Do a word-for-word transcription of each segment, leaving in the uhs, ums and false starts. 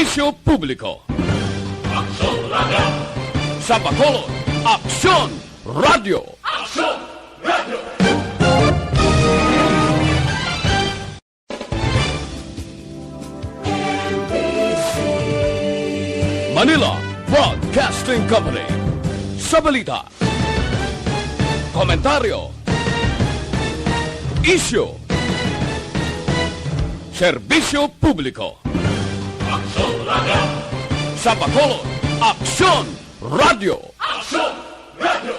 Serbisyo Publiko. Aksyon Radio. Sa Bacolod, Aksyon Radio. Aksyon Radio. Manila Broadcasting Company. Sa balita, komentaryo, isyu, serbisyo publiko. Aksyon Radio. Sa Bacolod, Aksyon Radio. Aksyon Radio.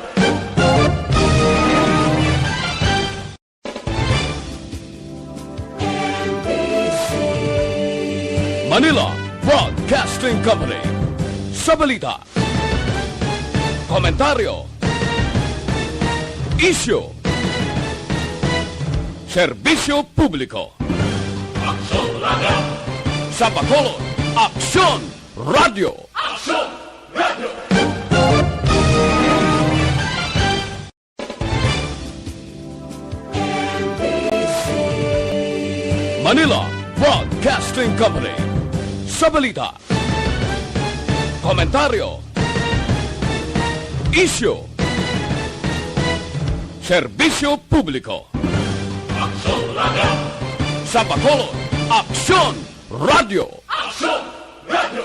Manila Broadcasting Company. Sa balita, komentaryo, isyu, serbisyo publiko. Aksyon Radio. Sa Bacolod, Aksyon Radio. Aksyon Radio. Manila Broadcasting Company. Sa balita, komentaryo, isyu, serbisyo publiko. Aksyon Radio. Sa Bacolod, Aksyon Radio. Aksyon Radio.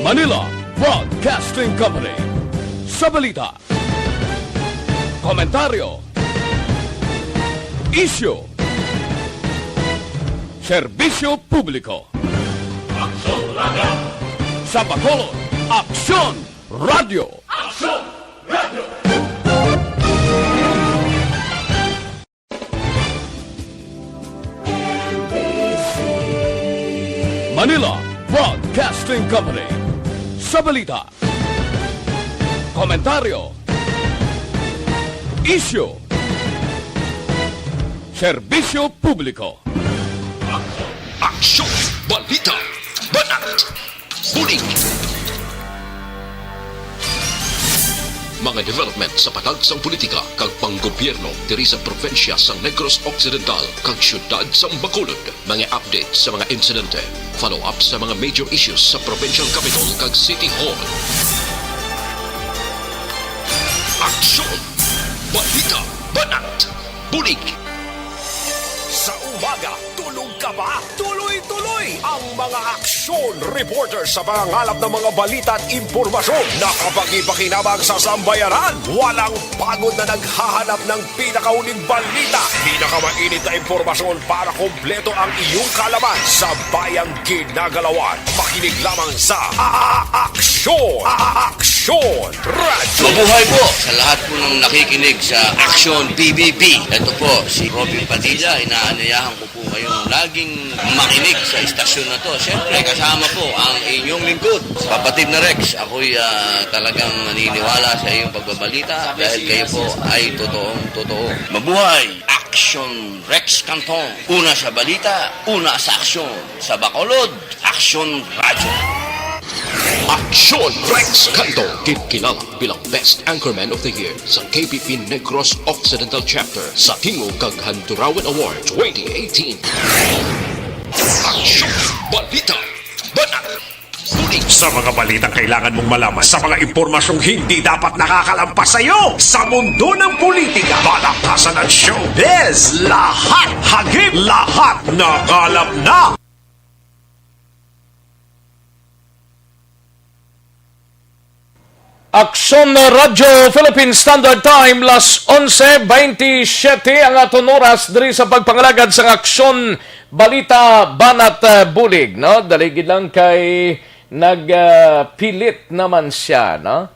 Manila Broadcasting Company. Sa balita, komentaryo, isyu, serbisyo publiko. Aksyon Radio. Sa Bacolod, Aksyon Radio. Aksyon Radio. Manila Broadcasting Company. Sa balita, komentaryo, isyu, serbisyo publiko. Aksyon, balita, banat, bulig. Mga development sa patagsang politika kag panggobyerno diri sa probinsya sang Negros Occidental kag siyudad sang Bacolod. Mga update sa mga insidente, follow-up sa mga major issues sa provincial capital kag city hall. Aksyon! Balita! Banat! Bulig! Sa umaga, tulog ka ba? Tuloy-tuloy ang mga aksyon reporter sa pangangalap ng mga balita at impormasyon na kapagi-pakinabang sa sambayanan. Walang pagod na naghahanap ng pinakauling balita, pinakamainit na impormasyon para kompleto ang iyong kaalaman sa bayang ginagalawan. Makinig lamang sa A-, A-, Aksyon, A-, A-, Aksyon Radio. Mabuhay po sa lahat po ng nakikinig sa Aksyon P B B. Ito po si Robin Padilla. Inaanyayahan ko po kayong laging makinig sa istasyon na to. Siyempre, kasama po ang inyong lingkod, Kapatid na Rex. Ako'y, ah, talagang naniniwala sa iyong pagbabalita dahil kayo po ay totoong totoo. Mabuhay! Aksyon Rex Canton. Una sa balita, una sa aksyon. Sa Bacolod, Aksyon Radyo. Aksyon Rex Canton, ginkilala bilang Best Anchorman of the Year sa K P P Negros Occidental Chapter sa Tingog kag Handurawan Award twenty eighteen. Aksyon, balita, banat, bulig. Sa mga balitang kailangan mong malaman, sa mga impormasyong hindi dapat nakakalampas sa iyo, sa mundo ng politika, palakasan at showbiz, lahat hagip, lahat nakalap na. Aksyon Radyo Philippine Standard Time, las onse bentisiete ang aton oras diri sa pagpangalagad sang Aksyon Balita Banat, ah, Bulig, no? Dali gid lang kay nag, ah, pilit naman siya, no?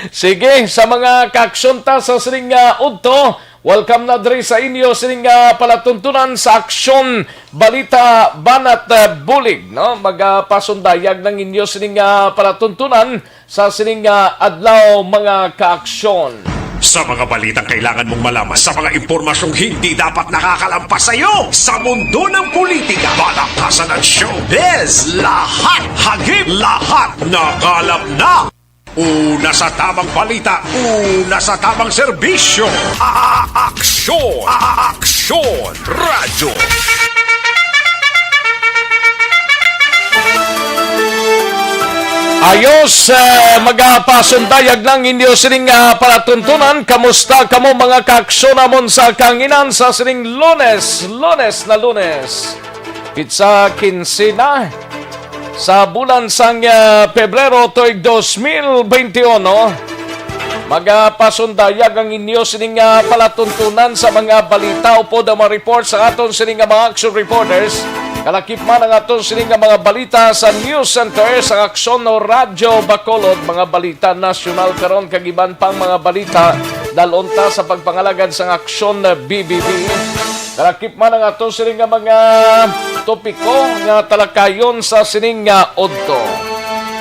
Sige, sa mga kaaksyon ta sa sining nga udto, welcome na diri sa inyo sining nga palatuntunan sa Aksyon Balita Banat, ah, Bulig, no? Magapasundayag ng inyo sining nga palatuntunan sa sining nga adlaw, mga kaaksyon. Sa mga balitang kailangan mong malaman, sa mga impormasyong hindi dapat nakakalampas sa iyo, sa mundo ng politika, palakasan at showbiz, lahat hagip, lahat nakalap na. Una sa tamang balita, una sa tamang serbisyo. A-, a-, aksyon, a-, a-, aksyon, radyo. Ayos, eh, magapasundayag ng inyo sining, ah, palatuntunan. Kamusta kamo, mga kaaksyon namon sa kanginan, sa sining Lunes, Lunes na Lunes? Pitsa kinse na sa bulan sang, ah, Pebrero tuig dos mil beinti uno. Magapasundayag ang inyo sining, ah, palatuntunan sa mga balita upod ang mga report sa aton sining nga mga action reporters. Kalakip man ang aton sining nga mga balita sa News Center sa Aksyon o Radyo Bacolod, mga balita nasyonal karon kag iban pang mga balita. Dalon ta sa pagpangalagad sang Aksyon B B B. Kalakip man ang aton sining nga mga topiko nga talakayon sa sining nga udto.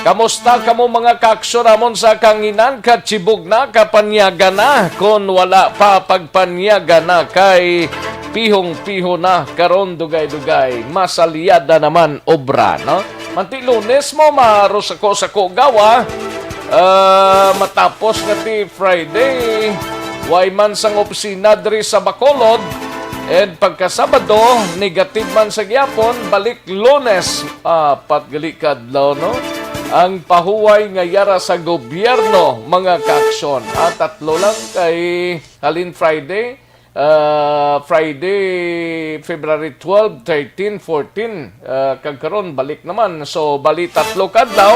Kamusta kamo, mga kaaksyon namon sa kanginan? Katibog na, kapanyaga na? Kon wala pa pagpanyaga na, kay pihong-piho na karon, dugay-dugay masalyada naman obra, no? Manti Lunes mo, marusako-sako gawa. Ah, matapos nga ti Friday, way man sang opisina diri sa Bacolod. And pagka Sabado, negative man sa gyapon, balik Lunes, apat gali ka adlaw, no? Ang pahuway nga yara sa gobyerno, mga kaaksyon. Ah, tatlo lang kay halin Friday, ah, Friday, February twelve, thirteen, fourteen, ah, kag karon balik naman. So, bali tatlo ka adlaw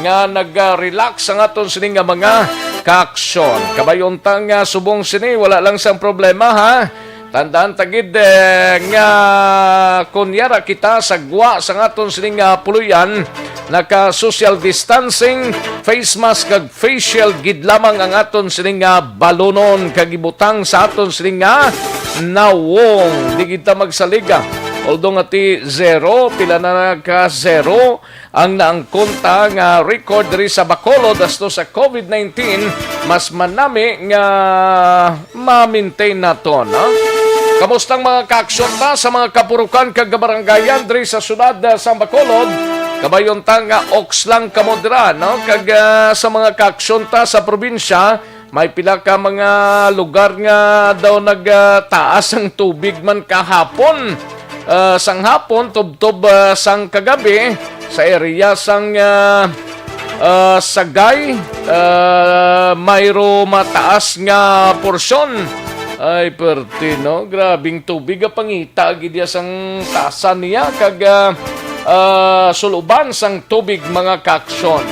nga nag-relax ang aton sini nga mga kaaksyon. Kabay-on ta nga subong sini, wala lang sang problema, ha? Tandaan ta gid, eh, nga kon yara kita sa gwa sang aton sini nga puloy-an, naka-social distancing, face mask, kag face shield gid lamang ang aton sini nga balonon kag ibutang sa aton sini nga nawong. Di kita magsaliga. Although nga ti zero, pila na ka zero ang naangkon ta nga record diri sa Bacolod asto sa covid nineteen, mas manami nga ma-maintain naton, ha? Kamusta ang mga kaaksyon ta sa mga kapurukan kag kabarangayan diri sa syudad, ah, sang Bacolod? Kabay-on ta nga oks lang kamo dira, no? Kag, ah, sa mga kaaksyon ta sa probinsya, may pila ka mga lugar nga daw nagtaas ang tubig man kahapon. Ah, sang hapon, tubtob, ah, sang kagabi, sa area sang, ah, ah, Sagay, ah, mayro mataas nga porsyon. Ay, perte, no? Grabing tubig ang pangita gid ya sang tasa niya kag, ah, ah, suluban sang tubig, mga kaaksyon.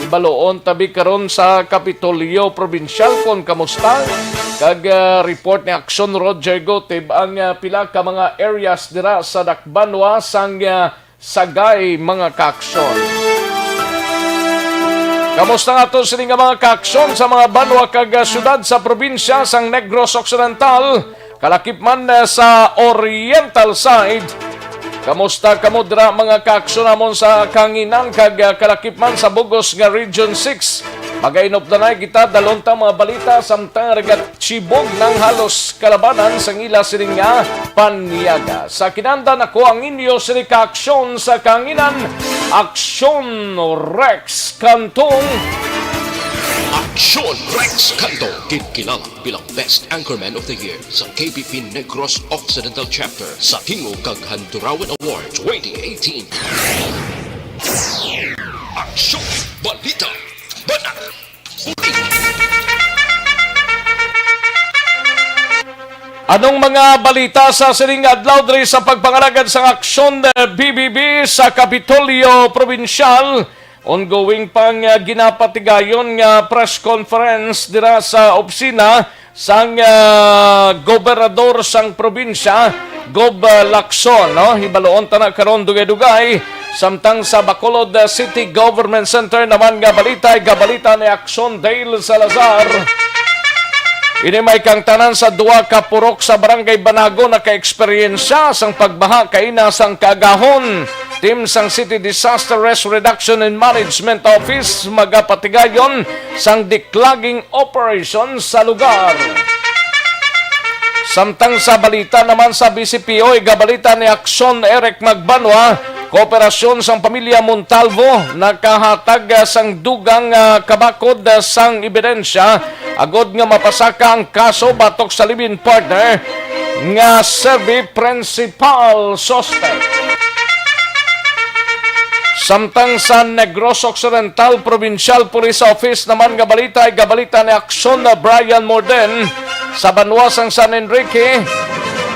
Ibaluon tabi karon sa Kapitolyo Probinsyal kon kamusta. Kag, ah, report ni Aksyon Roger Gotib ang, ah, pila ka mga areas dira sa dakbanwa sang, ah, Sagay, mga kaaksyon. Kamusta nga to sini nga mga kaaksyon sa mga banwa kag, ah, syudad sa probinsya sang Negros Occidental, kalakip man, ah, sa Oriental side? Kamusta kamo dira, mga kaaksyon namon sa kanginan kag, ah, kalakip man sa bugos nga Region six? Magainop na na kita, dalon ta mga balita samtang regat Chibog nang halos kalabanan sang ila sini nga panyaga. Sa kinandan ako ang inyo sini ka aksyon sa kanginan, Aksyon Rex Cantong. Aksyon Rex Cantong, ginkilala bilang Best Anchorman of the Year sa K B P Negros Occidental Chapter sa Tingog kag Handurawan Award twenty eighteen. Aksyon, balita, banat. Anong mga balita sa sining adlaw diri sa pagpangalagad sang Aksyon, eh, B B B sa Kapitolyo Probinsyal? Ongoing pang, eh, ginapatigayon nga press conference dira sa opisina sang, ah, gobernador sang probinsya, Gob, ah, Lacson, no? Hibaluon ta na karon dugay-dugay. Samtang sa Bacolod, ah, City Government Center naman nga balita, gabalita ni Aksyon Dale Salazar. Ini may kangtanan sa duha ka purok sa Barangay Banago nakaeksperyensya sang pagbaha kaina sang kaagahon. Team sang City Disaster Risk Reduction and Management Office magapatigayon sang declogging operation sa lugar. Samtang sa balita naman sa B C P O, igabalita ni Aksyon Eric Magbanwa, Kooperasyon sang pamilya Montalvo nakahatag, ah, sang dugang, ah, kabakod, ah, sang ebidensya agod nga mapasaka ang kaso batok sa live-in partner nga serbi principal suspect. Samtang sa Negros Occidental Provincial Police Office naman nga balita, igabalita ni Aksyon Brian Morden, sa banwa sang San Enrique,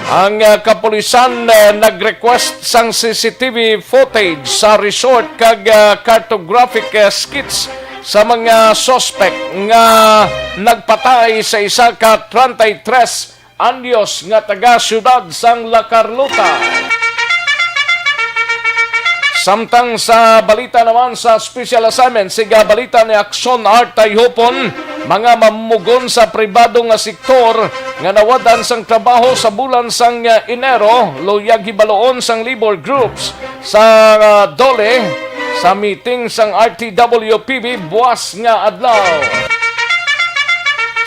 ang, ah, kapulisan, ah, nag-request sang C C T V footage sa resort kag, ah, cartographic, ah, skits sa mga suspect nga nagpatay sa isa ka treinta y tres anyos nga taga siyudad sang La Carlota. Samtang sa balita naman sa special assignment, siga balita ni Aksyon Art Tayhupon, mga mamumugon sa pribado nga sektor nga nawadan sang trabaho sa bulan sang, ah, Enero, luyag hibaloon sang labor groups sa, ah, DOLE sa meeting sang R T W P B buwas nga adlaw.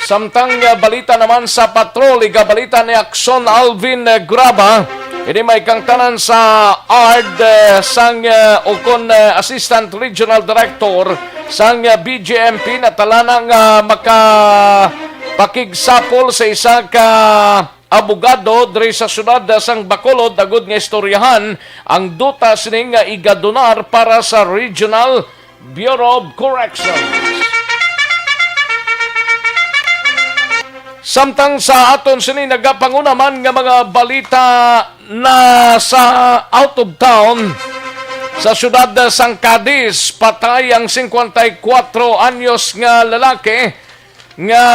Samtang, ah, balita naman sa patrol, igabalita ni Aksyon Alvin, ah, Graba. Ini may kangtanan sa ard, ah, sang, ah, ukon, ah, Assistant Regional Director sang, ah, B J M P, natalana nga makapakigsapol sa isa ka abogado diri sa siyudad sang Bacolod agud nga istoryahan ang duta sini nga igadonar para sa Regional Bureau of Corrections. Samtang sa aton sini nagapanguna man nga mga balita na sa out of town, sa siyudad sang Cadiz, patay ang singkwenta y kuwatro anyos nga lalaki nga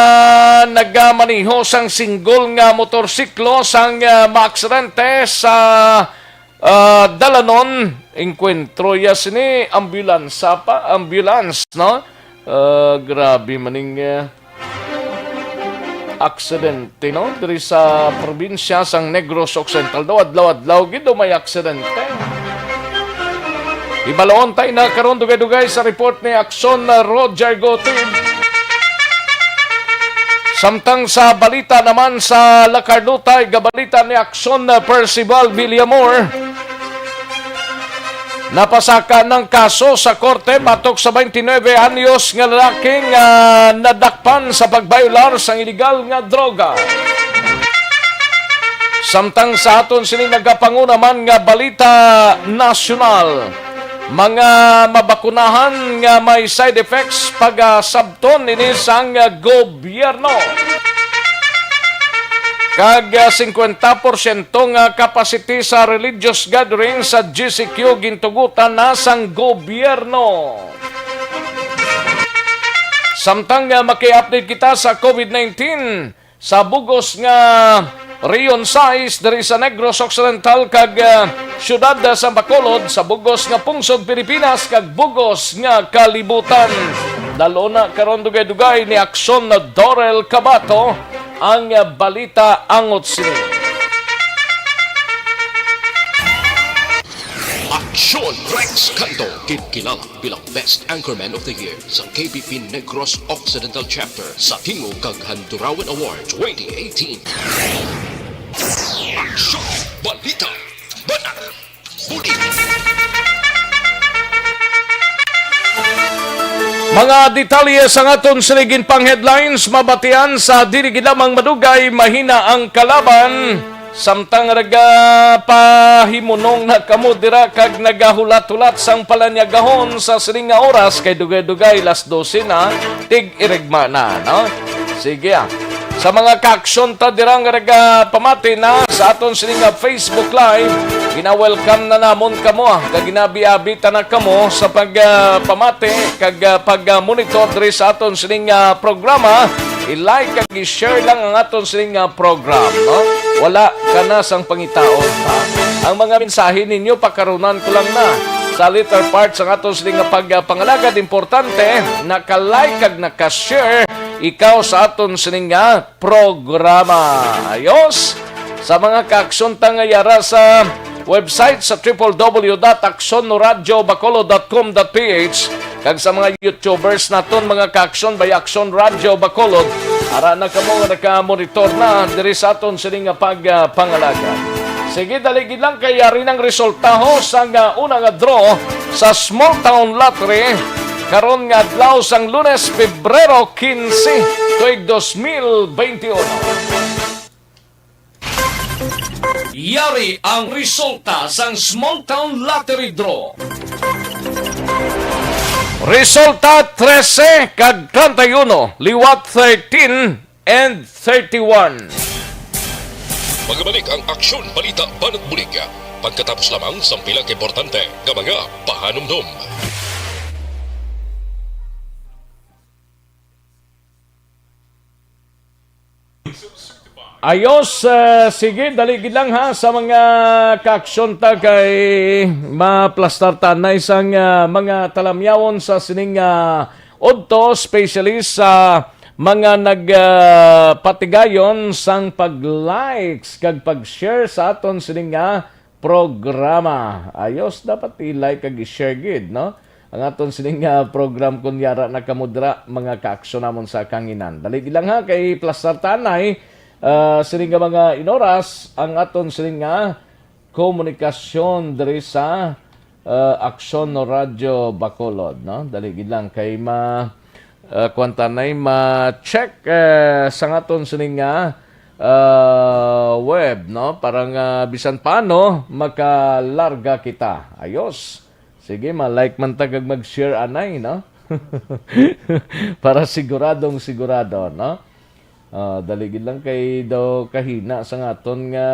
nagamaneho sang singgol nga motorsiklo sang, ah, maaksidente sa, ah, dalanon. Engkwentro ya sini, ambulansa pa, ambulance, no? Ah, grabe maning, ah, aksidente, no? Diri sa probinsya sang Negros Occidental daw, adlaw-adlaw gid daw may aksidente. Ibaloon tay na karon dugay-dugay sa report ni Aksyon Roger Gotib. Samtang sa balita naman sa La Carlota, igabalita ni Aksyon Percival Villamor. Napasaka ng kaso sa korte batok sa twenty-nine anyos nga lalaki nga nadakpan sa pagbayular sang iligal nga droga. Samtang sa aton sini nagapanguna man nga balita nasyonal, mga mabakunahan nga may side effects pagasabton ini sang gobyerno. Kag, ah, singkwenta porsyento nga capacity sa religious gathering sa G C Q gintugutan na sang gobyerno. Samtang, ah, maki-update kita sa COVID nineteen, sa bugos nga Region sais diri sa Negros Occidental kag, ah, siyudad sa Bacolod, sa bugos nga pungsod Pilipinas kag bugos nga kalibutan. Dalona karon dugay-dugay ni Aksyon Dorel Cabato ang, ah, balita angot sini. Aksyon Rex Canto, kinkilala bilang Best Anchorman of the Year sa K B P Negros Occidental Chapter sa Tingog kag Handurawan Award twenty eighteen. Aksyon! Balita! Banat! Buli! Mga detalye sang aton sining pang headlines, mabatian sa dili gid lamang madugay, mahina ang kalaban. Samtang nagapahimunong na kamo dira kag nagahulat-hulat sang palanyagahon sa sining nga oras, kay dugay-dugay las dose na, tig-irigma na, no? Sige, ah. Sa mga kaaksyon ta dira nga nagapamati na sa aton sining nga Facebook Live, gina-welcome na namon kamo, ah, kag ginabi-abi ta na kamo sa pag, ah, pamati kag, ah, pag, ah, monitor diri sa aton sining, ah, programa. I-like kag i-share lang ang aton sining nga program, no? Wala ka na sang pangitaon, ha? Ang mga mensahe ninyo, pakarunan ko lang na. Sa later part sa aton sining nga pag, ah, pangalagad, importante, naka-like kag naka-share ikaw sa aton sining nga programa. Ayos? Sa mga kaaksyon ta nga yara sa website sa triple W dot aksyon radyo bacolod dot com dot P H, kag sa mga YouTubers naton, mga kaaksyon, by Aksyon Radyo Bacolod, ara na kamo nga naka-monitor na diri sa aton sini nga pag, ah, pangalagad. Sige, dali gid lang kay yari nang resulta ho sang, ah, una nga draw sa Small Town Lottery karon nga adlaw sang Lunes, Pebrero quince, tuig dos mil bente uno. Yari ang resulta sang Small Town Lottery Draw. Resulta trese kag treinta y uno, liwat thirteen and thirty-one. Magbalik ang Aksyon Balita Banat Bulig pagkatapos lamang sang pila ka importante nga mga pahanumdom. Ayos, eh, sige, dali gid lang ha sa mga kaaksyon ta kay maplastar ta na isang, ah, mga talamyawon sa sining, ah, udto, especially sa mga nag, ah, patigayon sang pag-likes kag pag-share sa aton sining nga programa. Ayos, dapat i-like kag i-share gid, no? Ang aton sining nga program, kun yara na kamo dira, mga kaaksyon namon sa kahanginan. Dali lang ha, kay plastar ta anay, ah, sining nga mga inoras, ang aton sining nga komunikasyon diri sa, ah, Aksyon no Radyo Bacolod, no? Dali gid lang kay ma, ah, kuwan ta anay ma-check, eh, sa aton sining nga, ah, web, no? Para nga bisan paano makalarga kita. Ayos. Sige, ma-like man ta kag mag-share anay, no? Para siguradong sigurado, no? Ah, dali gid lang kay daw kahina sa aton nga,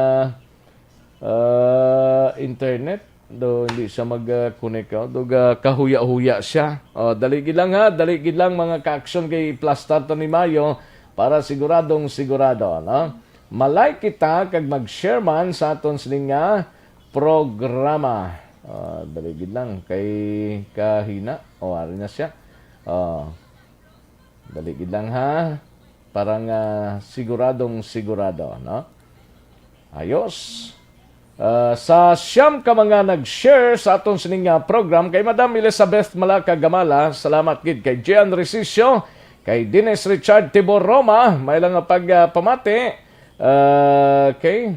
ah, internet. Daw hindi siya mag, ah, connect, oh. Daw ga-, kahuya-huya siya. Oh, dali gid lang ha, dali gid lang mga kaaksyon kay plastar ta ni Mayo para siguradong sigurado, no? Ma-like kita kag mag-share man sa aton sining nga programa. Ah, dali gid lang kay kahina. Oh, ari na siya. Oh. Dali gid lang ha. Para nga siguradong sigurado, no? Ayos. Ah, sa siyam ka mga nag-share sa aton sining nga program, kay Madam Elizabeth Malaka Gamala, salamat gid kay Gian Resicio, kay Dennis Richard Tibor Roma, may lang nga pagpamati. Ah, okay.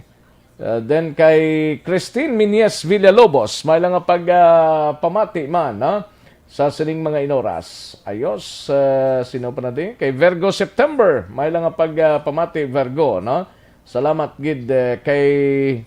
Uh, then kay Christine Minyes Villalobos, may lang nga pag, ah, pamati man, no? Sa sining mga inoras. Ayos, uh, sino pa na di? Kay Virgo September, may lang nga pag, ah, pamati, Virgo, no? Salamat gid, eh, kay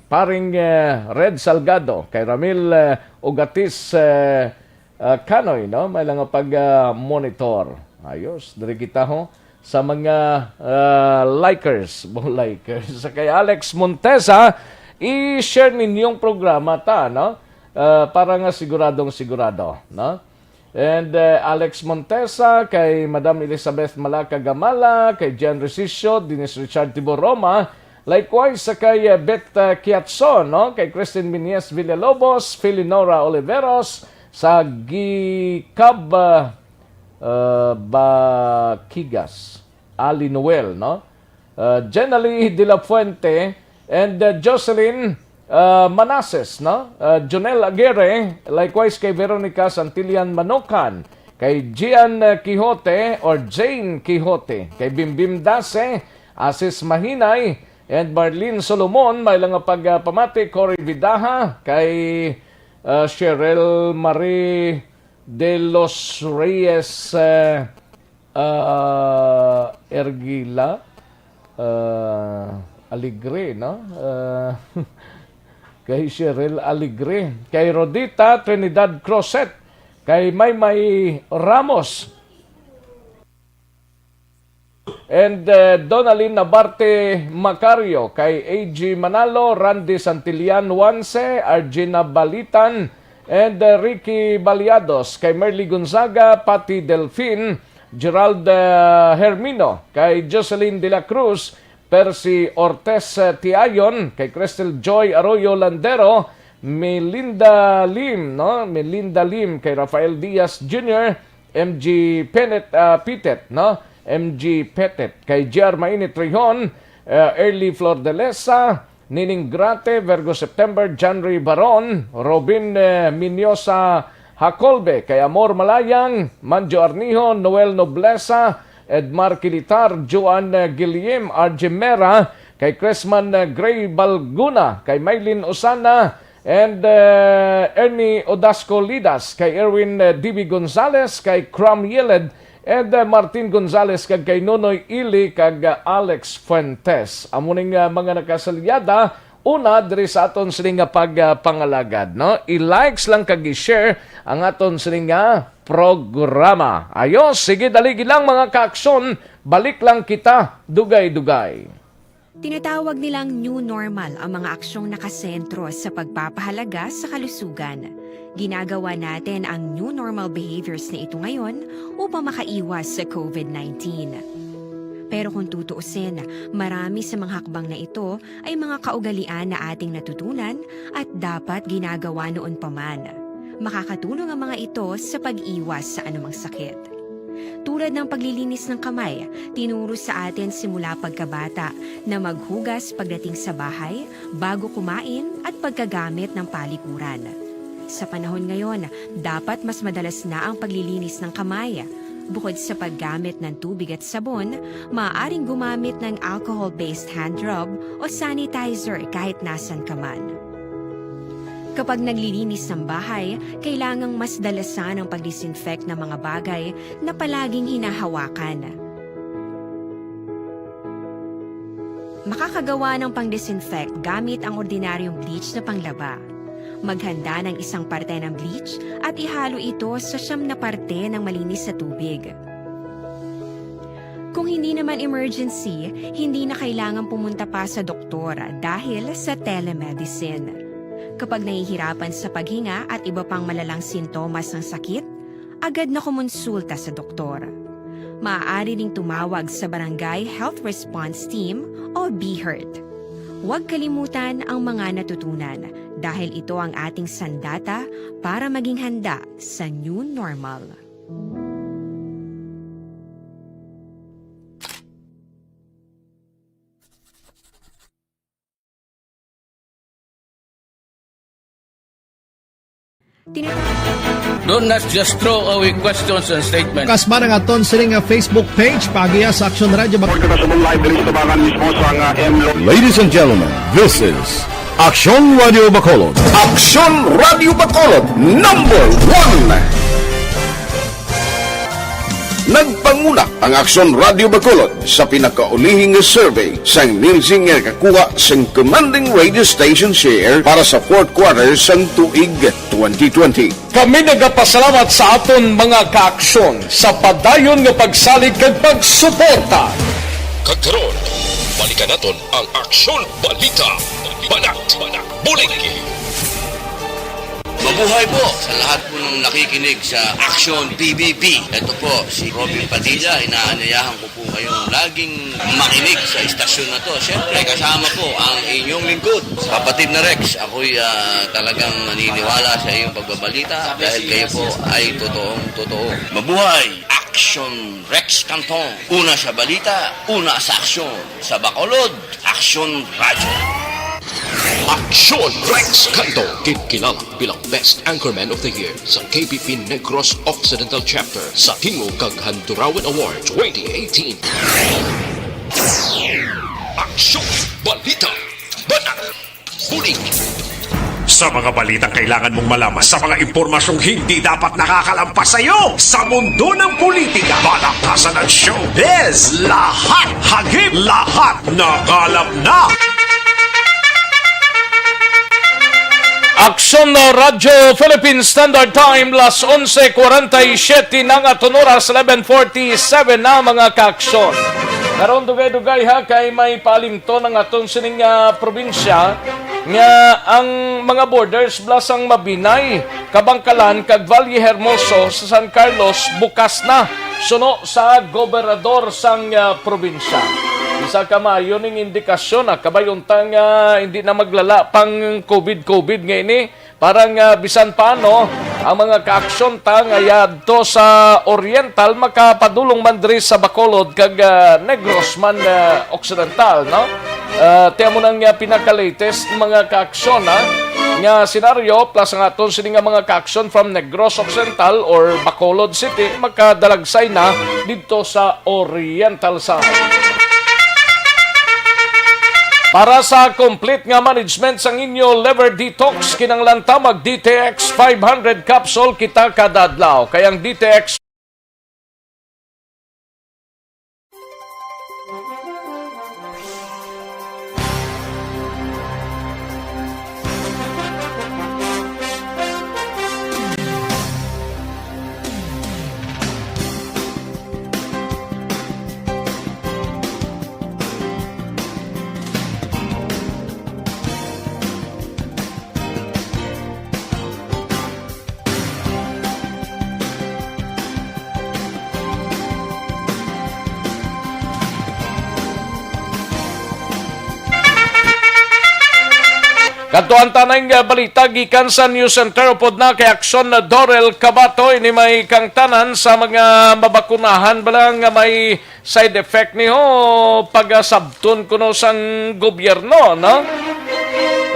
paring, eh, Red Salgado, kay Ramil, eh, Ugatis, eh, ah, Kanoy, no? May lang nga pag, ah, monitor. Ayos, diri kita ho sa mga, ah, likers, mo likers. Sa kay Alex Montesa, i-share ninyong programa ta, no? Ah, para nga siguradong sigurado, no? And, eh, Alex Montesa, kay Madam Elizabeth Malaka Gamala, kay Jan Resicio, Dennis Richard Tibor Roma, likewise sa kay, eh, Beth, eh, Kiatson, no? Kay Christine Minyes Villalobos, Felinora Oliveros, sa Gicab, ah, ah, Baquigas, Ali Noel, no? Ah, Jenalie de la Fuente, and, ah, Jocelyn, ah, Manases, no? Ah, Jonel Aguirre, likewise kay Veronica Santillan Manokan, kay Gian, ah, Quijote or Jane Quijote, kay Bimbim Dase, Asis Mahinay, and Marlene Solomon, may lang nga pag, ah, pamati, Cory Vidaha, kay, ah, Cheryl Marie de los Reyes, eh, ah, Ergila, ah, Alegre, no? Ah, kay Cheryl Alegre, kay Rodita Trinidad Crozet, kay Maymay Ramos, and, eh, Donalyn Nabarte Macario, kay A G Manalo, Randy Santillan Wanse, Argina Balitan, and, eh, Ricky Baliados, kay Merly Gonzaga, Patty Delfin, Gerald, eh, Hermino, kay Jocelyn de la Cruz, Percy Ortez, eh, Tiayon, kay Cristel Joy Arroyo Landero, Melinda Lim, no? Melinda Lim, kay Rafael Diaz Junior, M G Penet, ah, Pitet, no? M G Petet, kay J R Mainit Rihon, eh, Early Flor de Lesa, Nining Grate, Virgo September, Janry Baron, Robin, eh, Miniosa Hacolbe, kay Amor Malayang, Manjo Arniho, Noel Noblesa, Edmar Kilitar, Joan, eh, Guillim, R J Mera, kay Cresman, uh, Gray Balguna, kay Mylene Osana, and, uh, Ernie Odasco Lidas, kay Erwin, uh, D B Gonzalez, kay Crom Yeled, and, uh, Martin Gonzalez, kag kay Nonoy Ili, kag, uh, Alex Fuentes. Amo ning, uh, mga nakasalyada, una diri sa aton sini nga pag, uh, pangalagad, no? I-likes lang kag i-share ang aton sini nga programa. Ayos, sige, dali lang, mga kaaksyon, balik lang kita, dugay-dugay. Tinatawag nilang new normal ang mga aksyong nakasentro sa pagpapahalaga sa kalusugan. Ginagawa natin ang new normal behaviors na ito ngayon upang makaiwas sa covid nineteen. Pero kung tutuusin, marami sa mga hakbang na ito ay mga kaugalian na ating natutunan at dapat ginagawa noon pa man. Makakatulong ang mga ito sa pag-iwas sa anumang sakit. Tulad ng paglilinis ng kamay, tinuro sa atin simula pagkabata na maghugas pagdating sa bahay, bago kumain, at pagkagamit ng palikuran. Sa panahon ngayon, dapat mas madalas na ang paglilinis ng kamay. Bukod sa paggamit ng tubig at sabon, maaaring gumamit ng alcohol-based hand rub o sanitizer kahit nasan ka man. Kapag naglilinis ng bahay, kailangang mas dalasan ang pag-disinfect ng mga bagay na palaging hinahawakan. Makakagawa ng pang-disinfect gamit ang ordinaryong bleach na panglaba. Maghanda ng isang parte ng bleach at ihalo ito sa siyam na parte ng malinis na tubig. Kung hindi naman emergency, hindi na kailangan pumunta pa sa doktor dahil sa telemedicine. Kapag nahihirapan sa paghinga at iba pang malalang sintomas ng sakit, agad na kumonsulta sa doktor. Maaari ring tumawag sa Barangay Health Response Team o BHERT. Huwag kalimutan ang mga natutunan dahil ito ang ating sandata para maging handa sa new normal. Tinatawag Do not just throw away questions and statements. Kasma ang aton sini nga Facebook page, paagiha sa Aksyon Radyo Bac- Pagkakasubo live diri sa tabangan mismo sa nga M Lo- Ladies and gentlemen, this is Aksyon Radio Bacolod. Aksyon Radio Bacolod, number one. Nagpanguna ang Aksyon Radio Bacolod sa pinakaulihing nga survey sang Nielsen nga nakakuha sang commanding radio station share para sa fourth quarter sang tuig twenty twenty. Kami nagapasalamat sa aton mga kaaksyon sa padayon nga pagsalig kag pagsuporta. Kag karon, balikan naton ang Aksyon Balita. Banat, Bulig. Mabuhay po sa lahat po ng nakikinig sa Aksyon P B B. Ito po si Robin Padilla. Inaanyayahan ko po kayong laging makinig sa istasyon na to. Siyempre, kasama po ang inyong lingkod, kapatid na Rex. Ako'y, ah, talagang naniniwala sa iyong pagbabalita dahil kayo po ay totoong totoo. Mabuhay! Aksyon Rex Canton. Una sa balita, una sa aksyon. Sa Bacolod, Aksyon Radyo. Aksyon Rex Canto, kinkilala bilang Best Anchorman of the Year sa K P P Negros Occidental Chapter sa Tingog kag Handurawan Award twenty eighteen. Aksyon, balita, banat, bulig. Sa mga balitang kailangan mong malaman, sa mga impormasyong hindi dapat nakakalampas sa iyo, sa mundo ng politika, balakasan at showbiz, lahat hagip, lahat nakalap na. Aksyon na Radyo Philippine Standard Time, las onse cuarenta y siete na nga aton oras, eleven forty-seven na, mga kaaksyon. Karon, dugay-dugay ha, kay may paalimton ang aton sining, ah, probinsya nga ang mga borders bala sang Mabinay, Kabangkalan, kag Valle Hermoso sa San Carlos bukas na suno sa gobernador sang, ah, probinsya. Isa ka maayo ning indikasyon, ah, kabay unta nga hindi na maglala pang covid covid nga ini, para nga bisan paano ang mga kaaksyon ta nga yadto sa Oriental makapadulong man diri sa Bacolod kag, ah, Negros man, ah, Occidental, no? Ah, ti amo nang, ah, pinaka-latest, mga kaaksyon, ha, nga senaryo, plus ang aton sini nga mga kaaksyon from Negros Occidental or Bacolod City, makadalagsay na didto sa Oriental South. Para sa complete nga management sang inyo liver detox, kinahanglan ta mag D T X five hundred capsule kita kada adlaw. Kay ang D T X Kadto ang tanan nga balita gikan sa News Center. Upod na kay Aksyon na Dorel Kabato, ini may kangtanan sa mga mabakunahan bala nga may side effect ni ho, pagasabton kuno sang gobyerno, no?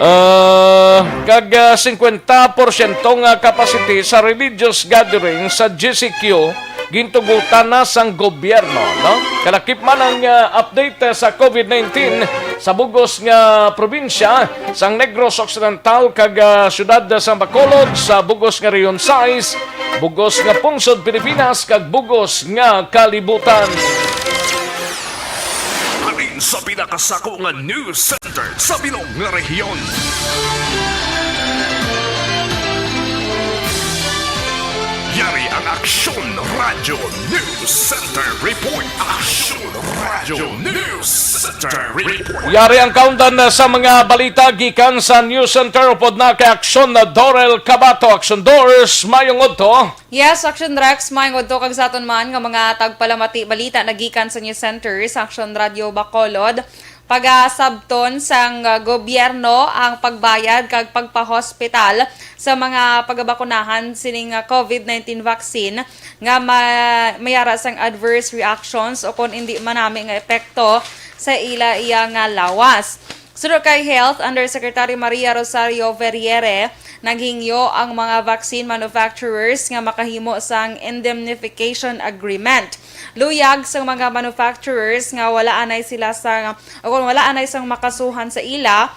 Ah, kag, ah, singkwenta porsyento nga capacity sa religious gathering sa G C Q gintugutan na sang gobyerno, no? Kalakip man ang, ah, update sa COVID nineteen sa bugos nga probinsya sang Negros Occidental kag, ah, siyudad sa Bacolod, sa bugos nga Rehiyon sais, bugos nga pungsod Pilipinas, kag bugos nga kalibutan. Halin sa pinakasako nga news center sa bilog nga rehiyon. Yari ang Aksyon Radio News Center Report. Aksyon Radio News Center Report. Yari ang kaundan sa mga balita gikan sa News Center. Upod na kay Aksyon na Dorel Kabato. Aksyon Dors, mayong udto. Yes, Action Rex, maayong udto kag sa aton man nga mga tagpalamati balita nagikan sa News Center sa Action Radio Bacolod. Pagasabton sang, uh, gobyerno ang pagbayad kag pagpahospital sa mga pagabakunahan sining, uh, COVID nineteen vaccine nga ma-, mayara sang adverse reactions o kon indi manami nga epekto sa ila iya nga lawas. Suno kay Health Undersecretary Maria Rosario Verriere, naghingyo ang mga vaccine manufacturers nga makahimo sang indemnification agreement. Luyag sang mga manufacturers nga wala anay sila sang, o kung wala anay sang makasuhan sa ila,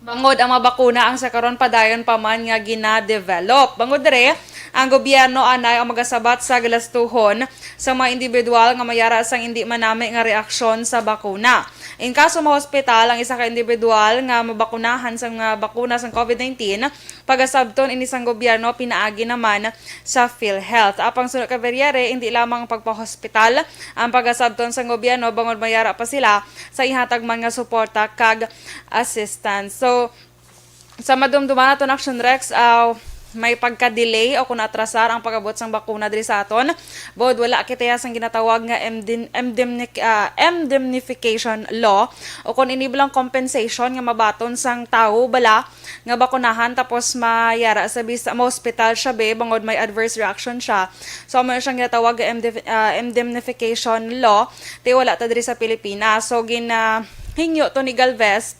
bangod ang mga bakuna ang sa karon padayon pa man nga gina-develop. Bangod diri, ang gobyerno anay ang magasabat sa galastuhon sa mga individual nga mayara sang indi manami nga reaksyon sa bakuna. In kaso mahospital ang isa ka individual nga mabakunahan sang mga bakuna sang COVID nineteen, pagasabton ini sang gobyerno pinaagi naman sa PhilHealth. Apang suno kay Verriere, hindi lamang ang pagpahospital ang pagasabton sang gobyerno, bangod mayara pa sila sa ihatag man nga suporta kag assistance. So, sa madumduman naton, Action Rex, ah, may pagka-delay o kung atrasar ang pag-abot sang bakuna diri sa aton, bangod wala kita sang ginatawag nga indem-, indemnic-, ah, indemnification law, o kung ini bilang compensation nga mabaton sang tawo bala nga bakunahan tapos mayara sa bis-, ma-hospital siya be, bangod may adverse reaction siya. So, amo na siyang ginatawag nga indef-, ah, indemnification law, ti wala ta diri sa Pilipinas. So, gin-, ah, hingyo to ni Galvez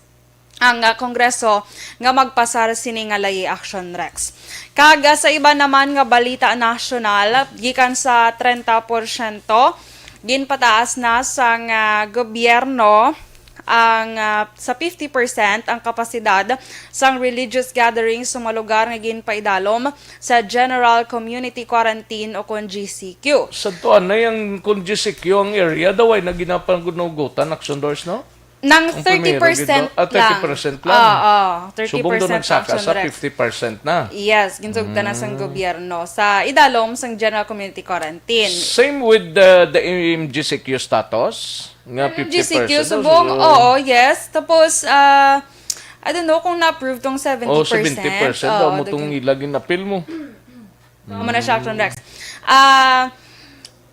ang, ah, Kongreso nga magpasar sini nga layi, Action Rex. Kag, ah, sa iba naman nga balita nasyonal, gikan sa trenta porsyento, ginpataas na sang, ah, gobyerno ang, ah, sa fifty percent ang kapasidad sang religious gatherings sa mga lugar nga ginpaidalom sa General Community Quarantine o kon G C Q. Sa tuan na yang kon G C Q ang area, daw ay na ginapanugutan, Action Dors, no? Nang Ang primero, thirty percent gid, no? Ah, lang. Thirty percent lang. Oo, Subong daw thirty percent nagsaka Action sa Rex. Fifty percent na. Yes, ginsugdan na sang Mm. gobyerno sa idalom sang General Community Quarantine. Same with the, the M G C Q status, nga Mm, fifty percent G C Q, daw, subong, so, oo, yes. Tapos, ah, I don't know kung na-approve tong seventy percent. Oh, seventy percent daw Oo, mo tong daghan. Ila ginapil mo. Amo na siya, Action Rex. Ah,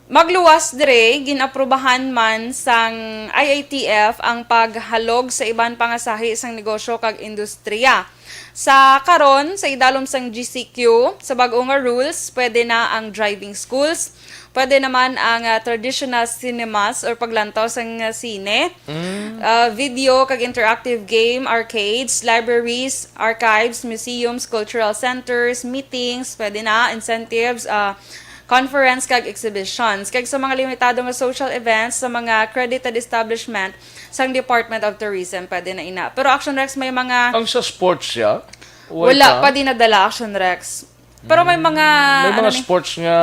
magluwas dire, gin-aprubahan man sang I A T F ang paghalog sa iban pangasahi sang negosyo kag industriya. Sa karon, sa idalom sang G C Q, sa bag-o nga rules, pwede na ang driving schools, pwede naman ang, ah, traditional cinemas or paglantaw sang, ah, sine, Mm. ah, video kag interactive game, arcades, libraries, archives, museums, cultural centers, meetings, pwede na, incentives, ah, conference kag exhibitions, kag sa mga limitado nga social events sa mga accredited establishment sang Department of Tourism, pwede na ina. Pero Action Rex, may mga Ang sa sports siya? Wala wala pa. pa dinadala, Action Rex. Pero may mga, May ano mga ni? sports nga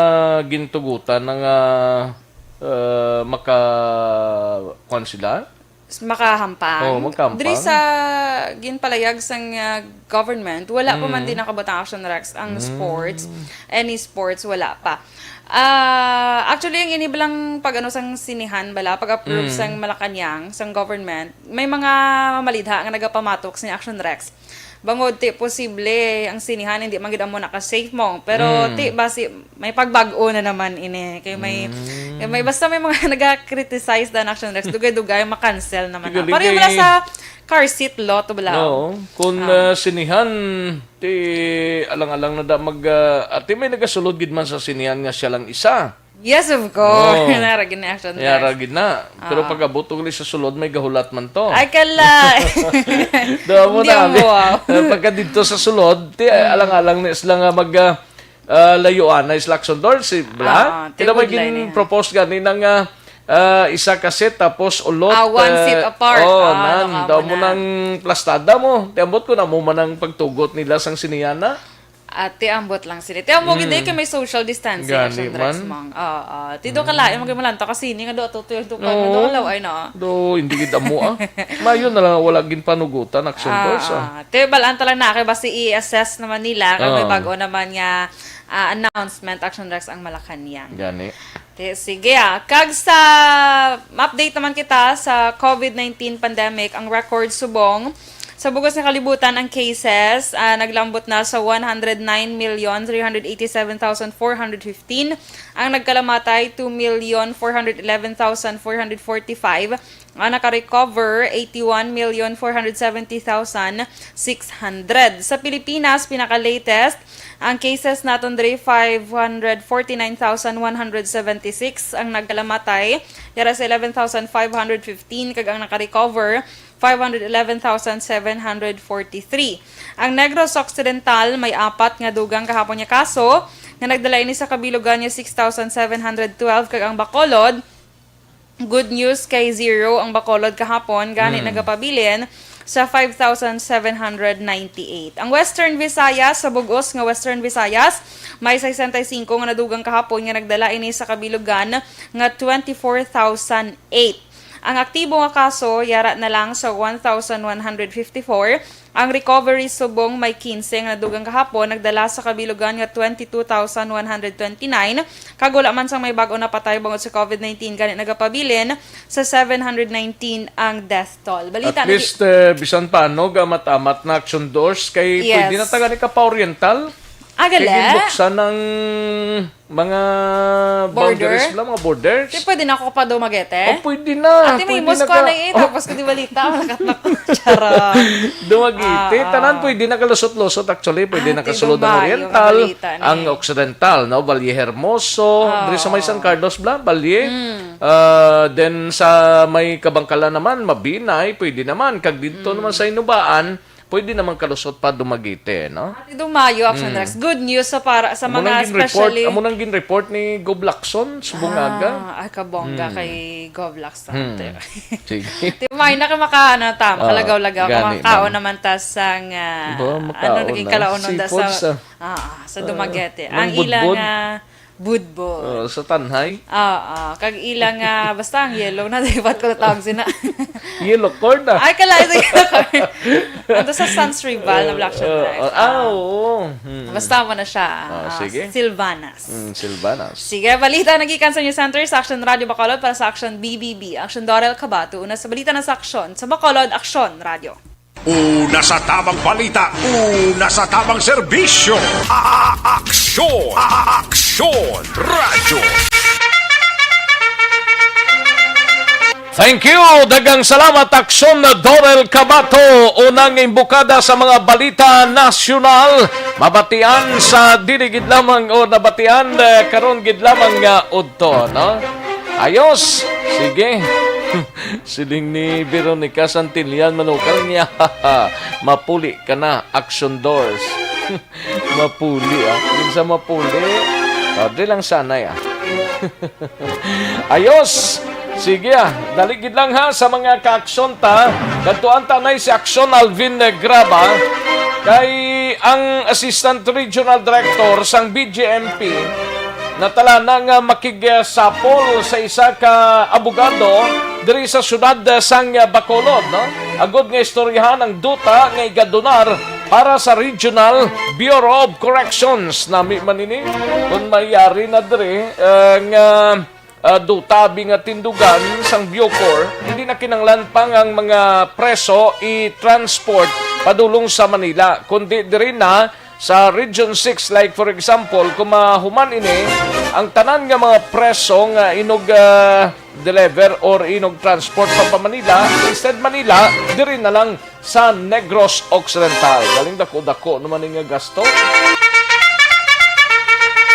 gintugutan na nga, uh, maka, kwan sila? Makahampang. Oo, makahampang. Diri sa ginpalayag sang, ah, government, wala pa man Mm. din nakabutang, Action Rex, ang Mm. sports. Any sports, wala pa. Ah, actually, ang ini bilang pag-ano sang sinihan bala, pag-approve Mm. sang Malacañang, sang government, may mga mamalidha nga nagapamatok sa Action Rex. Bangod ti posible ang sinihan, hindi man gid amo naka-safe mo. Pero Mm. ti basi may pagbag-o na naman ini. Kay may, Mm. kay may basta may mga naga-criticize dan, Action Rex. Dugay-dugay, ma-cancel naman na. Tigaling Pareho kay wala sa car seat law to bala. No, kung, Ah. ah, sinihan, ti alang-alang na da mag, ah, ati may nagasulod gid man sa sinihan nga siya lang isa. Yes, of course. Oh. Nara gid ni Action Yara Rex. gid na. Pero Ah. pag-abot ko sa sulod, may gahulat man to. Ay, kala. Daw mo Hindi na, ang abi. wow. Pagka dito sa sulod, ti, Mm. alang-alang na sila nga mag, ah, ah, layuan na sila Action Doors, si Bla. Ah, Kita may tibuklay gin na yan. propose gani nang, ah, ah, isa ka set, tapos ulot, Ah, one eh, seat apart. oh, Ah, nan, ano ka daw mo mo na? nang plastada mo. Ti ambot ko na mo man ang pagtugot nila sang siniyana. At ti ambot lang sila. Ti ambot gid Mm. kay may social distancing, Gani Action Rex, man. mang. Oo. Ti do Mm. kalain, magay malanta kasi ini nga do, atutoy, atutoy, Oo. nga do, alaw, ay na. Do, hindi gid amo, ah. Mayo na lang wala ginpanugutan, Action Ah, Doors, ah. ah. Ti balaan ta lang na, kay basi i-assess naman nila, kay may Ah. bago naman nga, ah, announcement, Action Rex, ang Malacañang. Gani. Ti, sige, ah. Kag sa, ma-update naman kita sa covid nineteen pandemic, ang record subong sa bug-os nga kalibutan ang cases, ah, naglambot na sa one hundred nine million three hundred eighty-seven thousand four hundred fifteen. Ang nagkalamatay, two million four hundred eleven thousand four hundred forty-five. Ang naka-recover, eighty-one million four hundred seventy thousand six hundred. Sa Pilipinas, pinaka-latest, ang cases naton diri, five hundred forty-nine thousand one hundred seventy-six. Ang nagkalamatay, yara sa eleven thousand five hundred fifteen, kag ang naka-recover, five hundred eleven thousand seven hundred forty-three. Ang Negros Occidental may apat nga dugang kahapon nga kaso nga nagdala ini sa kabilugan nga six thousand seven hundred twelve, kag ang Bacolod, good news kay zero ang Bacolod kahapon, gani Mm. nagapabilin sa five thousand seven hundred ninety-eight. Ang Western Visayas, sa bug-os nga Western Visayas, may sesenta y cinco nga nadugang kahapon nga nagdala ini sa kabilugan nga twenty-four thousand eight. Ang aktibo nga kaso, yara na lang sa one thousand one hundred fifty-four. Ang recovery subong may quince nga nadugang kahapon, nagdala sa kabilugan nga twenty-two thousand one hundred twenty-nine, kag wala man sang may bag-o napatay bangod sa covid nineteen, gani nagapabilin sa seven hundred nineteen ang death toll. Balita At na least, eh, bisan pa, no, gamat-amat na Action Doors, kay Yes. pwede na ta gani ka pa Oriental. Ah, Kay gali? ginbuksan ang mga Borders? boundaries bala, mga borders. Di pwede na ako pa Dumaguete? Oh, pwede na. Ate, may Pwede na muskwa ka. na eh. Oh. Tapos ko di balita, malakat na ko. Charot. Dumaguete. Ah, ah. Tanan pwede na kalusot-lusot. Actually, pwede na Ate, kasulod ang dumayo, Oriental, balita na ang eh. Occidental, no? Valle Hermoso, Ah, diri sa may San oo. Carlos bala, Valle. Mm. Ah, then sa may Kabangkalan naman, Mabinay, pwede naman. Kag dito Mm. naman sa Inubaan, pwede naman kalusot pa Dumaguete, no? Ate, dumayo, Action Mm. Rex. Good news sa para sa Amo mga nang gin-report, especially amo nang gin-report ni Gov Lacson, subong Ah, aga. ay, kabongga Hmm. kay Gov Lacson, Hmm. te. Sige. Di, may na ka maka-, ano, ta, Ah, makalagaw-lagaw, gani, makakaon ma'am. naman ta sang, ah, Ba, ano, makaon naging na. kalaunon da Seafood sa, sa ah, sa ah, Dumaguete. ang Ang ilang, budbod. ah, budbod. Oh, sa tanhay. Oo, kag ilang, ah, basta ang yellow na, di ba ko natawag sina? Yellow corn, ah. Ay, kalain sa yellow corn. Ano sa Sans Rival na Black Shot Uh, Knife? uh, ah, Ah. oo. Hmm. Basta mo na siya. Ah, Ah, sige. Silvanas. Mm, Silvanas. Sige, balita nagikan sa News Center sa Action Radio Bacolod para sa Action B B B. Action Dorel Cabato, una sa balita na sa Action. Sa Bacolod, Action Radio. Una sa tamang balita, una sa tamang serbisyo. A-, a-, aksyon, a-, a-, aksyon, radyo. Thank you. Daghang salamat, Aksyon Dorel Cabato. Unang imbukada sa mga balita nasyonal. Mabatian sa dili gid lamang o nabatian, eh, karon gid lamang nga udto, no? Ayos. Sige. Siling ni Veronica Santillan Manukal niya, "Mapuli ka na, Action Doors." Mapuli, ah. Yun sa mapuli. Ah, di lang sanay, ah. Ayos! Sige, ah. Dali gid lang, ha, sa mga kaaksyon ta. Kadtuan ta anay si Aksyon Alvin, eh, Graba. Kay ang Assistant Regional Director sang B J M P natalana nga makigsapol sa isa ka abogado diri sa siyudad sang Bacolod, no? Agod nga istoryahan ang duta nga igadonar para sa Regional Bureau of Corrections. Nami man ini, kung may yari na diri, eh, nga, ah, duta abi nga tindugan sang Bucor, hindi na kinahanglan pa nga ang mga preso i-transport padulong sa Manila, kundi diri na sa Region six, like for example, kung mahuman ini, ang tanan nga mga preso nga inog, ah, deliver or inog transport pa, pa Manila, instead Manila, diri na lang sa Negros Occidental. Galing dako-dako naman ni nga gasto.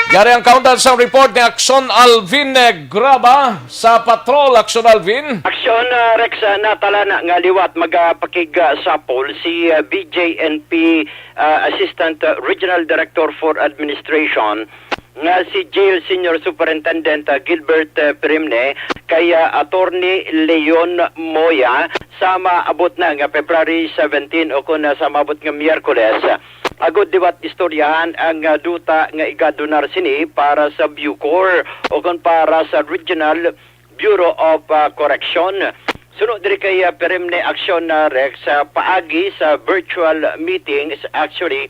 Yari ang countdown sa report ni Aksyon Alvin, eh, Graba sa Patrol. Aksyon Alvin. Aksyon, ah, Rex, ah, natalana nga liwat magapakigsapol si, ah, B J N P, ah, Assistant, ah, Regional Director for Administration nga si Jail Senior Superintendent, ah, Gilbert, ah, Perimne kay, ah, Attorney Leon Moya sa maabot na nga February seventeen o kon, ah, sa maabot nga Miyerkules. Agod liwat istoryahan ang, ah, duta nga igadonar sini para sa Bucor o kon para sa Regional Bureau of, ah, Correction. Suno diri kay, ah, Perimne Aksyon, ah, Rex, sa paagi sa virtual meetings, actually,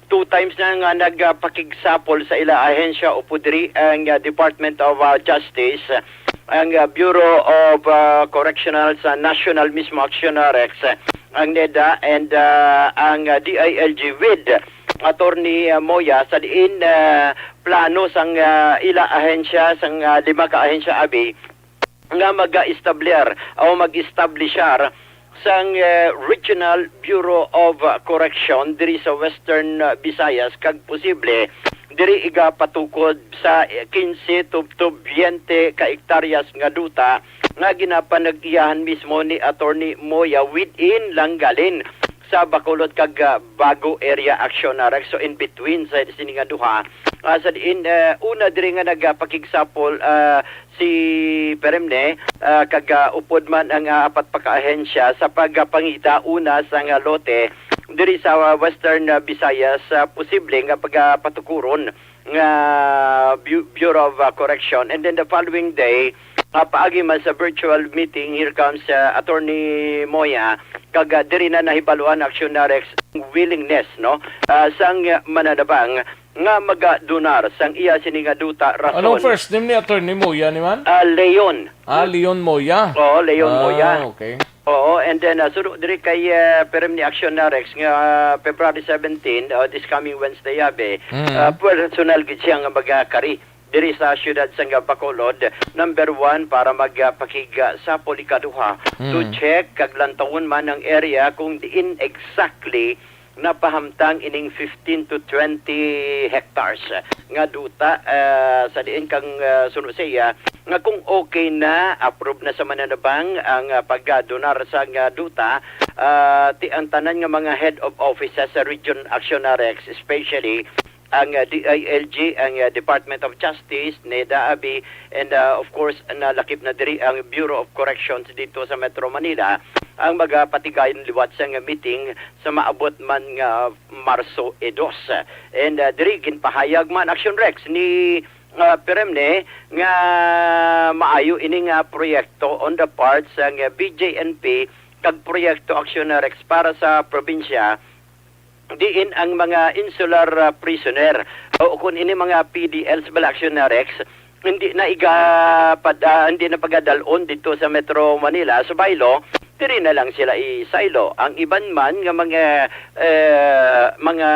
two times na nga nagpakigsapol sa ila ahensya o diri ang, ah, Department of, ah, Justice, ang, ah, Bureau of, ah, Correctional sa National mismo Aksyon, ah, Rex, ang neda, and, ah, ang, ah, D I L G with Attorney, ah, Moya sa diin, ah, plano sang, ah, ila ahensya, sang, ah, lima ka ahensya abi nga mag-establir o mag-establishar sang, eh, Regional Bureau of, ah, Correction diri sa Western, ah, Visayas, kag posible diri igapatukod sa, eh, quince to, to twenty ka hektaryas nga duta nga ginapanag-iyahan mismo ni Attorney Moya within lang galin sa Bacolod kag, ah, Bago area action na, Rex. So, in between sa sini nga duha, ah, sa diin, eh, una diri nga nagapakigsapol, ah, si Peremne, ah, kag, ah, upod man ang, ah, apat pa ka ahensya sa pagpangita una sa nga lote diri sa Western, ah, Visayas, ah, posible nga pagpatukuron nga Bu-, Bureau of, ah, Correction. And then the following day, ah, paagi man sa virtual meeting, here comes, ah, Attorney Moya, kag, ah, diri na nahibaluan, Aksyon na, Rex, ang willingness, no, ah, sang mananabang nga magadonar sang iya sini nga duta. Rason. Anong first name ni Attorney Moya ni man? Ah, Leon. Ah, Leon Moya. Oo, Leon Ah, Moya. Okay. Oo, and then, ah, suno diri kay, ah, Peremne Aksyon na, Rex, nga, ah, February seventeen, ah, this coming Wednesday, abi, Mm. ah, personal gid siya nga magakari diri sa siyudad sang Bacolod, number one, para magpakigsapol, ikaduha, to Mm. check kag lantawon man ang area kung diin exactly napahamtang ining fifteen to twenty hectares nga duta, ah, sa diin kang, ah, suno sa iya, nga kung okay na, approve na sa mananabang ang, ah, pagdonar sa nga duta, ah, ti ang tanan nga mga head of offices sa Region Action na, Rex, especially ang, ah, D I L G, ang, ah, Department of Justice, neda, abi, and, ah, of course, nalakip na diri ang Bureau of Corrections dito sa Metro Manila, ang magapatigayon liwat sa nga meeting sa maabot man nga Marso dos. And, ah, diri ginpahayag man, Action Rex, ni, ah, Peremne nga maayo ini nga proyekto on the part sa nga B J N P kag proyekto, Action Rex, para sa probinsya, diin ang mga insular, ah, prisoner o kung ini mga P D Ls bala, Action Rex, hindi na iga-, pad-, ah, hindi na pagadalon dito sa Metro Manila, sa Bailo, diri na lang sila isaylo. Ang iban man nga mga, eh, mga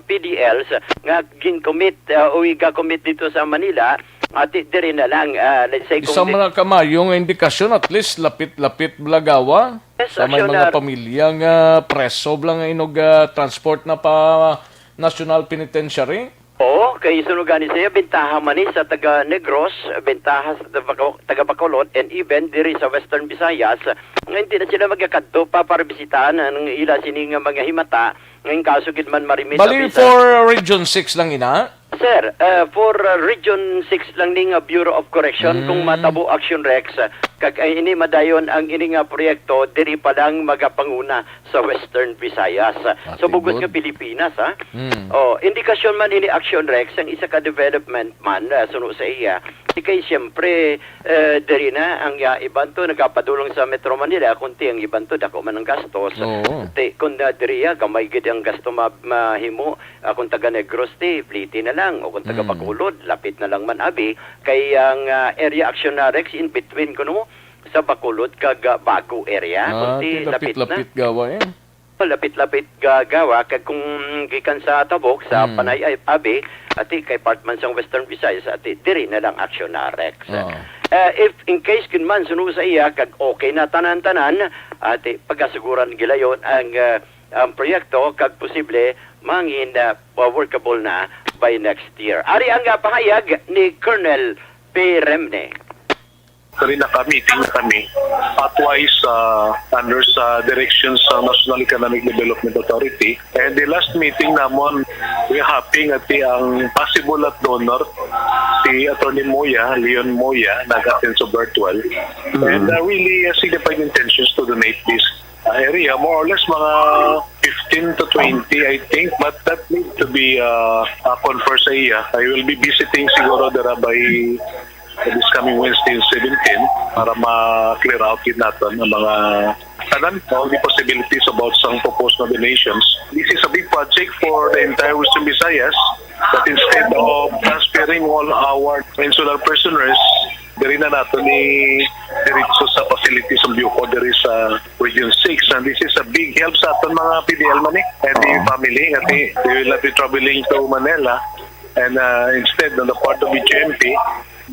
P D Ls nga gin-commit, ah, o iga-commit dito sa Manila, ati diri na lang, ah, let's say, kung Isa di- man na kamayo nga indikasyon, at least lapit-lapit Blagawa. Yes, Sa may Action mga Rex. pamilya nga preso bala nga inog, ah, transport na pa National Penitentiary. Oo, kay suno gani siya, bentaha man ni sa taga Negros, bentaha sa taga Baco-, taga Bacolod, and even diri sa Western Visayas, nga hindi na sila magakadto pa para bisitahan ang ila sini nga mga himata, nga in kaso gid man marimit Bali abi sa for Region six lang ina? Sir, uh, for uh, Region six lang ni nga Bureau of Correction, kung Mm. matabo Action Rex, uh, kag ay ini madayon ang ini nga proyekto, diri pa lang magapanguna sa Western Visayas. Ah, So, bugos tigbod. nga Pilipinas, ha? Mm. Oh, indikasyon man ini Action Rex, ang isa ka development man, uh, suno sa iya, di kay siyempre, uh, diri na ang uh, iban to nagapadulong sa Metro Manila, kunti ang iban to dako man ang gastos. Oo. Ti, kung uh, diri, uh, gamay gid ang gasto ma- mahimo, Ah, kung taga Negros ti, Leyte na lang, o kung taga Mm. Bacolod, lapit na lang man abi, kay ang, ah, area Action Rex in between kuno sa Bacolod kag, ah, Bago area, Ah, kundi ti lapit na. lapit-lapit gawa, eh. Oh, lapit-lapit ga-, gawa, kag kung gikan sa Tabok, sa Mm. Panay ay abi, ati kay part man sang Western Visayas, ati diri na lang Action Rex. Oo. Ah, if in case kun man suno sa iya, kag okay na tanan-tanan, ati pagasuguran gilayon ang, ah, ang proyekto kag posible mangin, ah, workable na by next year. Ari ang, ah, pahayag ni Colonel P. Remne. Diri na kami, meeting na kami. Pathwise, ah, under sa direction sa National Economic Development Authority. And the last meeting namon, we are happy nga ti ang possible at donor, si Attorney Moya, Leon Moya, nag-attend sa virtual. And, ah, really, ah, signified intentions to donate this uh, area, more or less mga fifteen to twenty, I think, but that need to be uh, uh, confirmed sa iya. I will be visiting siguro dira by this coming Wednesday, seventeen, para ma-clear out gid naton ang mga tanan, all the possibilities about sang proposed na donations. This is a big project for the entire Western Visayas, but instead of transferring all our insular prisoners, diri na nato ni diretso sa facility sa Bucor, diri sa Region six. And this is a big help sa aton mga P D L man, eh, and the Oo. family. Kasi they will not be traveling to Manila. And uh, instead, on the part of B J M P,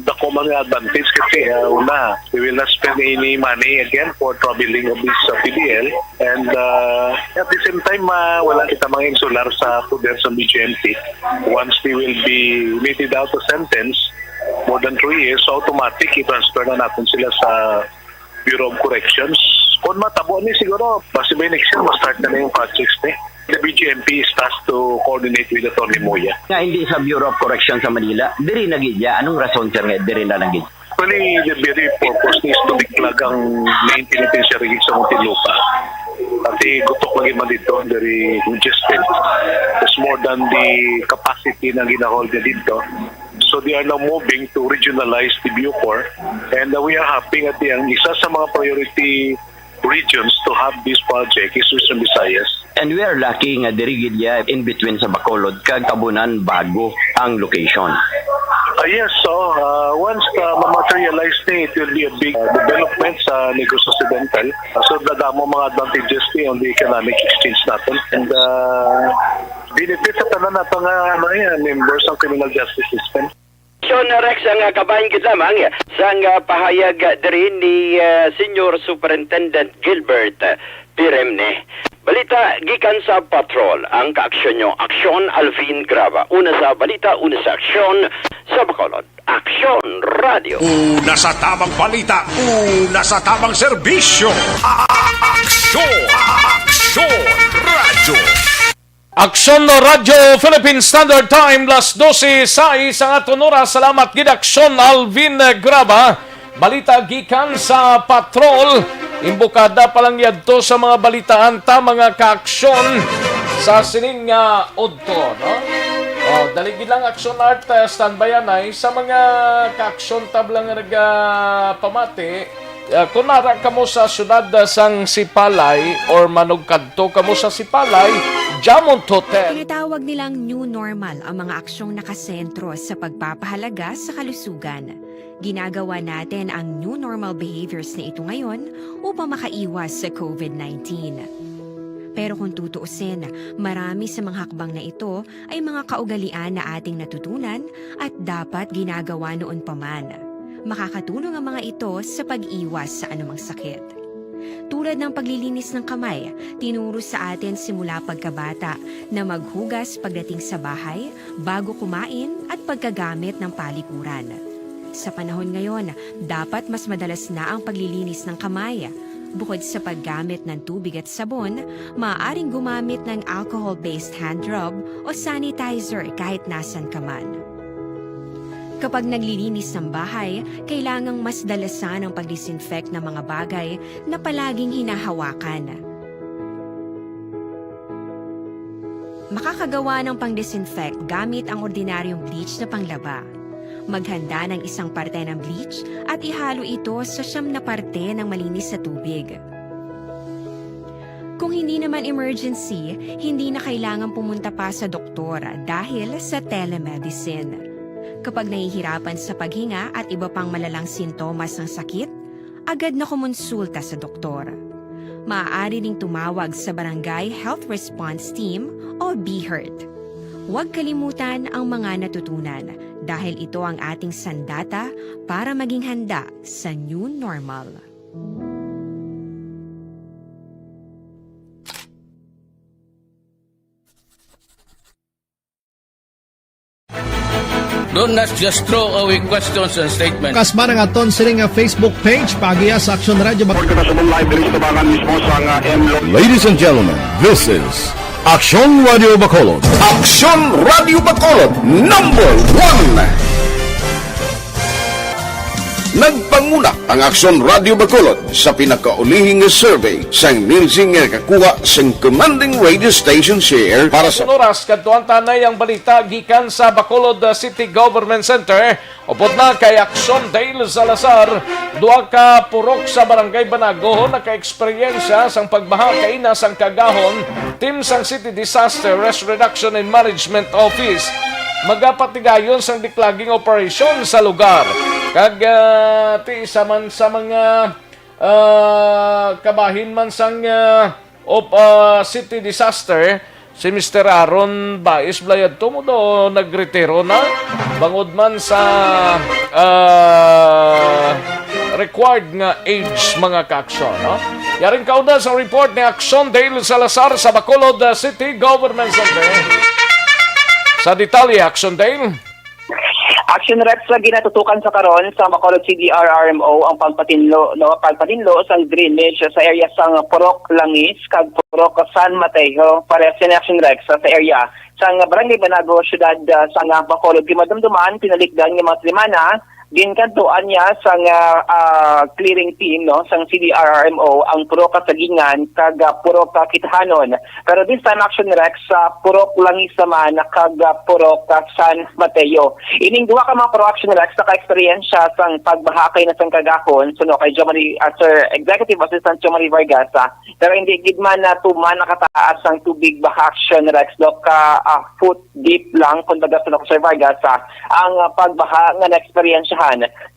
dako man nga advantage kasi uh, una, we will not spend any money again for traveling of this uh, P D L. And uh, at the same time, uh, wala kita mga insular sa poder sa B J M P. Once they will be meted out a sentence, more than three years, so automatic i-transfer na natin sila sa Bureau of Corrections. Kung matabo ni siguro, basi by next year, ma-start na, na yung projects ni. The B J M P is tasked to coordinate with Attorney Moya. Nga hindi sa Bureau of Correction sa Manila, diri na gid ya. Anong rason, sir, nga diri na lang gid? Actually, the very purpose is to declag ang main penitentiary sa Muntinlupa. Kasi gutok lagi man dito, very congested. It's more than the capacity na ginahold na dito. So they are now moving to regionalize the Bucor. And uh, we are happy nga ang isa sa mga priority regions to have this project is Western Visayas. And we are lucky nga diri gid ya in between sa Bacolod kag Tabonan, Bago ang location. Ah, yes, so uh, once uh, ma-materialize ni, it will be a big uh, development sa Negros Occidental. Uh, so dadamo mga advantages ni on the economic exchange natin. And uh, benefit sa tanan nato nga ano yan, members ng criminal justice system. Sean Rex ang, ah, kabahin gid lamang sang, ah, pahayag, ah, diri ni, ah, Senior Superintendent Gilbert, ah, Piremne. Balita gikan sa Patrol, ang kaaksyon nyo, Aksyon Alvin Graba. Una sa balita, una sa aksyon, sa Bacolod. Aksyon Radio. Una sa tamang balita, una sa tamang serbisyo. A-, a-, Aksyon, Aksyon Radio. Aksyon Radyo Philippine Standard Time, las dose sais ang aton oras. Salamat gid, Aksyon Alvin Graba. Balita gikan sa Patrol. Imbukada pa lang yadto sa mga balitaan ta, mga kaaksyon, sa sining nga udto, no? Oh, dali gid lang, Aksyon Art, uh, standby anay sa mga kaaksyon tab lang nagapamati. Ah, kung nara kamo sa siyudad, ah, sang Sipalay or manugkadto kamo sa Sipalay, Jamont Hotel. Tinatawag nilang new normal ang mga aksyong nakasentro sa pagpapahalaga sa kalusugan. Ginagawa natin ang new normal behaviors na ito ngayon upang makaiwas sa covid nineteen. Pero kung tutuusin, marami sa mga hakbang na ito ay mga kaugalian na ating natutunan at dapat ginagawa noon pa man. Makakatulong ang mga ito sa pag-iwas sa anumang sakit. Tulad ng paglilinis ng kamay, tinuro sa atin simula pagkabata na maghugas pagdating sa bahay, bago kumain, at pagkagamit ng palikuran. Sa panahon ngayon, dapat mas madalas na ang paglilinis ng kamay. Bukod sa paggamit ng tubig at sabon, maaaring gumamit ng alcohol-based hand rub o sanitizer kahit nasan ka man. Kapag naglilinis ng bahay, kailangang mas dalasan ang pag-disinfect ng mga bagay na palaging hinahawakan. Makakagawa ng pang-disinfect gamit ang ordinaryong bleach na panglaba. Maghanda ng isang parte ng bleach at ihalo ito sa siyam na parte ng malinis na tubig. Kung hindi naman emergency, hindi na kailangan pumunta pa sa doktor dahil sa telemedicine. Kapag nahihirapan sa paghinga at iba pang malalang sintomas ng sakit, agad na kumonsulta sa doktor. Maaari ding tumawag sa Barangay Health Response Team o BHERT. Huwag kalimutan ang mga natutunan dahil ito ang ating sandata para maging handa sa new normal. Don't not just throw away questions and statements. Kasman ang aton sini nga Facebook page, paagiha sa Aksyon Radio Bak- Report ka sa live diri sa tabangan mismo sa nga M Lo- Ladies and gentlemen, this is Aksyon Radio Bacolod. Aksyon Radio Bacolod, number one. Nagpanguna ang Aksyon Radio Bacolod sa pinakaulihing nga survey sang NILSI nga nakakuha sang commanding radio station share para sa Oras, kadtuan tanay ang balita gikan sa Bacolod City Government Center. Upod na kay Aksyon Dale Salazar, duha ka purok sa Barangay Banago naka-eksperyensya sang pagbaha kaina sang kagahon. Team sang City Disaster Risk Reduction and Management Office magapatigayon sang diklaging operasyon sa lugar. Kag ah, ti isa man sa mga ah, kabahin man sang ah, op, ah, city disaster, si Mister Aaron Baez Blayadto mo do nagretiro na bangod man sa ah, required nga age, mga kaaksyon, no? Yaring kauda sa report ni Aksyon Dale Salazar sa Bacolod ah, City Government Center. Sa detalye, Aksyon Dale. Action Rex sa ginatutukan sa karon sa Bacolod C D R R M O ang pagpatinlo, no, pagpatinlo sang drainage sa area sang Purok Langis kag Purok San Mateo. Pareha sini Action Rex sa area sang Barangay Banago, siyudad ah, sang Bacolod. Kay madumduman, pinalikdan nga mga semana, ginkadtuan niya sang ah, ah, clearing team, no, sang C D R R M O ang Purok Kasagingan kag ah, Purok Kakitahanon. Pero this time, Action Rex, sa Purok Langis naman kag ah, Purok ah, San Mateo. Ining duha ka mga Purok, Action Rex, naka-eksperyensya sang pagbaha kaina sang kagahon, suno kay Jomari, ah, Sir Executive Assistant Jomari Vargas, ah, pero hindi gid man natuman nakataas ang tubig baha, Action Rex, do ka ah, foot deep lang, kumbaga, suno kay Sir Vargas, ah, ang ah, pagbaha nga naeksperyensyahan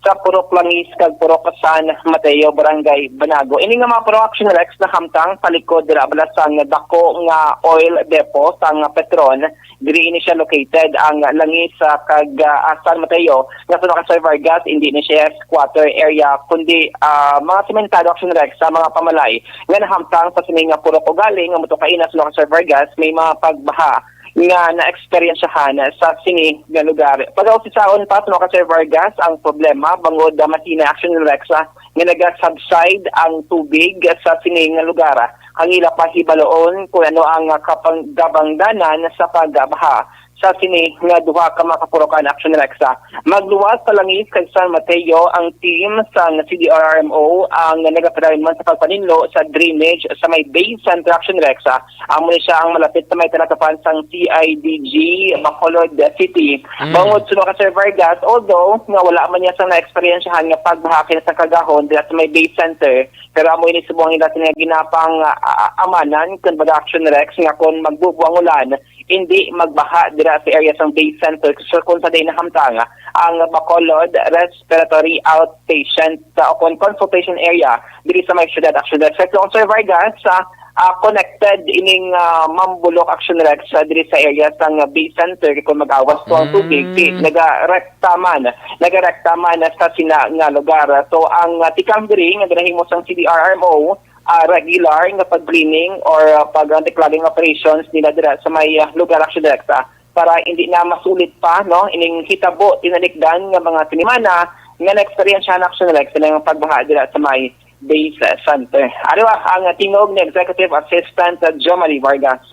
sa Purok Langis kag Purok San Mateo, Barangay Banago. Ini nga mga Purok, Action Rex, nahamtang palikod dira bala sang dako nga oil depot sang Petron. Diri ini siya located, ang Langis ah, kag ah, San Mateo, nga suno kay Sir Vargas, hindi ni siya squatter area, kundi ah, mga sementado, Action Rex, sa mga pamalay nga nahamtang sa sini nga purok. Ugaling nga mutukaina, suno kay Sir Vargas, may mga pagbaha nga naeksperyensyahan sa sini nga lugar. Pagausisaon pa, suno kay Sir Vargas, ang problema bangod ah, masina, Action Rex, ah, nga naga-subside ang tubig sa sini nga lugar. Ang ila pa hibaloon kung ano ang ah, kapang-, kabangdanan sa pagbaha sa sini nga duha ka mga kapurokan, Action Rex, ah. Magluwas sa Langis kag San Mateo ang team sang C D R R M O ang nagapadayon man sa pagpaninlo sa drainage sa may Bay Center, Action Rex, ah. Amo ni siya ang malapit sa may talatapan sang C I D G Bacolod City. Mm. Bangod suno kay Sir Vargas, although nga wala man niya sang naeksperyensyahan nga pagbaha kaina sang kagahon dira sa may Bay Center, pero amo ini subong ang ila sini nga ginapang ah, ah, amanan, kumbaga, Action Rex, nga kung magbubo ang ulan, hindi magbaha dira sa area sang Bay Center, so kung sa day nahamtang ang Bacolod Respiratory Outpatient sa, o kon consultation area diri sa may siyudad, Action Rex. Sa Sir Vargas, ah, ah, connected ining ah, Mambulok, Action Rex, ah, diri sa area sang Bay Center, kay kung mag-awas to ang tubig, di, nagarekta man, nagarekta man sa sina nga lugar. So ang ah, tikang diri nga ginahimo sang C D R R M O, ah, regular nga pag-cleaning or ah, pag-anti-clogging operations nila dira sa may ah, lugar, Action Rex, ah, para hindi na masulit pa, no, ining hitabo tinalikdan nga mga sinimana nga naeksperyensyahan, Action Rex, sa ilang pagbaha dira sa may Base Center. Ano ang tingog ni Executive Assistant Jomari Vargas?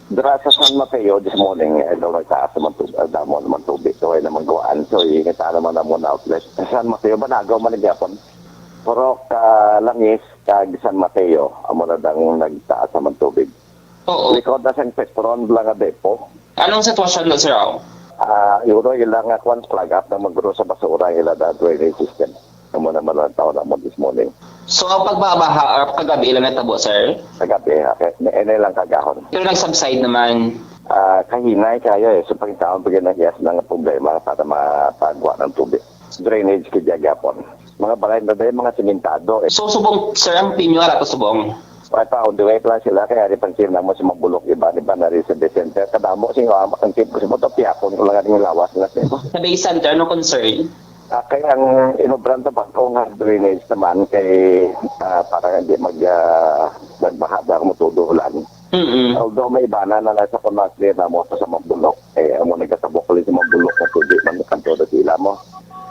Dira sa San Mateo this morning, eh, daw nagtaas naman tub-, ah, damo naman tubig. So, ay naman guwaan. So, ingita naman naman outlet. Sa San Mateo, Banago man gyapon. Purok, ah, Langis kag San Mateo, amo na dang nagtaas naman tubig. Oo. Likod na sang Petron, Blanca Depo. Anong sitwasyon na, sir, aw? Ah, yun, ilang, ah, kwan, plug up na magro sa basura, ila da drainage system. Amo na man ang tao na mo this morning. So, ang pagbabaha, ah, kagabi lang natabo, sir? Kagabi, okay. May, may lang kagahon. Pero nag-subside naman? Ah, kahinay kayo eh. So, pagkitaon, pag nahiyas ng problema para mapagwa ng tubig. Drainage kaya gyapon. Mga balay na dahil mga simentado eh. So, subong, sir, ang pinyo, ara to subong? Ay pa, on the way pa lang sila, kaya di pansin na mo sa Mabulok, iba, iba na rin sa Bay Center. Kadamo, sing, ah, ang tip, sa mo to, piyapon ko lang ang lawas na sa imo. Sa Bay Center, ano concern? Ah, kay ang inobran sa bangko nga drainage naman kay, ah, para hindi mag, ah, magbaha ba kung matudulan. Mm-mm. Although may iba na na sa pamag-clear na mo sa Mabulok. Eh, ang mga nagkasabok ko sa Mabulok na tubig man ang todo sila mo.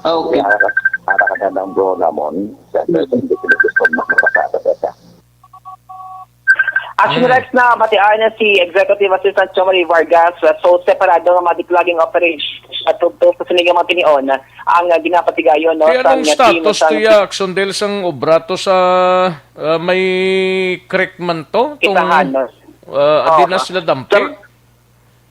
Okay. Kaya ara, ara ka na ng bro namon. Sa Mm. hindi ko gusto makapasada sa Action Mm. Rex, nabatian si Executive Assistant Chomari Vargas, uh, so separado nga mga diplogging operation sa tubto sa sini nga mga tinion ang, uh, ginapatigayon, no, Kaya sa anong mga team status sa to ya, Action Del, sang obra to sa, uh, may creek man to? Tong, Kitahan, no? Uh, adi Oo. na sila dampi? Sa,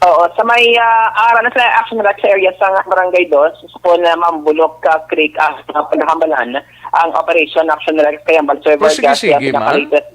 Oo, sa may, ah, ara na sa Action Rex sa area sa Barangay Dos, sa po na Mambulok, ah, Creek, ah, sa Pagkahambalan, ang Operation Action Rex kay ang Balsoy Pero Vargas, sige-sige, kaya man. pinakalatest.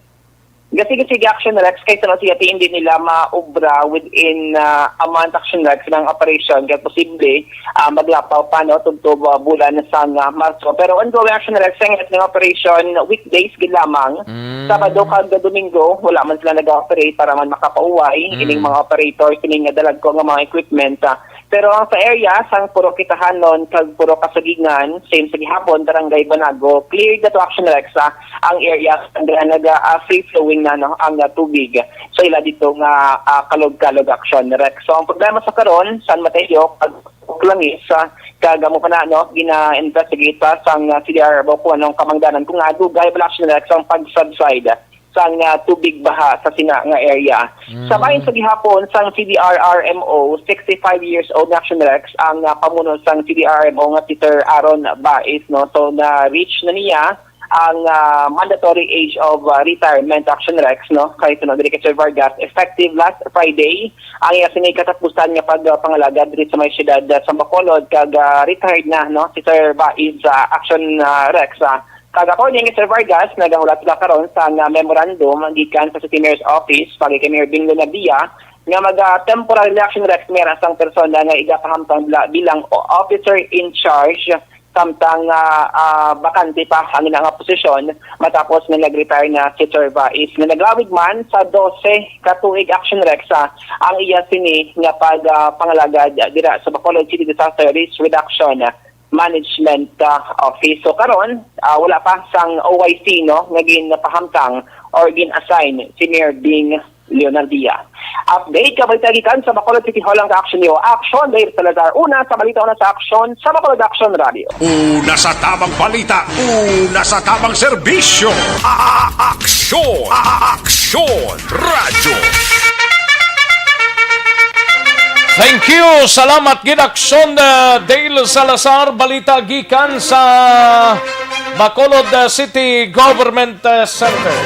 Sige-sige Action Rex, kay sa siya, hindi nila maubra within, ah, a month Action Rex ng operation, kaya posible, ah, maglapaw pa, no, tugto, ah, bulan sa nga Marso. Pero ongoing Action Rex, ang ng operation, weekdays gid lamang, Mm. Sabado kag Domingo, wala man sila nag-operate para man makapauway Mm. ining mga operator kining nga dalagko nga mga equipment, ah. Pero ang sa area sang Purok Kitahanon kag Purok Kasagingan, same sa gihapon, Barangay Banago, cleared na to Action Rex, ah, ang area nga naga, ah, free flowing na, no, ang, ah, tubig. So ila dito nga, ah, kalog-kalog Action Rex. So ang problema sa karon, San Mateo kag Langis, ah, kag amo pa na, no, gina-investigate pa sang, ah, C D R kung anong kamangdanan kung nga dugay bala Action Rex ang pag-subside sang, ah, tubig baha sa sina nga area. Mm. Sa bahin sa gihapon sang C D R R M O, sixty-five years old na Action Rex ang, ah, pamuno sang C D R R M O nga si Sir Aaron Baiz, no? So, na-reach na niya ang, ah, mandatory age of, ah, retirement Action Rex, no? Kay tungod diri kay Sir Vargas, effective last Friday, ang iya sini katapusan nga pagpangalagad diri sa may siyudad, ah, sa Bacolod, kag, ah, retired na, no? Si Sir Baiz, ah, Action, ah, Rex, ah, Kag according kay Sir Vargas, nagahulat sila karon sang, ah, memorandum gikan sa City Mayor's Office, pagi kay Mayor Bing Lunabia, nga maga-temporary election rek mera sang persona nga igapahamtang bila-, bilang o-, officer in charge, samtang, ah, ah, bakante pa ang ina nga posisyon matapos nga nag-retire na si Sir Baiz, nga naglawig man sa dose ka tuig action rek sa ang iya sini nga pag, ah, pangalagad dira sa Bacolod City Disaster Risk Reduction Management, ah, Office. So karon, ah, wala pa sang O I C, no, nga ginpahamtang or gin-assign si Mayor Bing Leonardia. Update ka balita gikan sa Bacolod City Hall ang ka-action niyo. Action, Dave Salazar. Una sa balita, una sa aksyon, sa Bacolod Action Radio. Una sa tamang balita, una sa tamang serbisyo. A-, a-, aksyon, a-, a-, aksyon, Radyo. Thank you. Salamat gid, Aksyon, uh, Dale Salazar. Balita gikan sa Bacolod, uh, City Government, uh, Center.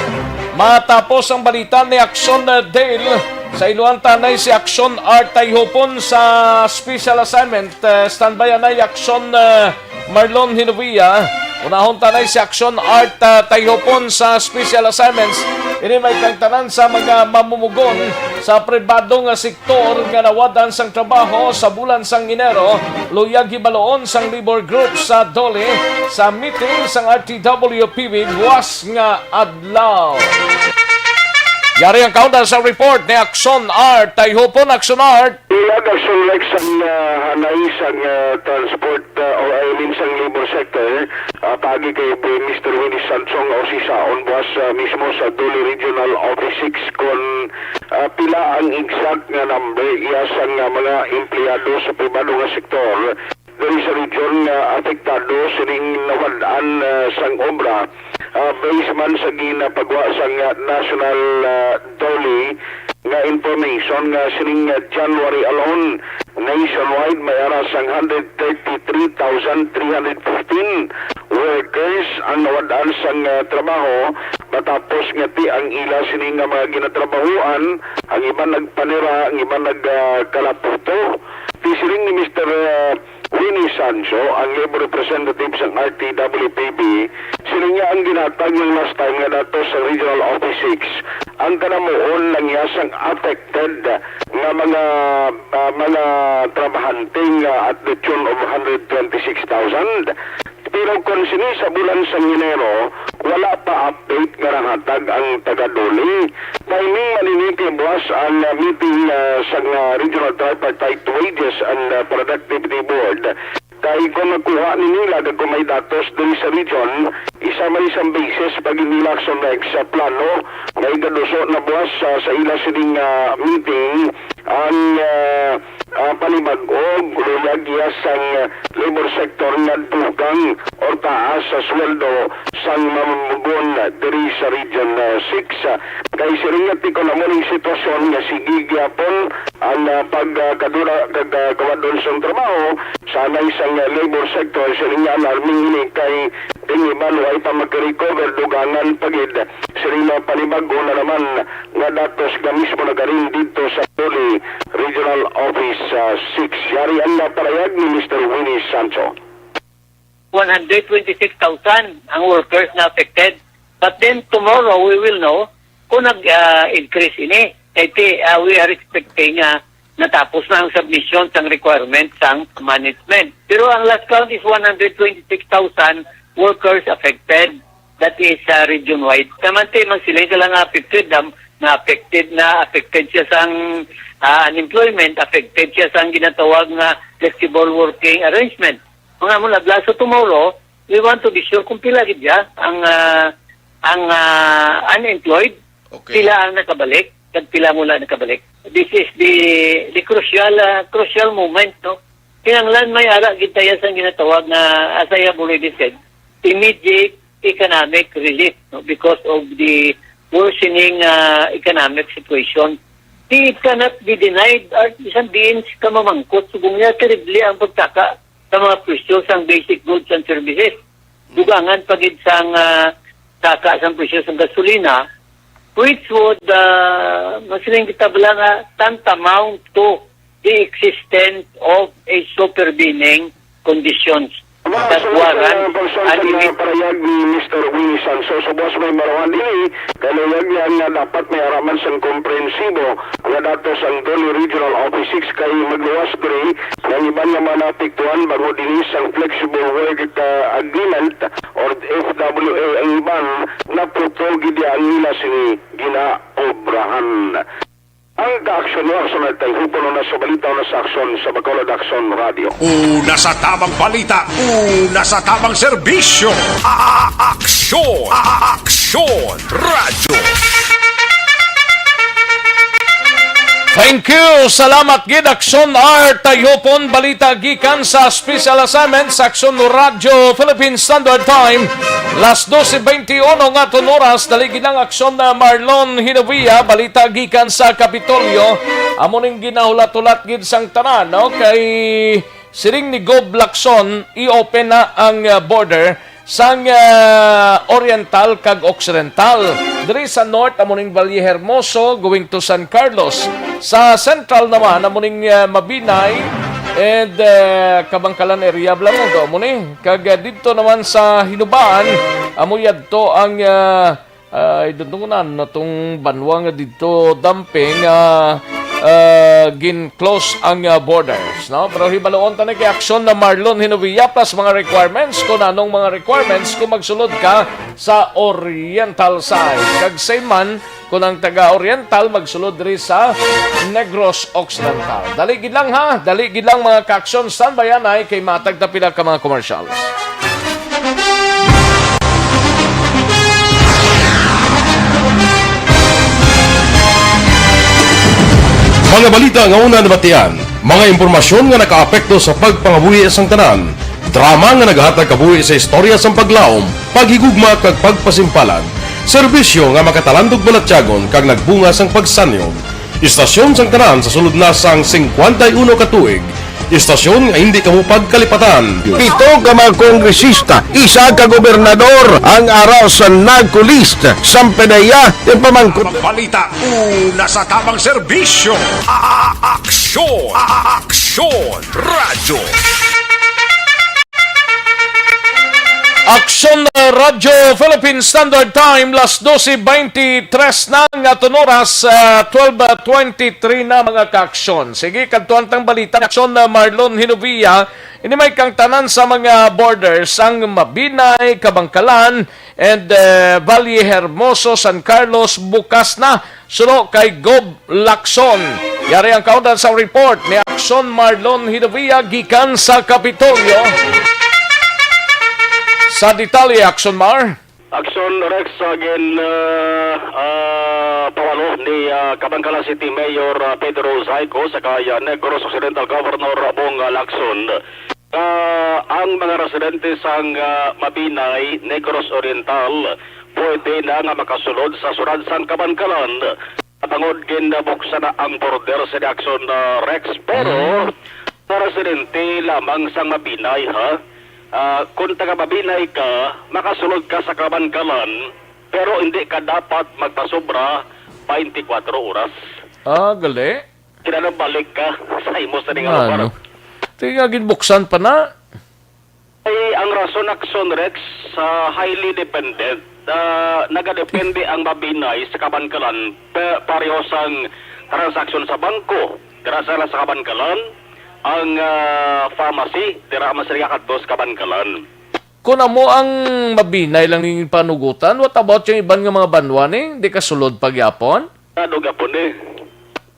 Matapos ang balita ni Aksyon, uh, Dale, sa iluan tanay si Aksyon Art Tayhupon sa special assignment. Uh, standby anay Aksyon, uh, Marlon Hinovia. Unahon tanay si Aksyon Art, ah, Tayhupon sa special assignments. Ini may kang tanan sa mga mamumugon sa pribado nga sektor nga nawadan sang trabaho sa bulan sang Enero, luyag hibaloon sang labor group sa DOLE sa meeting sang R T W P B buwas nga adlaw. Yari ang kaunda sa report ni Aksyon Art Tayhupon. Aksyon Art. Ila ka sulek sang, ah, hanay sang, ah, transport, ah, o I mean sang labor sector, ah, paagi kay Mister Winnie Sancho nga usisaon buwas, ah, mismo sa DOLE Regional Office six kon, ah, pila ang exact nga number iya sang, ah, mga empleyado sa pribado nga sektor diri sa region nga apektado sining nawad-an, ah, sang obra, ah, base man sa ginapagwa sang, ah, National, ah, DOLE. Nga information nga sining, ah, January alone, nationwide may ara sang hundred thirty-three thousand three hundred fifteen workers ang nawad-an sang, ah, trabaho matapos nga ti ang ila sini nga mga ginatrabahoan, ang iban nagpanira, ang iban nag, ah, kalaputo. Ti siling ni Mister, ah, Winnie Sancho, ang labor representative sang R T W P B, siling niya ang ginhatag niya last time nga datos sa Regional Office six, ang kanamuon lang niya sang affected nga mga, ah, mga trabahante nga at the tune of hundred twenty-six thousand. Pero kon sini sa bulan sang Enero, wala pa update nga nahatag ang taga-DOLE. Timing man ini kay buas ang, ah, meeting, ah, sang, ah, Regional Tripartite Wages and, ah, Productivity Board. Kay kung magkuha ni nila kag kung may datos diri sa region, isa man isang basis pag nila sa next sa plano nga igaduso na buas, ah, sa ila sining, ah, meeting ang, ah, ah, panibag-o, luyag iya sang, ah, labor sector nga dugang or taas sa sweldo sang mamumugon diri sa Region, ah, six. Kay siring nga tikon amo ning sitwasyon nga sige gyapon ang, ah, pagkadura kag, ah, kawadon sang trabaho sa anay sang, ah, labor sector. Siring nga alarming ini kay ing iban way pa magka-recover, dugangan pa gid. Siring nga panibag-o na naman nga datos nga mismo nagarin didto sa DOLE Regional Office, ah, six. Yari ang napalayag ni Mister Winnie Sancho. One hundred twenty-six thousand ang workers na affected. But then tomorrow we will know kung nag, ah, increase ini. Kay ti, ah, we are expecting, ah, natapos na ang submission sang requirement sang management. Pero ang last count is one hundred twenty-six thousand workers affected. That is, ah, region-wide. Naman ti, man sila yung lang affected, um, na affected, na affected siya sang, ah, unemployment, affected siya sang ginatawag nga flexible working arrangement. Mga mula, so tomorrow, we want to be sure kung pila gid ya ang, ah, ang, ah, unemployed, Okay. pila ang nakabalik, kag pila mula nakabalik. This is the, the crucial, ah, crucial moment, no? Kinahanglan may ara gid tayo sa ginatawag nga, as I have already said, immediate economic relief, no, because of the worsening, ah, economic situation. It cannot be denied, or bisan diin ka mamangkot, subong niya, terrible ang pagtaka sa mga presyo sang basic goods and services. Dugangan pa gid sang, ah, taka sang presyo sang gasolina, which would, ah, masiling kita bala nga tantamount to the existence of a supervening conditions Amo, that sunod warrant sa pagsunod an sa mga immediate parayag ni Mister Wilson. So, sa buwas may baruhan ini, kaluyag niya nga dapat may araman sang komprensibo nga datos ang DOLE Regional Office six kay magluwas diri ang iban nga mga naapektuhan bangod ini sang flexible work, uh, agreement or F W A ang iban, naputol gid ang ila sini ginaobrahan. Ang kaaksyon mo, Aksyon at Tayhupon, una sa balita, una sa aksyon sa Bacolod Aksyon Radio. Una sa tamang balita, una sa tamang serbisyo. A-, a-, aksyon, a-, a-, aksyon, radyo. Thank you. Salamat gid, Aksyon R. Tayhupon. Balita gikan sa Special Assignment sa Aksyon Radyo Philippine Standard Time. Las doce veintiuno nga aton oras, dali gid lang Aksyon na Marlon Hinovia, balita gikan sa Kapitolyo. Amo ning ginahulat-hulat gid sang tanan, no? Kay siring ni Gob Lacson, i-open na ang, ah, border sang, ah, Oriental kag Occidental. Diri sa North, amo ning Valle Hermoso, going to San Carlos. Sa Central naman, amo ning, ah, Mabinay and, ah, Kabangkalan area, Blamudo, amo ni. Kag, ah, didto naman sa Hinubaan, amo yadto ang, ah, ah, idundunan natong banwa nga didto, Damping, ah, ah, gin-close ang, ah, borders, no? Pero hibaluon ta ni kay Aksyon na Marlon Hinovia plus mga requirements, kung anong mga requirements kung magsulod ka sa Oriental side. Kag same man, kung ang taga-Oriental magsulod diri sa Negros Occidental. Dali gid lang ha, dali gid lang mga ka-aksyon, standby anay kay matag ta pila ka mga commercials. Mga balita nga una nabatian, mga impormasyon nga nakaapekto sa pagpangabuhi sang tanan, drama nga nagahatag kabuhi sa istorya sang paglaom, paghigugma kag pagpasimpalan, serbisyo nga makatalandog balatyagon kag nagbunga sang pagsanyon. Istasyon sang tanan sa sulod na sang singkwenta y uno ka tuig. Istasyon nga hindi kamo pagkalipatan. Pito ka mga kongresista, isa ka gobernador ang ara sa NAGCO list. Sampedeya, yung pamangkot. Tabang balita, una sa tabang serbisyo. A-, a-, aksyon, a-, a-, aksyon, radyo. Aksyon, uh, Radyo Philippine Standard Time, las doce veintitrés na nga aton oras, uh, twelve twenty-three na, mga kaaksyon. Sige, kadtuan tang balita. Aksyon, uh, Marlon Hinovia, ini may kang tanan sa mga borders, ang Mabinay, Kabangkalan, and, uh, Valle Hermoso, San Carlos, bukas na. Suno kay Gob Lacson. Yari ang kaundan sa report ni Aksyon Marlon Hinovia gikan sa Kapitolyo. Sa detalye, Aksyon Mar. Aksyon Rex, again, uh, uh, pawalo ni, uh, Kabangkalan City Mayor, uh, Pedro Zayco sa kay, uh, Negros Occidental Governor Bong Lacson. Ah, ang mga residente sang, ah, Mabinay, Negros Oriental, pwede na nga makasulod sa siyudad sang Kabankalan. Tungod ginabuksan na ang border sa Jackson, ah, Rex, pero Mm. mga residente lamang sang Mabinay, ha? Ah, kung taga Mabinay ka, makasulod ka sa Kabankalan, pero hindi ka dapat magpasobra twenty-four oras. Ah, gali. Kinahanglan balik ka sa imo sa ning lugar. Ano? Ti nga ginbuksan pa na. Ay, ang rason, Aksyon Rex, sa highly dependent, ah, nagadepende ang Mabinay sa Kabankalan, pe-, pareho sang transaksyon sa bangko. Dira sa, sa Kabankalan, ang, ah, pharmacy, dira man sila kadto sa Kabankalan. Kung amo ang Mabinay lang ning panugutan, what about yung iban nga mga banwa ni? Di kasulod pa gyapon? Ano gapon eh?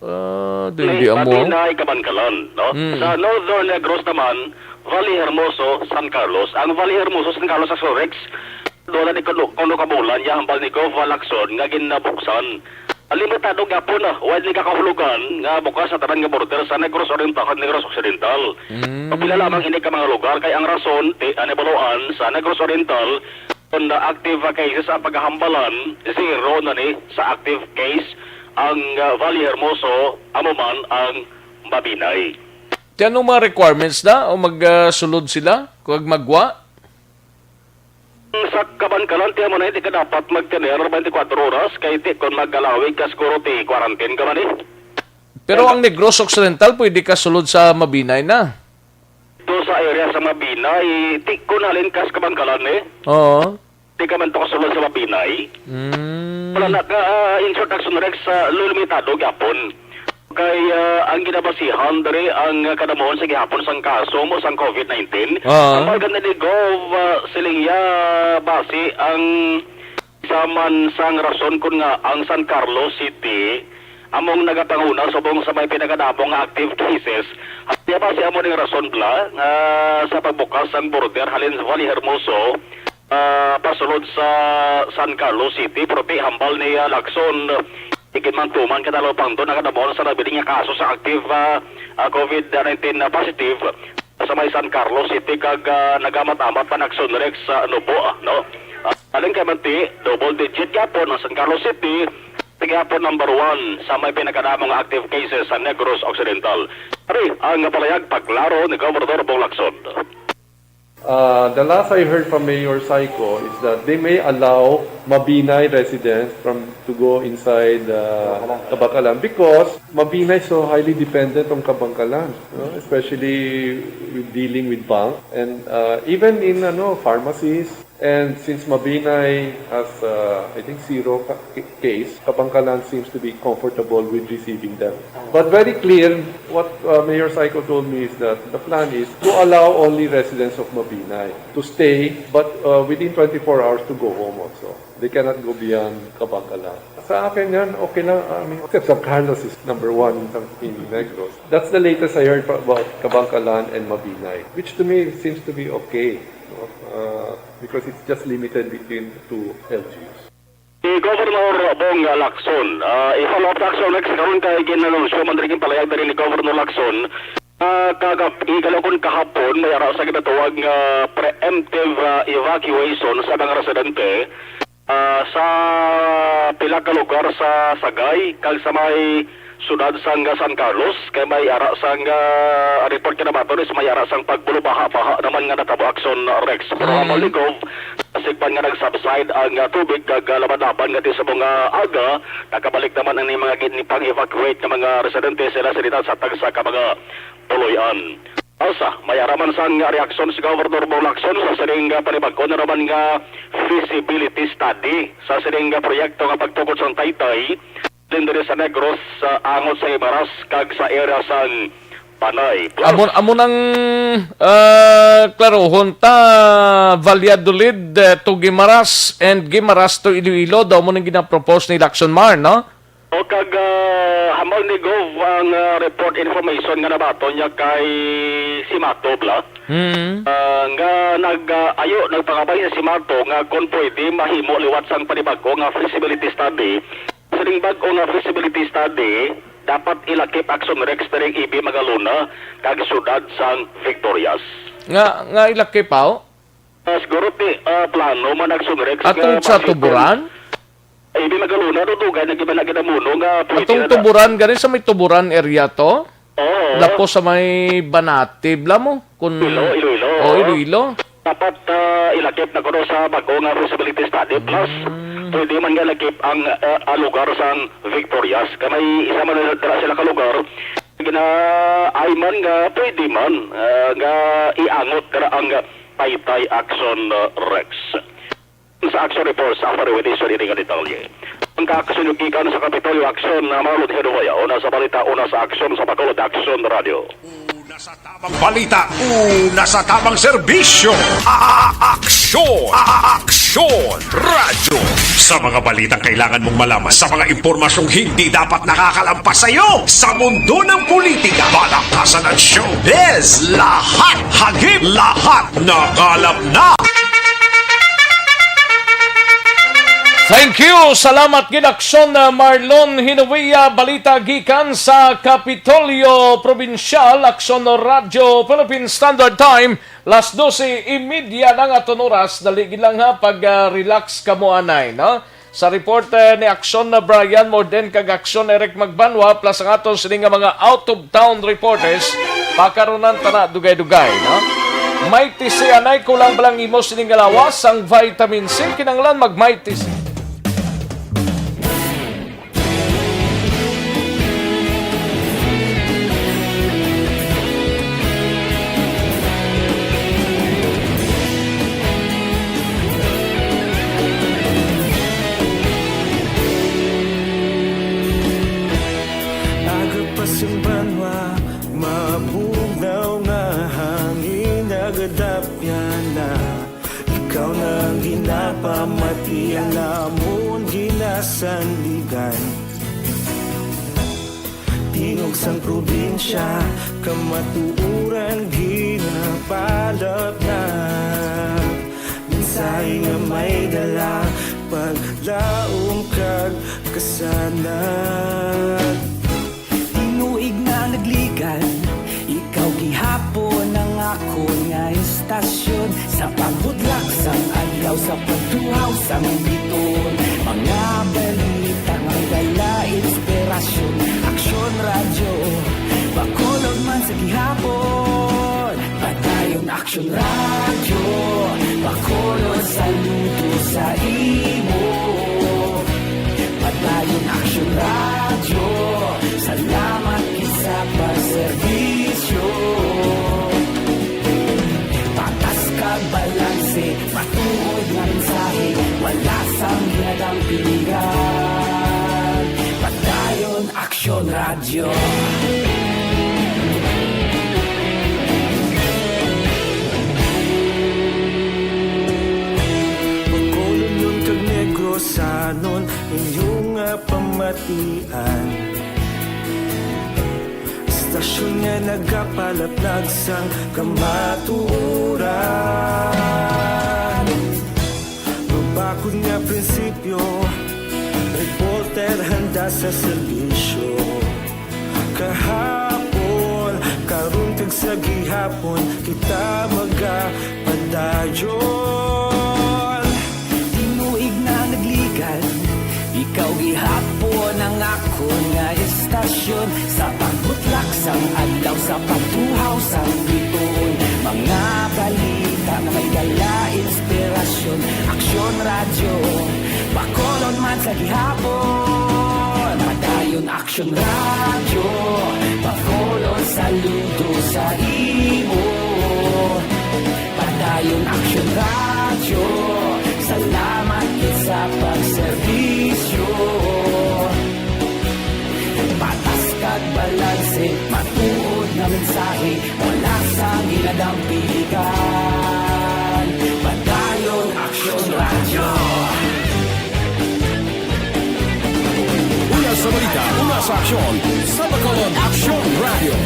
Ah, di, Ni di amo. Mabinay, Kabankalan, no? Mm. Sa Northern Negros naman, Valle Hermoso, San Carlos. Ang Valle Hermoso, San Carlos, sa Sorex, doon na ni kuno, kuno kabulan, ya hambal ni Gov Lacson, nga ginabuksan. Limitado gapon na, wala ni kakahulugan nga bukas sa tanan nga border sa Negros Oriental kag Negros Occidental. Mm. Pila lamang ini ka mga lugar kay ang rason, ti, anibaluan sa Negros Oriental, kon active cases ang pagkahambalan, zero na ni sa active case ang, ah, Valle Hermoso, amo man ang Mabinay. Ti anong mga requirements na o mag, ah, sulod sila kag magwa? Sa Kabankalan, ti amo na, hindi ka dapat magtener twenty-four oras, kay ti kon magalawig ka, siguro ti quarantine ka man eh. Pero Kaya ang Negros Occidental, pwede ka sulod sa Mabinay na. Do sa area sa Mabinay, ti kon halin ka sa Kabankalan eh. Oo. Di ka man to kasulod sa Mabinay. Mm. Wala na ka, ah, in short, Action Rex, ah, limitado gyapon. Kay, ah, ang ginabasihan diri ang kadamuhon sa gihapon sang kaso mo sang covid nineteen. Ah. Ang mga ni Gov, ah, Celia, basi ang isa man sang rason kun nga ang San Carlos City among nagapanguna subong sa may pinakadamo nga active cases. Kaya basi amo ning rason bala nga sa pagbukas sang border halin sa Valle Hermoso, ah, pasulod sa San Carlos City, pero ti hambal ni, ah, Lacson, ikinmantuman ka talupang doon, nakadamon sa nabiling nga kaso sa active, ah, ah, covid nineteen na positive sa may San Carlos City, kag, ah, nagamat-amat pa nagsunrek sa Nubo, ah, no? Ah, aling kay Manti, double digit gyapon ang San Carlos City, tigapon number one sa may pinakadamo nga active cases sa Negros Occidental. Ari ang palayag paklaro ni Gobernador Bong Lacson. Uh, the last I heard from Mayor Saico is that they may allow Mabinay residents from to go inside, uh, Kabacalan because Mabinay is so highly dependent on Kabacalan, no? Especially with dealing with bank and, uh, even in, ano, pharmacies. And since Mabinay has, uh, I think, zero ca-, ca-, case, Kabacalan seems to be comfortable with receiving them. But very clear, what, uh, Mayor Saico told me is that the plan is to allow only residents of Mabinay to stay, but, uh, within twenty-four hours to go home also. They cannot go beyond Kabacalan. Sa akin yan, okay lang. I mean, except San Carlos is number one in, in Negros. That's the latest I heard pa-, about Kabacalan and Mabinay, which to me seems to be okay, no? Uh, because it's just limited between two L G Us. Si Governor Bong Lacson, ah, i-follow up, Lacson, next karon kay ginanunsyo man diri, palayag diri ni Governor Lacson, ah, kagab-, ikalakon kahapon, may ara sa ginatawag nga preemptive, ah, evacuation sa mga residente, ah, sa pila ka lugar sa Sagay kag sa may Siyudad sang San Carlos, kay may ara sang, ah, report nga nabaton is may ara sang pagbulubaha-baha naman nga natabo, Action Rex. Pero Mm. ang Maligov, sa sigban nga nag-subside ang, ah, tubig kag, ah, laban-laban nga di sa mga aga, nakabalik naman ang mga gin-, pang-evacuate nga mga residente sila sa edad sa tagsa ka mga puloy-an. Asa, may ara man sang reaksyon si Governor Bong Lacson sa sining, ah, panibag-o na naman nga feasibility study sa sining, ah, proyekto nga pagtukod sang Taytay. Din diri sa Negros, sa angot sa Guimaras kag sa area sang Panay. Plus, Amo, amo nang, ah, klarohon ta, Valladolid, eh, to Guimaras and Guimaras to Iloilo, daw mo nang ginapropose ni Lacson Mar, no? O kag, ah, hambal ni Gov ang, ah, report information nga nabaton niya kay Simato, bla. Mm. Ah, nga nag, ah, ayo, nagpangabay sa Simato nga kung pwede mahimo liwat sang panibag-o nga feasibility study. Sining bag-o nga feasibility study, dapat ilakip, Action Rex, diri A B Magalona kag siyudad sang Victorias. Nga, nga ilakip, aw? Ah, siguro ti, ah, plano man, Action Rex, Atong nga sa posible. Tuburan? A B Magalona, do dugay na giba na ginamuno nga pwede Atong na na. Tuburan, gani sa may Tuburan area to? Oo. Lapo sa may Banati, bla mo? Kun Ilo, Iloilo, Oh, oo. Iloilo. Dapat, ah, ilakip na kuno sa bag-o nga feasibility study. Plus, Mm. pwede man nga ilakip ang, ah, ah, lugar sang Victorias. Kay may isa man na dira sila ka lugar, ginaay man nga pwede man, ah, nga iangot dira ang Taytay, Action, ah, Rex. Sa Action Report sa Faro Edition, ini nga detalye. Ang kaaksyon yung gikan sa Kapitolyo, Action, na Marlon Hedoya, una sa balita, una sa aksyon sa Bacolod Action Radio. Una sa tamang balita, una sa tamang serbisyo. A-, a-, aksyon, a-, a-, aksyon, radyo. Sa mga balitang kailangan mong malaman, sa mga impormasyong hindi dapat nakakalampas sa iyo, sa mundo ng politika, balakasan at showbiz, lahat hagip, lahat nakalap na. Thank you. Salamat gid, Aksyon, uh, Marlon Hinuia. Balita gikan sa Kapitolyo Probinsyal, Aksyon Radyo Philippine Standard Time, las dose y media na nga aton oras. Dali gid lang ha, pag, uh, relax kamo anay, no? Sa report, eh, ni Aksyon na Brian Morden kag Aksyon Eric Magbanwa, plus ang aton sini nga mga out-of-town reporters, pakarunan ta na dugay-dugay, no? Mighty C, anay, kulang ba lang imo sini nga lawas? Ang vitamin C, kinahanglan mag Mighty C. Aga pa sing banwa, mabugnaw nga hangin, nagadapyan na. Ikaw na ang ginapamati, ang amon ginasandigan. Tingog sang probinsya, kamatuoran ginapalapnag. Mensahe nga may dala, paglaom kag kasanag. Tinuig na nagligad, ikaw gihapon ang akon nga istasyon. Sa pagbudlak sang adlaw, sa pagtuhaw sang biton, mga balita nga dala inspirasyon. Aksyon Radyo, Bacolod man sa gihapon. Padayon Aksyon Radyo, Bacolod, saludo sa imo. Padayon Aksyon Radyo, salamat gid sa pagserbisyo. Patas kag balanse, matuod nga mensahe, wala sang ginadampingan. Padayon Aksyon Radyo. Bacolodnon kag Negrosanon, inyo nga pamatian. Istasyon nga nagapalaplag sang kamatuoran. Mabakod nga prinsipyo, reporter handa sa serbisyo. Kahapon, karon kag sa gihapon, kita magapadayon. Tinuig na nagligad, ikaw gihapon ang akon nga istasyon. Aksyon sa pagbutlak sang adlaw, sa pagtuhaw sang bituon, mga balita nga may dala inspirasyon. Aksyon Radyo, Bacolod man sa gihapon. Padayon Aksyon Radyo, Bacolod saludo sa imo. Padayon Aksyon Radyo, salamat gid sa pagserbisyo. Patas kag balanse, matuod nga mensahe, wala sang ginadampigan. Padayon Aksyon Radyo. Una sa balita, una sa aksyon, sa Bacolod Aksyon Radyo.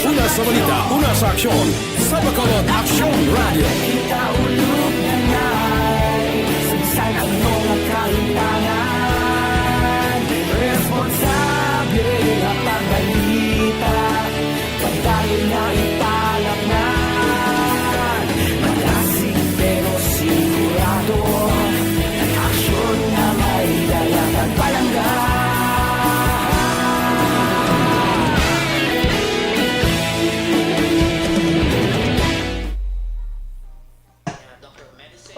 Una sa balita, una sa aksyon, sa Bacolod Aksyon Radyo. Kita ulog na ngay, sagsag ang mga kalimtangan. Responsable nga pagbalita, pagdayon nga ipalaknan. Malasig pero sigurado, aksyon nga may dala kag palangga.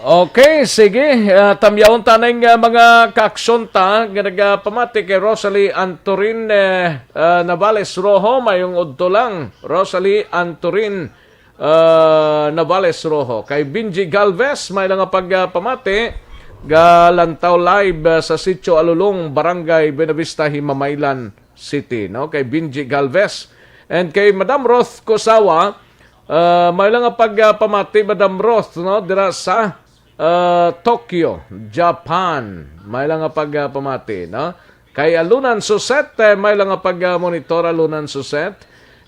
Okay, sige. Ah, tamyawon ta ning, ah, mga kaaksyon ta nga nagapamati kay Rosalie Antorin, eh, ah, Navales Rojo. Mayong udto lang, Rosalie Antorin, ah, Navales Rojo. Kay Benji Galvez, may lang nga pagpamati. Galantaw live, ah, sa Sitio Alulong, Barangay Buenavista, Himamaylan City, no? Kay Benji Galvez. And kay Madam Roth Kusawa, ah, may lang nga pagpamati, Madam Roth, no? Dira sa, ah, Tokyo, Japan. May lang nga pagpamati, no? Kay Alunan Suset, eh, may lang nga pag-monitor, Alunan Suset.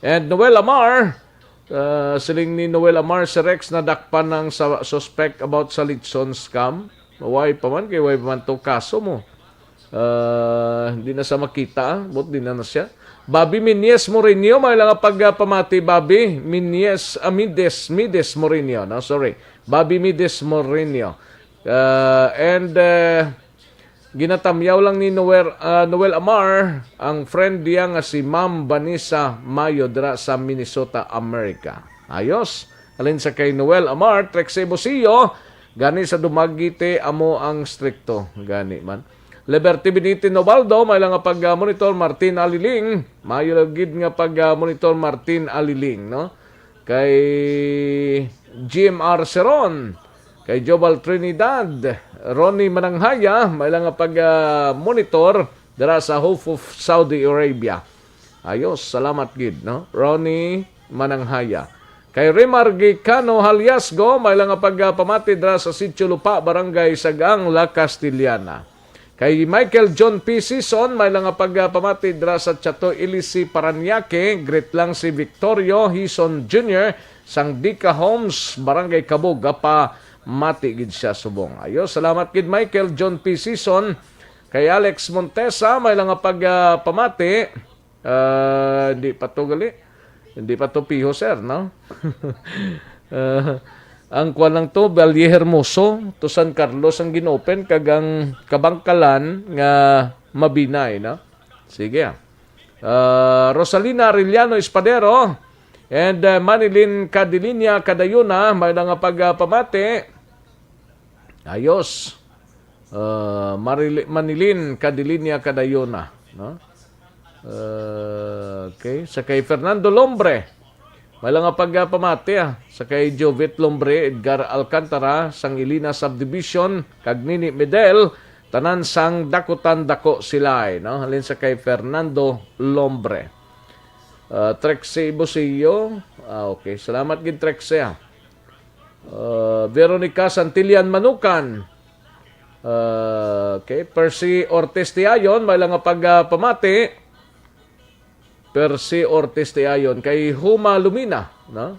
And Noel Amar, ah, siling ni Noel Amar, si Rex nadakpan ng sa suspect about sa litson scam. Way pa man, kay way pa man to kaso mo. Ah, di na sa makita, ah. But di na na siya. Bobby Minyes Morinho, may lang nga pagpamati, Bobby Minyes, ah, Mides, Mides Morinho, no? Sorry. Bobby Mides Morinho. Ah, and, ah, ginatamyaw lang ni Noel, ah, Noel Amar ang friend niya nga si Ma'am Vanessa Mayo dira sa Minnesota, America. Ayos. Halin sa kay Noel Amar, Trek Sebosillo, gani sa Dumaguete amo ang strikto. Gani man. Liberty Benitez Nobaldo, may lang nga pag-monitor, Martin Aliling, mayo lang gid nga pag-monitor, Martin Aliling, no? Kay G M R Seron, kay Jobal Trinidad, Ronnie Mananghaya, may lang nga pag-monitor dira sa Hof of Saudi Arabia. Ayos, salamat gid, no? Ronnie Mananghaya. Kay Rimar Gicano Haliasgo, may lang nga pagpamati dira sa Sitio Lupa, Barangay Sagang, La Castellana. Kay Michael John P. Sison, may lang nga pagpamati dira sa Chato Ilisi, Parañaque. Greet lang si Victorio Hison Junior sang Dica Homes, Barangay Cabug. Gapamati gid siya subong. Ayo, salamat gid, Michael John P. Sison. Kay Alex Montesa, may lang nga pagpamati. Ah, hindi pa to gali. Hindi pa to piho, sir, no? Ah, ang kwan lang to, Valle Hermoso, to San Carlos ang gin-open, kag ang Kabangkalan nga Mabinay, no? Sige, ah. Ah, Rosalina Arellano Espadero and, ah, Manilin Cadilinia Cadayona, may lang nga pagpamati. Ayos. Ah, Marili-, Manilin Cadilinia Cadayona, no? Ah, okay. Sa kay Fernando Lombre, may lang nga pagpamati, ah. Sa kay Jovet Lombre, Edgar Alcantara, sang Ilina Subdivision, kag Nini Medel, tanan sang Dakutan Dako Silay, no? Halin sa kay Fernando Lombre. Ah, Trexie Ibosillo. Ah, okay. Salamat gid, Trexie, ah. Ah, Veronica Santillan Manukan. Ah, okay. Percy Ortiz Tiayon, may lang nga pagpamati. Percy Ortiz Tiayon. Kay Huma Lumina, no?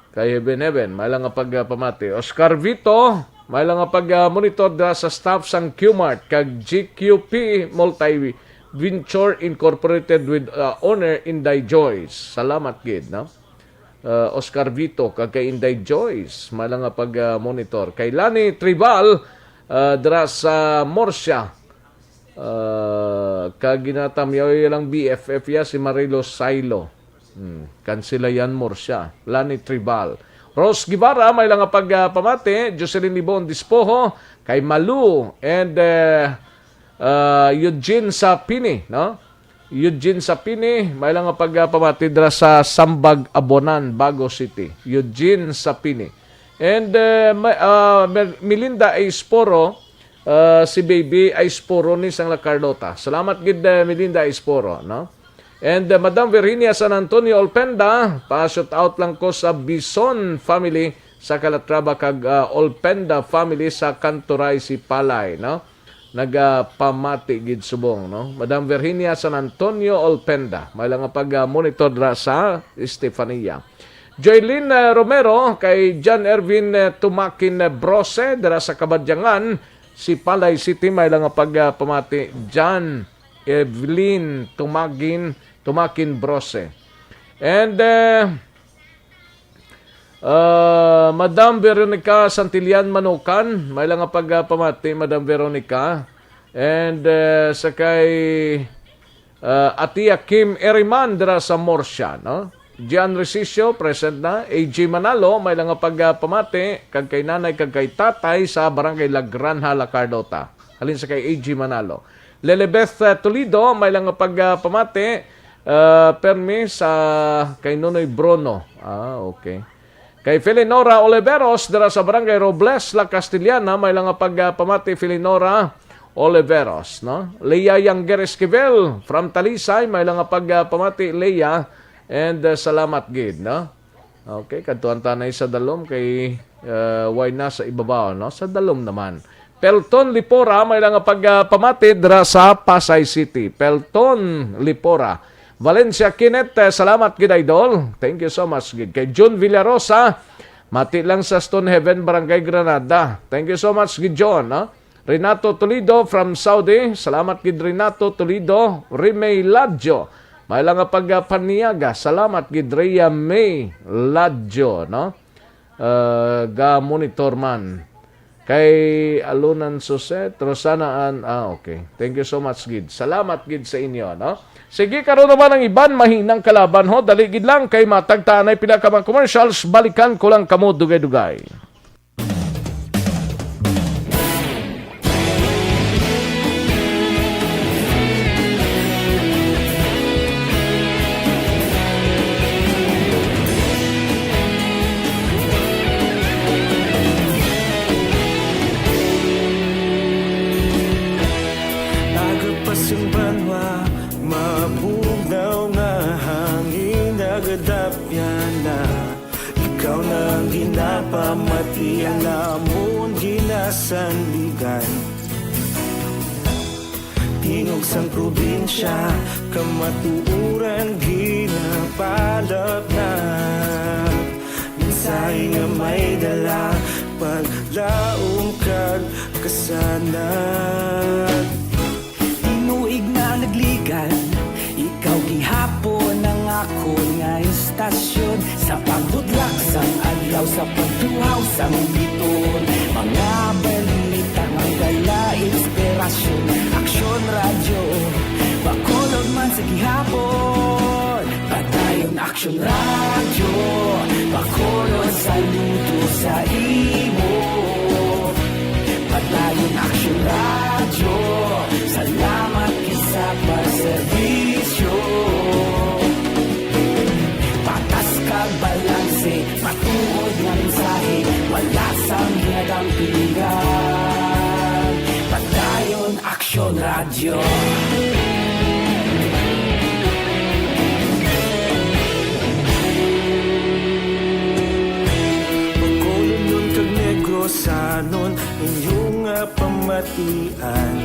Kay Heaven Heaven, may lang nga pagpamati. Oscar Vito, may lang nga pag-monitor dira sa staff sang Q-Mart kag G Q P Multi Venture Incorporated with, uh, owner Inday Joyce. Salamat gid, no? Uh, Oscar Vito kag kay Inday Joyce, may lang nga pag-monitor. Kay Lani Tribal, uh, dira sa Murcia, Ah, kag ginatamyaw lang B F F ya si Marilo Sailo. Hmm, Kansilayan Murcia, Lani Tribal. Rose Guevara, may lang nga pagpamati. Jocelyn Libon Dispoho, kay Malu, and, eh, ah, Eugene Sapini, no? Eugene Sapini, may lang nga pagpamati dira sa Sambag, Abonan, Bago City. Eugene Sapini. And, eh, may, ah, Mer-, Melinda A. Sporo, ah, si Baby ay Sporo ni sang La Carlota. Salamat gid, eh, Melinda A. Sporo, no? And, uh, Madam Virginia San Antonio Olpenda, pa-shout out lang ko sa Bison family sa Calatrava kag, uh, Olpenda family sa Kanturay, Sipalay, no? Nagapamati gid subong, no? Madam Virginia San Antonio Olpenda, may lang nga pag-monitor dira sa Estefania. Joylene, uh, Romero, kay John Ervin, uh, Tumakin, uh, Brose, dira sa Kabadyangan, Sipalay City, may lang nga pagpamati. John Evelyn Tumagin, Tumakin Brose. And, uh, uh, Madam Veronica Santillan Manukan, may lang nga pagpamati, Madam Veronica. And, uh, sa kay, uh, Atia Kim Eriman dira sa Murcia, no? Gian Resicio, present na. A G Manalo, may lang nga pagpamati, kag kay nanay, kag kay tatay sa Barangay La Granja, La Carlota. Halin sa kay A G Manalo. Lelebeth, uh, Toledo, may lang nga pagpamati, uh, permi sa kay Nonoy Bruno. Ah, okay. Kay Felinora Oliveros, dira sa Barangay Robles, La Castellana, may lang nga pagpamati, Felinora Oliveros, no? Leia Yangger Esquivel, from Talisay, may lang nga pagpamati, Leia, and, uh, salamat gid, no? Okay, kadtuan tanay sa dalom kay, uh, why na sa ibabaw, no? Sa dalom naman. Pelton Lipora, may lang nga pagpamati dira sa Pasay City. Pelton Lipora. Valencia Kinet, eh, salamat gid, idol. Thank you so much gid. Kay Jun Villarosa, mati lang sa Stonehaven, Barangay Granada. Thank you so much gid, John, no? Renato Toledo from Saudi. Salamat gid, Renato Toledo. Remay Ladjo, may lang nga pagpaniaga. Salamat gid, Rhea May Ladjo, no? Uh, ga monitor man. Kay Alunan Suset, Rosana Ann, ah, okay. Thank you so much gid. Salamat gid sa inyo, no? Sige, karon naman ang iban mahinang kalaban, ho. Dali gid lang kay matagtaanay pila ka mga commercials. Balikan ko lang kamo dugay-dugay. Aga pa sing banwa, mabugnaw nga hangin, nagadapyan na. Ikaw na ang ginapamati, ang amon ginasandigan. Tingog sang probinsya, kamatuoran ginapalapnat. Mensahe nga may dala, paglaom kag kasanag. Tinuig na nagligan, ikaw gihapon ang akon nga istasyon. Sa pagbudlak sang adlaw, sa pagtuhaw sang biton, mga balita nga dala inspirasyon. Aksyon Radyo, Bacolod man sa gihapon. Padayon Aksyon Radyo, Bacolod, saludo sa imo. Padayon Aksyon Radyo, salamat gid sa pagserbisyo. Patas kag balanse, matuod nga mensahe, wala sang ginadampingan. Padayon Aksyon Radyo. Bacolodnon kag Negrosanon, inyo nga pamatian.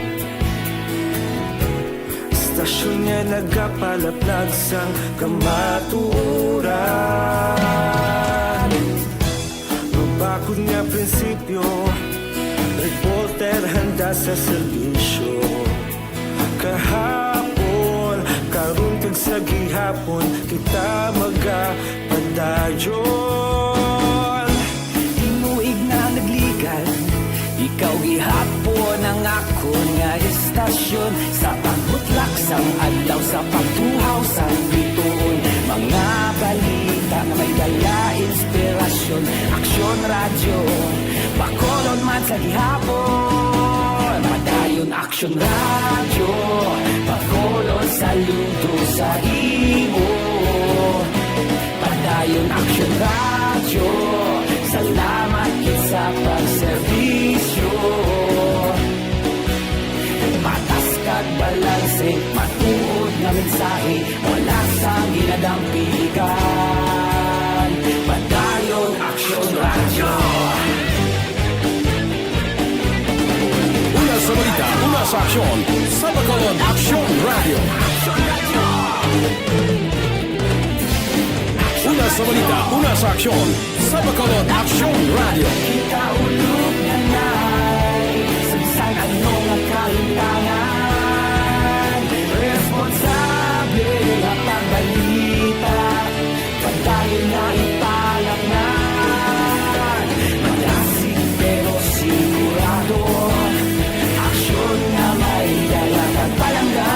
Istasyon nga nagapalaplag sang kamatuoran. Mabakod nga prinsipyo, reporter handa sa serbisyo. Kahapon, karon kag sa gihapon, kita magapadayon. Tinuig na nagligan, ikaw gihapon ang akon nga Tasyon sa pagbutlak sang adlaw, sa pagtuhaw sang bituon, mga balita nga may dala inspirasyon. Aksyon Radyo, Bacolod man sa gihapon. Padayon Aksyon Radyo, Bacolod, saludo sa imo. Padayon Aksyon Radyo, salamat gid sa pagserbisyo. Patas kag balanse, matuod nga mensahe, wala sang ginadampigan. Padayon Aksyon Radyo. Una sa balita, una sa aksyon, sa Bacolod Aksyon Radyo. Una sa balita, una sa aksyon, sa Bacolod Aksyon Radyo. Kita ulog na nay, sa bisan ano nga kalimtangan, responsable nga pagbalita. Padayon nga ipalaknag, malasig pero sigurado, aksyon nga may dala kag palangga.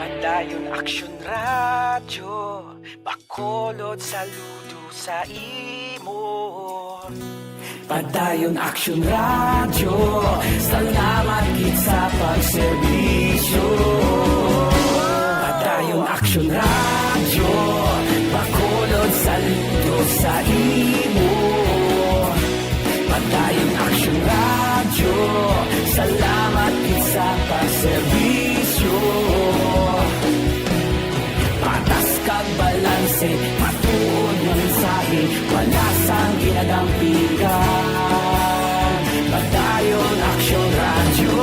Padayon Aksyon Radyo, Bacolod, saludo sa imo. Padayon Aksyon Radyo, salamat gid sa pagserbisyo. Padayon Aksyon Radyo, Bacolod, saludo sa imo. Padayon Aksyon Radyo, salamat gid sa pagserbisyo. Patas kag balanse, matuod nga mensahe, wala sang ginadampigan. Padayon Aksyon Radyo.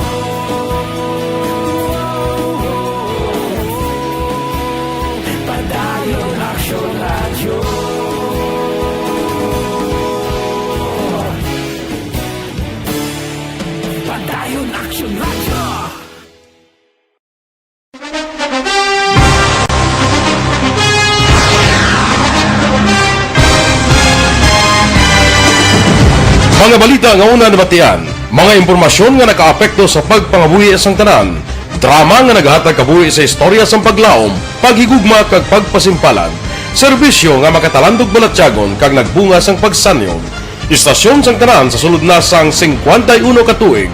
Padayon Aksyon Radyo. Padayon Aksyon Radyo. Mga balita nga una nabatian, mga impormasyon nga nakaapekto sa pagpangabuhi sang tanan, drama nga naghatag kabuhi sa istorya sang paglaom, paghigugma kag pagpasimpalan, serbisyo nga makatalandog balatyagon kag nagbunga sang pagsanyon. Istasyon sang tanan sa sulod na sang singkwenta y uno ka tuig.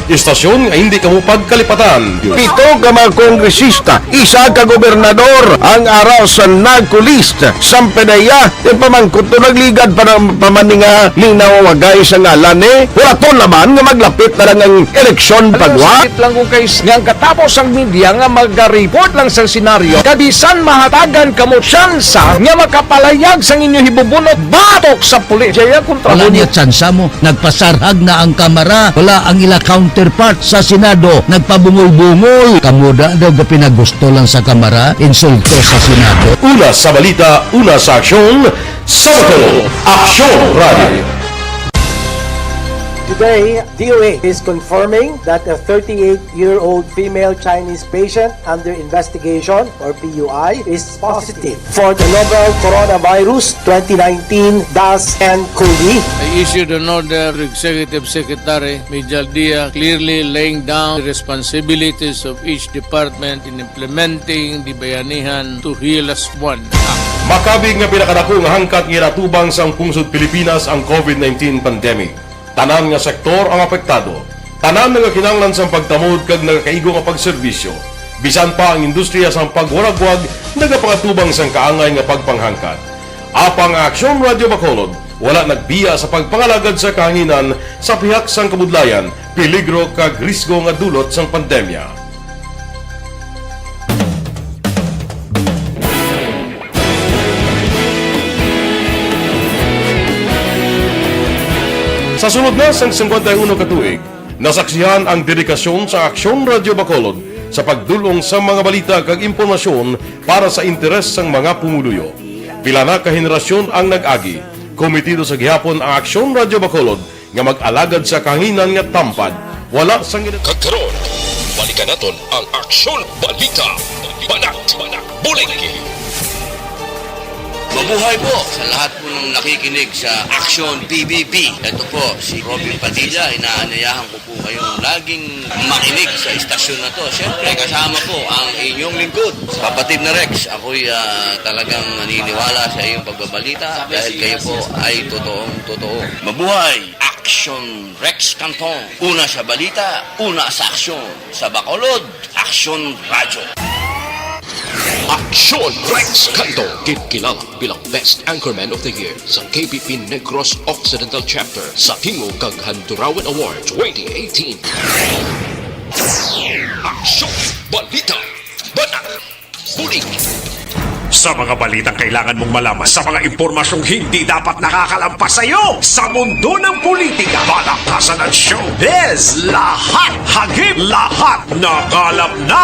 Istasyon nga hindi kamo pagkalipatan. Pito ka mga kongresista, isa ka gobernador ang ara sa NAGCO list. Sang PDEA, ipamangkot to, nagligad pa ng pamaninga, linaw wagay sa ngalan ni. Wala to naman nga maglapit na lang ang eleksyon pagwa. Sakit lang kung kay nga ang katapos ang media nga magariport lang sa senaryo, kabisan mahatagan kamo tsansa nga makapalayag sang inyo hibubunot batok sa pulis. Jaya kontra Wala mo niya tsansa mo. Nagpasarhag na ang Kamara. Wala ang ila counterpart sa Senado. Nagpabungol-bungol. Kamo da daw gapinagusto lang sa Kamara. Insulto sa Senado. Una sa balita, una sa aksyon, sa Bacolod Aksyon Radio. Today, D O A is confirming that a thirty-eight-year-old female Chinese patient under investigation, or P U I, is positive for the novel coronavirus twenty nineteen dash N COVID. I issued an order to Executive Secretary Mijal Dia, clearly laying down the responsibilities of each department in implementing the Bayanihan to Heal Us One Act. Makabig nga pinakadako nga hangkat nga ginatubang sang pungsod Pilipinas ang COVID nineteen pandemic. Tanan nga sektor ang apektado. Tanan nagakinahanglan sang pagtamod kag nagakaigo nga pagserbisyo. Bisan pa ang industriya sang pagwaragwag nagapangatubang sang kaangay nga pagpanghangkat. Apang ang Aksyon Radio Bacolod wala nagbiya sa pagpangalagad sa kahanginan sa pihak sang kabudlayan, peligro kag risgo nga dulot sang pandemya. Sa sulod na sang singkwenta y uno ka tuig, nasaksihan ang dedikasyon sa Aksyon Radio Bacolod sa pagdul-ong sa mga balita kag impormasyon para sa interes sang mga pumuluyo. Pila na ka henerasyon ang nag-agi. Kometido sa gihapon ang Aksyon Radio Bacolod nga mag-alagad sa kahanginan nga tampad, wala sang gina- Kag karon, balikan naton ang Aksyon Balita, Banat, Bulig. Mabuhay po sa lahat po ng nakikinig sa Aksyon P B B. Ito po si Robin Padilla, inaanyayahan ko po kayong laging makinig sa istasyon na to. Siyempre, kasama po ang inyong lingkod, kapatid na Rex. Ako'y, ah, talagang naniniwala sa iyong pagbabalita dahil kayo po ay totoong totoo. Mabuhay! Aksyon Rex Canton. Una sa balita, una sa aksyon. Sa Bacolod, Aksyon Radyo. Aksyon Rex Canton. Ginkilala bilang Best Anchorman of the Year sa K P P Negros Occidental Chapter sa Tingog kag Handurawan Award twenty eighteen. Aksyon, balita, banat, bulig. Sa mga balitang kailangan mong malaman, sa mga impormasyong hindi dapat nakakalampas sa iyo, sa mundo ng politika, palakasan at showbiz, lahat hagip, lahat nakalap na.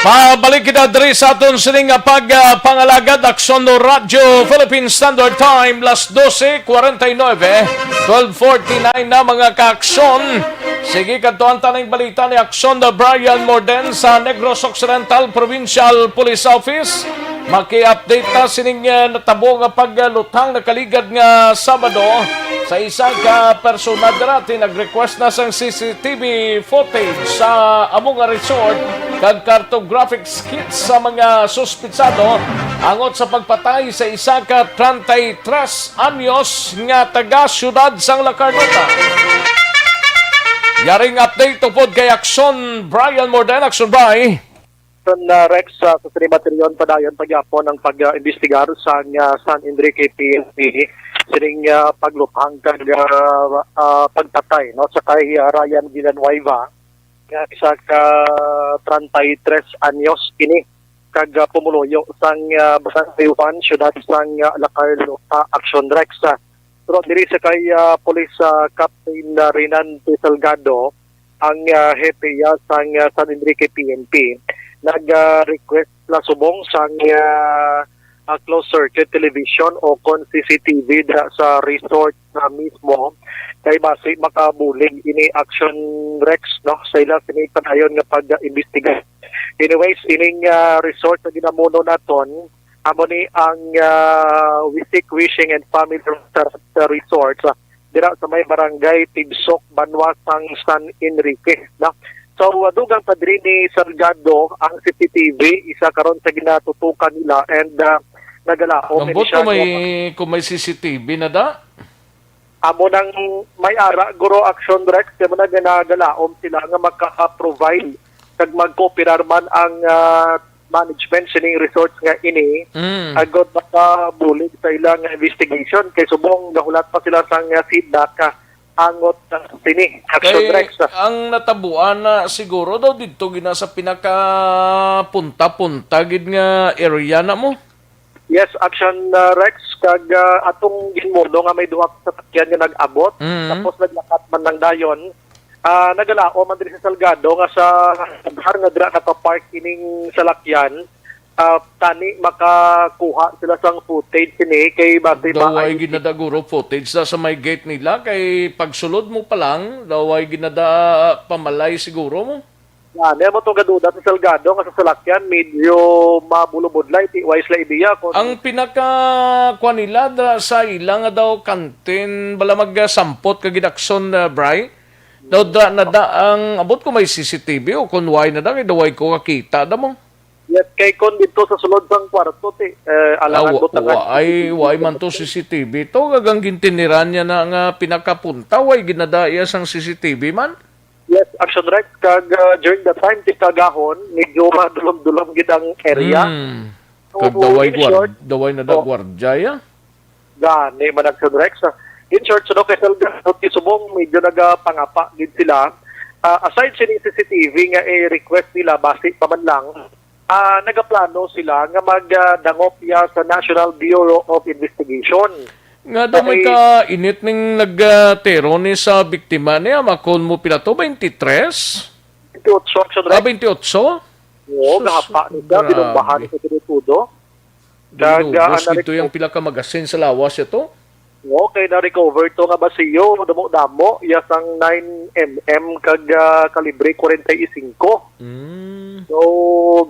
Mabalik kita diri sa aton sining nga pag, ah, pangalagad, Aksyon Radyo Philippine Standard Time, las doce cuarenta y nueve, twelve forty-nine na, mga kaaksyon. Sige, kadtuan ta ning balita ni Aksyon Brian Morden sa Negros Occidental Provincial Police Office. Maki-update ta sining, eh, natabo nga pagluthang nakaligad nga Sabado sa isa ka persona dira. Nag-request na sang C C T V footage sa amo nga resort kag cartographic skits sa mga suspitsado angot sa pagpatay sa isa ka treinta y tres anyos nga taga siyudad sang La Carlota. Yaring update tupod kay Aksyon Brian Morden. Aksyon, Bri. Son, ah, Rex, ah, sa sini batalyon, padayon pa gyapon ang pag-imbestigar sa, ah, San Enrique P N P sining, ah, pagluthang kag, ah, ah, pagpatay, no, sa kay, ah, Ryan Villanueva, nga isa ka treinta y tres anyos ini, kag, ah, pumuluyo sang, ah, Barangay one, siyudad sang, ah, La Carlota. Aksyon, Rex, ah. Pero diri sa kay, ah, Police, ah, Captain, ah, Renan P. Salgado, ang, ah, hepe, ah, sang, ah, San Enrique P N P, nag, ah, request sila subong sang, ah, ah, closed circuit television o kon C C T V dira sa resort na mismo, kay basi makabulig ini, Aksyon, Rex, no, sa ila sini padayon nga pag-imbestiga. Anyways, ining, ah, resort na ginamuno naton, amo ni ang, ah, Wisik Wishing and Family Restaurant, ah, Resort, ah, dira sa may barangay Tibsok, banwa sang San Enrique, no? So, ah, dugang pa diri ni Salgado ang C C T V, isa karon sa ginatutukan nila, and, ah, nagalaom. Ambot kung may, kung may C C T V na da? Amo nang may ara, guro, Aksyon, Rex, kay mo na ginagalaom sila nga maka-provide kag magkooperar man ang, ah, management sining resort nga ini, mm, agod makabulig sa ilang investigation, kay subong gahulat pa sila sang, ah, feedback, ah, angot, ah, sini, Aksyon, Rex, ah. Ang natabuan na siguro daw didto gina sa pinaka punta-punta gid nga area na mo. Yes, Aksyon, ah, Rex, kag, ah, atong ginmuno nga may duha ka sasakyan nga nag-abot, mm, tapos naglakat man lang dayon. Ah, nagalaom man diri sa Salgado nga sa lugar nga dira nakapark ining salakyan, ah, tani makakuha sila sang footage sini kay basi daw way ginada guro footage sa, sa may gate nila, kay pagsulod mo pa lang daw way ginada pamalay siguro mo. Yan, yan mo itong gaduda sa Salgado nga sa salakyan, medyo mabulubudlay, ti, wise la ibiya. Kung ang pinaka, kwan nila, da, sa ila nga daw kantin, bala magsampot ka gid, Aksyon, uh, Bri. Daw da, na da, ang abot ko may C C T V o kung way na da, kay daw way ko kakita, da mo. Yes, kay kon dito sa sulod sang kwarto, ti, eh, alangan wa-, mo tanan wa-, ay, C C T V. Way man to C C T V to, gagang gintiniran niya na nga pinakapunta, way ginada iya sang C C T V man. Yes, Action Rex, kag, ah, during that time, ti kagahon, medyo madulom-dulom gid ang area. Hmm. So, kag daway in short, guard-, daway na da oh, guardia, ya? Gani man, Action Rex. In short, so, kay Salgado, ti subong medyo nagapangapa gid sila. Ah, aside sining C C T V nga i-request nila, basi pa man lang, ah, nagaplano sila nga magdangop ya sa National Bureau of Investigation. Nga daw may kainit ning nagtero ni sa biktima niya, makon mo pila to, twenty-three? Twenty-eight, Action Rex. Ah, twenty-eight? Oo, sus, gahapa ni siya, grabe. Binumbahan ni siya diri tudo. Kag, ah, Linubos ang gid to nareco-, yung pila ka magasin sa lawas ito? Oo, kay na-recover to nga basiyo, damo-damo, iya sang nine M M kag, ah, kalibre forty-five. Mm. So,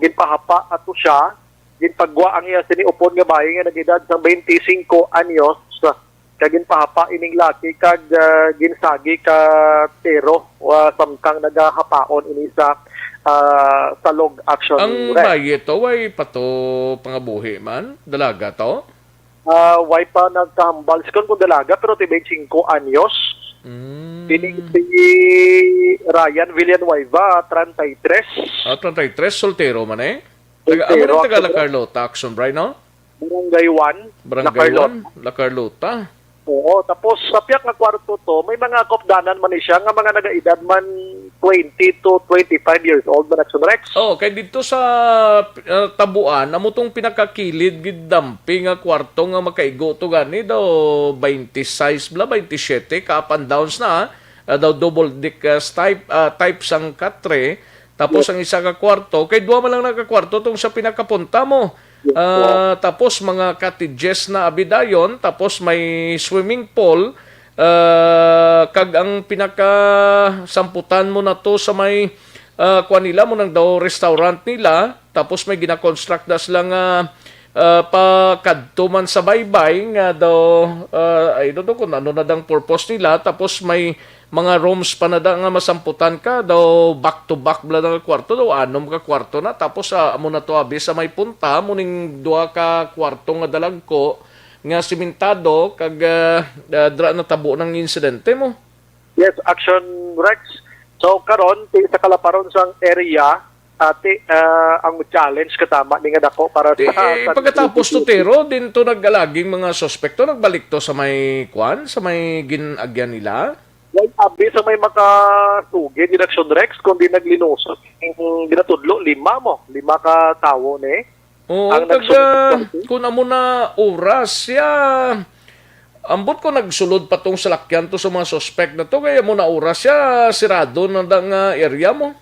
ginpahapa ato siya, ginpagwa ang iya sini upod nga bayi nga nag-edad sang twenty-five anyos, kag ginpahapa ining laki kag, ah, ginsagi ka tero, ah, samtang nagahapaon ini sa, ah, salog action. Ang Rex. Bayi to, way pa to pangabuhi man? Dalaga to? Ah, way pa nagkahambal. Sikon kung dalaga, pero ti twenty-five anyos. Mm. Kini si Ryan Villanueva, treinta y tres. Ah, treinta y tres, soltero man eh. Taga, amo Soltero, rin taga La Carlota, Action Bright, no? Barangay one, La Barangay Carlota. One, La Carlota. Oo, tapos sa piyak nga kwarto to, may mga kaupdanan man ni siya nga mga nagaedad man twenty to twenty-five years old man, Action Rex. Oh, kay dito sa, uh, Tabuan, amo tong pinakakilid gid dampi nga kwarto nga makaigo to gani daw twenty-six bala, twenty-seven ka up and downs na, ah. Ah, daw double deck, ah, type, ah, type sang katre. Tapos Yes. ang isa ka kwarto, kay duha man lang na ka kwarto tong sa pinakapunta mo. Yes, Ah, tapos mga cottages na abi dayon, tapos may swimming pool, ah, kag ang pinakasamputan mo na to sa may, ah, kuan nila, mo nang daw restaurant nila, tapos may gina-construct na sila nga, ah, pakadto man sa baybay nga daw, ah, I don't know kung ano na dang purpose nila, tapos may mga rooms pa na da nga masamputan ka, daw back to back bala nga kwarto, daw anom ka kwarto na. Tapos, ah, amo na to abi sa may punta, mo ning duha ka kwarto nga dalagko nga simentado, kag, ah, ah, dra natabo ng insidente mo. Yes, Action Rex. So, karon, ti-, sa kalaparon sang area, ati, ah, ang challenge katama ni nga dako para Ti, sa, eh, sa pagkatapos to, Tero, din to nag-alaging mga suspek to, nagbalik to sa may, kwan, sa may gin-agyan nila? Wala abi sa may makasugid, Action Rex, kundi naglinusos. Ang ginatudlo, lima mo. Lima ka tawo ni. Oo, ang kag, nagsulod ah, sa kung amo na oras siya, ambot ko nagsulod pa tong salakyan to sa mga suspek na to, kaya mo na oras siya, sirado na da nga area mo.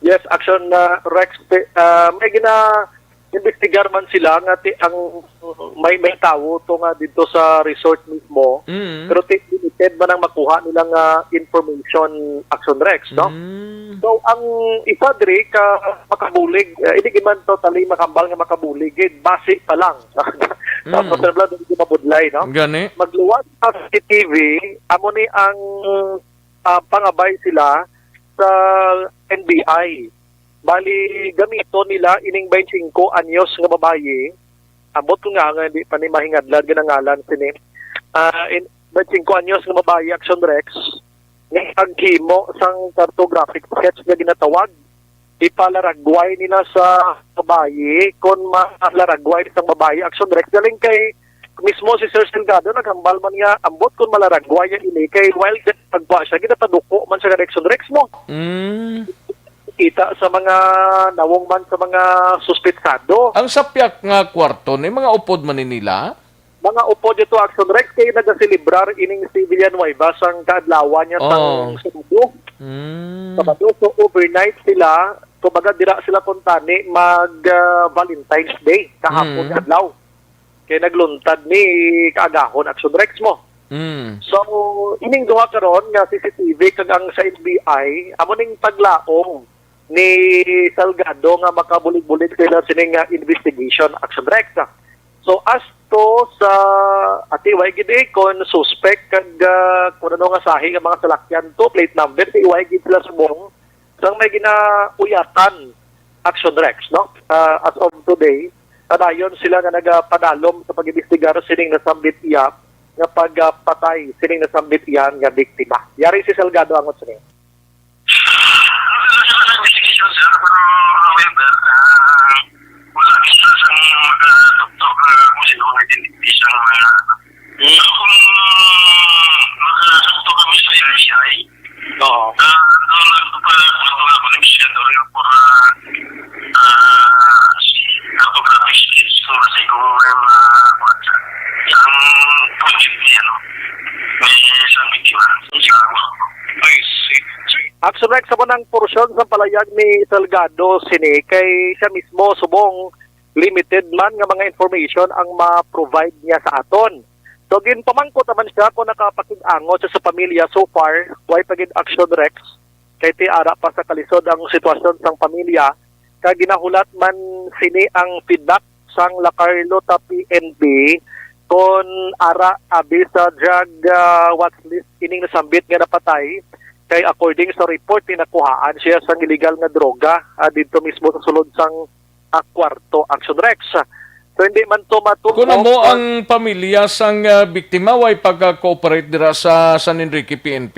Yes, Action, ah, Rex, pe-, ah, may gina-, investigar man sila nga ti-, ang may, may tawo to nga dito sa resort mismo, Mm. pero ti-, limited man ang makuha nila nga information, Action Rex, no? Mm. So, ang isa diri ka makabulig, eh, hindi man totally makambal nga makabulig, eh, basi pa lang. Tapos Mm. na bala, hindi mabudlay, no? Gani. Magluwas sa C C T V, amo ni ang, ah, pangabay sila sa N B I. Bali, gamiton nila ining twenty-five anyos nga babayi. Ambot ko nga nga hindi pa ni mahingadlad nga nangalan sini. Ah, in, twenty-five anyos nga babayi, Action Rex, nga naghimo sang cartographic sketch nga ginatawag. Ipalaragway nila sa babayi, kung malaragway sang babayi, Action Rex. Galing kay mismo si Sir Salgado naghambal man nga ambot kung malaragway niya ini kay while pagkuha siya, ginapaduko man siya nga Action Rex mo. Mm. Kita sa mga nawong man sa mga suspetsado. Ang sapyak nga kwarto ni mga upod man ni nila? Mga upod ito, Action Rex, kay nagaselebrar ining si Villanueva sang kaadlawan niya sang Oh. Sabado. Mm. Sabado, so overnight sila, kumbaga dira sila kuntani mag, ah, Valentine's Day kahapon Mm. nga adlaw. Kay nagluntad ni kaagahon, Action Rex mo. Mm. So, ining duha karon nga C C T V kag ang sa N B I, amo ning paglaom ni Salgado nga makabulig-bulig sila sini nga investigation, Action Rex. So, as to sa, ati, way gid eh, kon suspect kag, ah, kung ano nga sahi nga mga salakyan to, plate number, ti way gid sila subong sang may ginauyatan, Action Rex, no? Ah, as of today, padayon sila nga nagapadalom sa pag-imbestigar sining nasambit iya nga pagpatay sining nasambit iya nga biktima. Yari si Salgado angot sini. Investigation, sir, pero however, ah, wala kita sang makatuktok, ah, kung sino ang identity sa mga Hmm. Pero kung makatuktok kami sa N B I, Oo. ah, doon lang pa, ano nga, kung siya doon yung for, ah, ah, cartographic sketch ko kasi kung may mga, kuwan siya. Ang project niya, no? May isang biktima sa work ko. I see. Action Rex, sa manang porsyon sa palayag ni Salgado sini kay siya mismo subong limited man nga mga information ang ma-provide niya sa aton. So, ginpamangkot naman siya kung nakapakig-angot siya sa pamilya. So far, way pa gid action, Rex, kay ti ara pa sa kalisod ang sitwasyon sang pamilya, kag ginahulat man sini ang feedback sang La Carlota P N P kon ara abi sa drug, ah, watch list ining nasambit nga napatay, kay according sa report, ni nakuhaan siya sang illegal nga droga, ah, didto mismo sa sulod sang, ah, kwarto, Action Rex. So, hindi man to matubo Kung amo kung ang pamilya sang, ah, biktima, way pag-cooperate dira sa San Enrique P N P?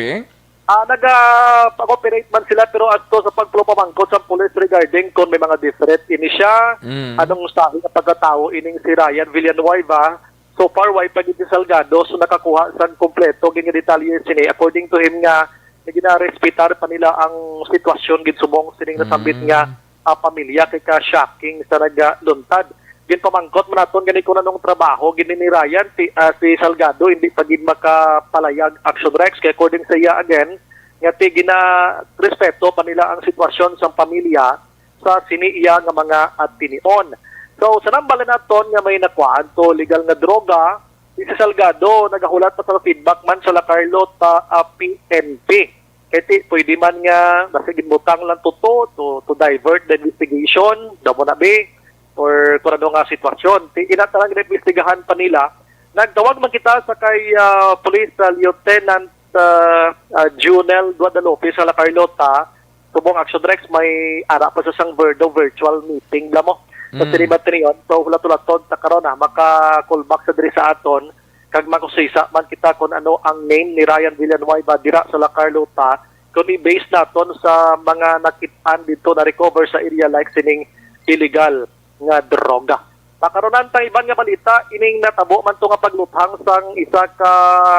Ah, naga-cooperate man sila, pero as to sa pagpamangkot sa pulis regarding kung may mga different ini siya, Mm. anong sahi nga pagkatawo ining si Ryan Villanueva, so far, way pa gid si Salgado, so nakakuha sang kompleto gid nga detalye sini. According to him nga, nga ginarespetar pa nila ang sitwasyon gid subong sining nasambit nga, Mm. ah, pamilya, kay ka-shocking sa nagaluntad. Ginpamangkot man naton gani kung anong trabaho gid ni Ryan, si, ah, si Salgado, hindi pa gid makapalayag, Action Rex, kay according sa iya again, nga ti ginarespeto pa nila ang sitwasyon sang pamilya sa sini iya nga mga, ah, tinion. So, sa nambal naton nga may nakuhaan to legal nga droga, si Salgado nagahulat pa sa feedback man sa La Carlota, ah, P N P. Kay ti, pwede man nga, basta ginbutang lang to, to, to, to divert the investigation, daw mo na, be, or kung ano nga sitwasyon. Ti, ina talang ginaimbestigahan pa nila. Nagtawag man kita sa kay, ah, Police, ah, Lieutenant, ah, ah, Junel Guadalupe sa La Carlota. Subong, Action Rex, may ara pa sa sang Verdo virtual meeting, bla mo. Sa Mm. Sinibat Trion. So, hulat-hulaton ta karon, ah, maka-call back sa diri sa aton. Kag makusisa man kita kung ano ang name ni Ryan Villanueva dira sa La Carlota, kung i-base naton sa mga nakit-an dito na recover sa area, like sining illegal nga droga. Pakarunan ta iban nga balita, ining natabo man to nga pagluthang sang isa ka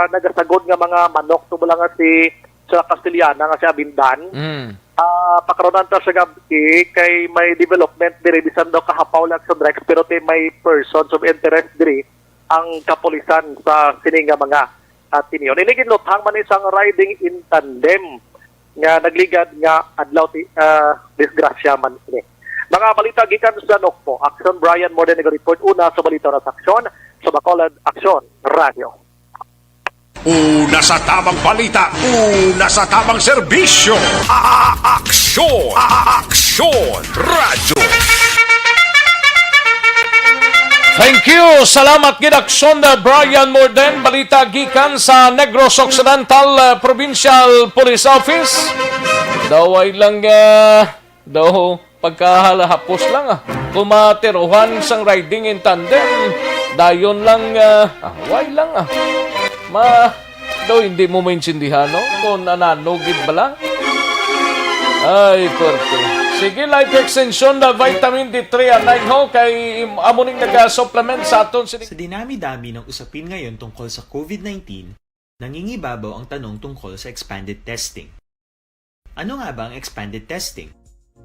nagasagod nga mga manok, to lang nga si, sa Castellana nga si Abindan. Mm. Ah, pakarunan ta sa gabi kay may development diri, bisan daw kahapaw lang sa Drex, pero ti may persons of interest diri ang kapulisan sa sini nga mga, ah, tinion. Ini ginluthang man isang riding in tandem nga nagligad nga adlaw ti, ah, disgrasya man ini. Mga balita gikan sa Nokpo, Action Brian Morden nag-report una sa balita na sa Aksyon, sa Bacolod, Aksyon Radio. Una sa tamang balita, una sa tamang serbisyo. A-, a-, aksyon, a-, a-, aksyon, radyo. Thank you. Salamat gid, Aksyon, uh, Brian Morden. Balita gikan sa Negros Occidental, uh, Provincial Police Office. Daway lang, uh, daw pagkahalahapos lang, ah. Kung matiruhan sang riding in tandem, dayon lang, ah, ah, why lang, ah. Ma, daw hindi mo maintindihan, no? Kung anano gid bala. Ay, perte. Sige, Life Extension na Vitamin D three and nine ho, kay im-, amo ning naga-supplement sa aton sini- Sa dinami-dami ng usapin ngayon tungkol sa COVID nineteen, nangingibabaw ang tanong tungkol sa expanded testing. Ano nga ba ang expanded testing?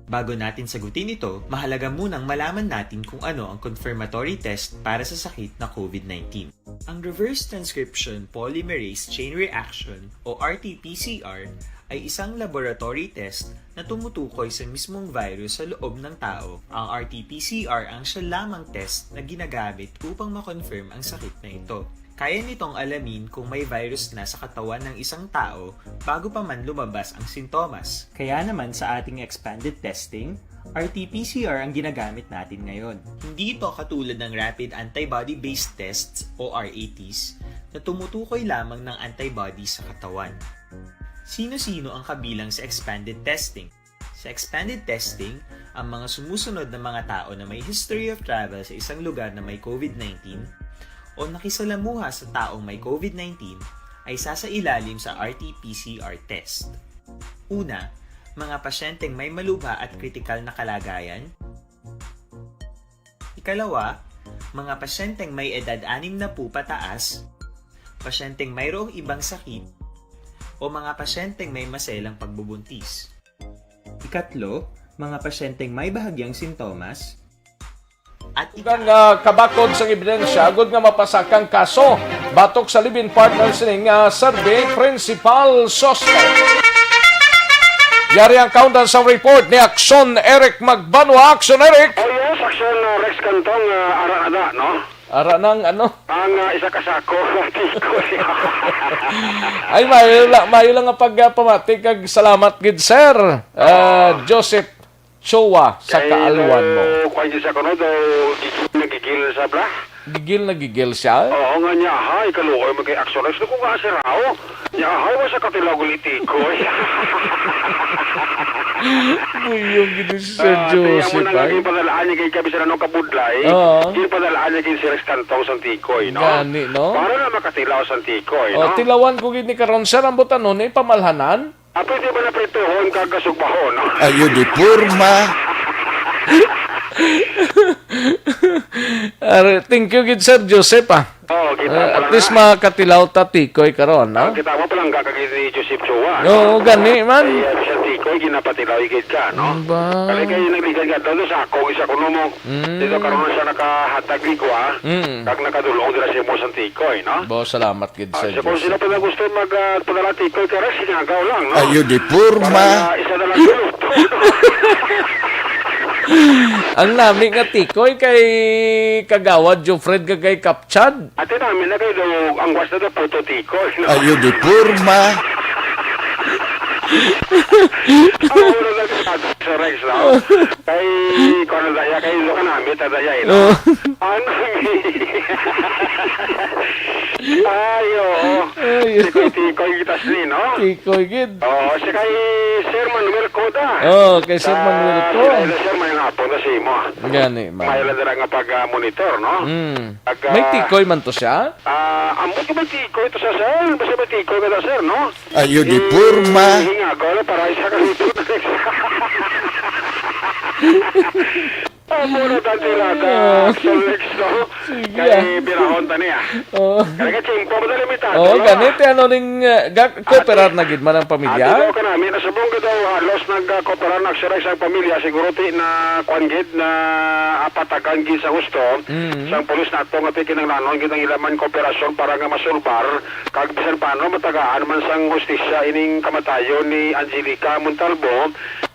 Bago natin sagutin ito, mahalaga munang malaman natin kung ano ang confirmatory test para sa sakit na COVID nineteen. Ang reverse transcription polymerase chain reaction o R T P C R ay isang laboratory test na tumutukoy sa mismong virus sa loob ng tao. Ang R T P C R ang siya lamang test na ginagamit upang ma-confirm ang sakit na ito. Kaya nitong alamin kung may virus na sa katawan ng isang tao bago pa man lumabas ang sintomas. Kaya naman sa ating expanded testing, R T P C R ang ginagamit natin ngayon. Hindi ito katulad ng rapid antibody-based tests o R A Ts na tumutukoy lamang ng antibody sa katawan. Sino-sino ang kabilang sa expanded testing? Sa expanded testing, ang mga sumusunod na mga tao na may history of travel sa isang lugar na may COVID nineteen o nakisalamuha sa taong may COVID nineteen ay sasailalim sa R T P C R test. Una, mga pasyenteng may malubha at kritikal na kalagayan. Ikalawa, mga pasyenteng may edad anim na po pataas, pasyenteng mayroong ibang sakit, o mga pasyenteng may maselang pagbubuntis. Ikatlo, mga pasyenteng may bahagyang sintomas. At Ang, ah, kabakod sang ebidensya, agud nga mapasaka ang kaso, batok sa live-in partner sining, ah, survey principal suspect. Yari ang kaundan sa report ni Action Eric Magbanwa. Action Eric! Oh yes, Action, uh, Kantong, ah, ara na da, no? Ara nang ano? Ang, ah, isa ka sako, tikoy. Ay, mayo la-, mayo lang nga pagpamati kag salamat gid, sir. Ah, Joseph Choa sa Kay kaalwan mo. Daw, kwan gid sa kuno, daw gigil na gigil sa bla. Gigil na gigil siya? Oo, nga niya, hay, kaluoy mo kay Action X. Naku nga, sir, aw. Niya, hay, wa sa katilaw guli tikoy. Buyog gid si Sir Ah, kaya mo Joseph, na nga ay. Gipadalaan niya kay Kabisan, ano, kabudlay. Oo. Gipadalaan niya kay Sir X Kantong sang tikoy, no? Gani, no? Para na makatilaw sang tikoy, Oh, no? Tilawan ko gid ni karon, sir, ang butanon ni pamalhanan. Ah, pwede ba na prituhon kag kasugbahon, no? Ayo di porma. Are, thank you gid, Sir Joseph, ah. Oo, kita Ah, mo at lang, least ah. Makatilaw ta tikoy karon, no? Ah, kita mo, palangga ka gid ni Joseph Chua, no? Oo, gani man. Ay, ah, sa tikoy, ginapatilaw gid ka, no? Ba? Kami kayo nagligan ka daw sa ako, isa ko no mo. Mm. Dito karon na siya nakahatag ligwa, Mm. kag nakadulong dira sa imo sang tikoy, no? Bo, salamat gid, Ah, Sir so kung Joseph. Sino pa na gusto mag, ah, padala tikoy ka rin, sinagaw lang, no? Ayo di porma. Para isa na lang sa luto, no? Ang nami nga tikoy kay Kagawad Jofred kag kay Kap Chad. Ate namin na kayo daw, ang was na daw puto tikoy, no? Ayo di porma. Ang ulo na sa Rex, no? Kay, kung ano daya, kay Luka namin, tadaya, eh, no? Oh. Ano, ay, oo. Ay. Tikoy-tikoy kita sini, no? Tikoy gid. Oo, si kay Sir Manuel Coda. Oh, kay Sir Sa Manuel Co. Sila, Sir, may nga po na si mo. Gani man. May lang dira nga pag-, ah, monitor, no? Mm. Pag, May ah, tikoy man to siya? Ah, ambot ka may tikoy to sa sir. Basta may tikoy ka na, sir, no? Ayo di Eh, porma. Hingago na para isa ka dito. Amo na dati lata, Ah. Sir Rex, no? Sige, Kay ah. Birahon ta niya. Oh. Kaya ka tiyempo, madali may tato, Oh, no? Ganit, ano ning, uh, ga-, kooperar Ate, na gid man ang pamilya? Ate daw ka namin, nasubong ka daw, halos nag-, uh, kooperar na, Sir Rex, ang pamilya, siguro ti na, kwan gid, na apatagan gid sa husto, Mm. sang pulis nato nga ti kinahanglanon gid ang ila man kooperasyon para nga masulbar, kag bisan paano matagaan man sang hustisya ining kamatayon ni Angelica Montalbo,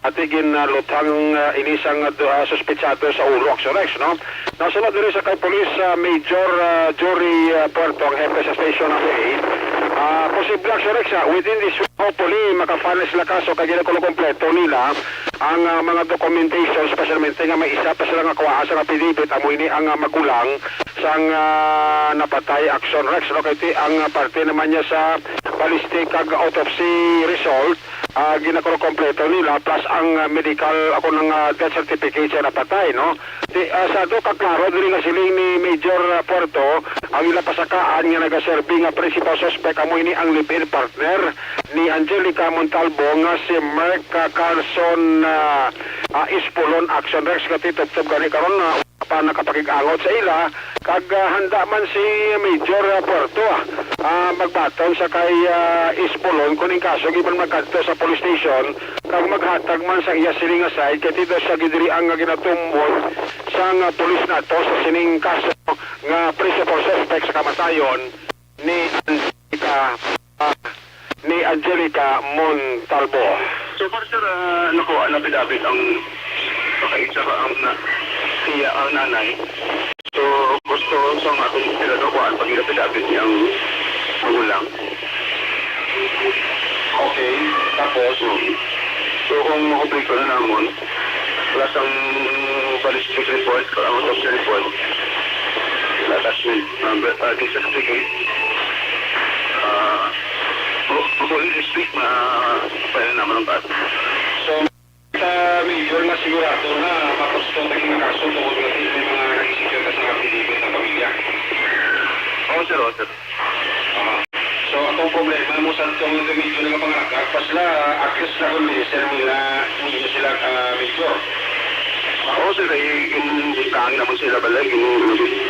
Ati gin, ah, luthang, ah, ini sang, ah, suspetsado sa ulo, Action X, no? Nasunod diri sa kay Police, ah, Major, ah, Jory, ah, Puerto, ang hepe sa Station Number Eight. Ah, posible, Action X, ah, within this week, hopefully, maka-file na sila kaso kay ginakulo kompleto nila ang, ah, mga documentation, especially nga may isa pa sila nga kuha sa affidavit, amo ini ang, ah, magulang sang, ah, napatay, Action Rex, no? Kay ti ang, ah, parte naman niya sa ballistic kag autopsy result, ah, ginakuno kompleto nila, plus ang, ah, medical, ako nang, ah, death certificate sa napatay, no? Ti, ah, sa do ka klaro diri nga siling ni Major, ah, Puerto, ang ila pasakaan nga nagaserbi nga principal suspect amo ini ang live-in partner ni Angelica Montalbo nga si Mark, ah, Carson, ah, ah, Espolon, Action Rex, katitubtob gani karon na pa nakapakig-angot sa ila, kag, ah, handa man si Major, ah, Puerto, ah, ah, magbaton sa kay, ah, Espolon kon in kaso giban magkadto sa police station kag maghatag man sa iya siling nga side, kay ti daw siya gid diri ang ginatumbod sang, ah, police nato sa sining kaso nga principal suspect sa kamatayon ni Angelica, ah, ni Angelica Montalbo. So far, sir, ah, nakuha na pidabit ang pagkaisa ka ang na-, siya ang nanay. So, gusto sa mga ating sila daw kuhaan pag ilapidabit niya ang magulang. Okay, tapos? So, kung makumpleto na namon, plus ang ballistic report, ang autopsy report, attachment number, uh, this is the case. Uh, hopefully this week, ma-file naman ang kaso. So, sa Major, nga sigurado na makuston ang mga kaso tungod nga may mga nag-secure ka sa affidavit ng pamilya? Oo, sir, oo, sir. Ah. So, atong problema mo sa tong medyo nagapangalaga, pasla, accuse na kung sir nila, ninyo sila, ah, Major. Ako, sir, kay yung kaangin naman sila balay, yung,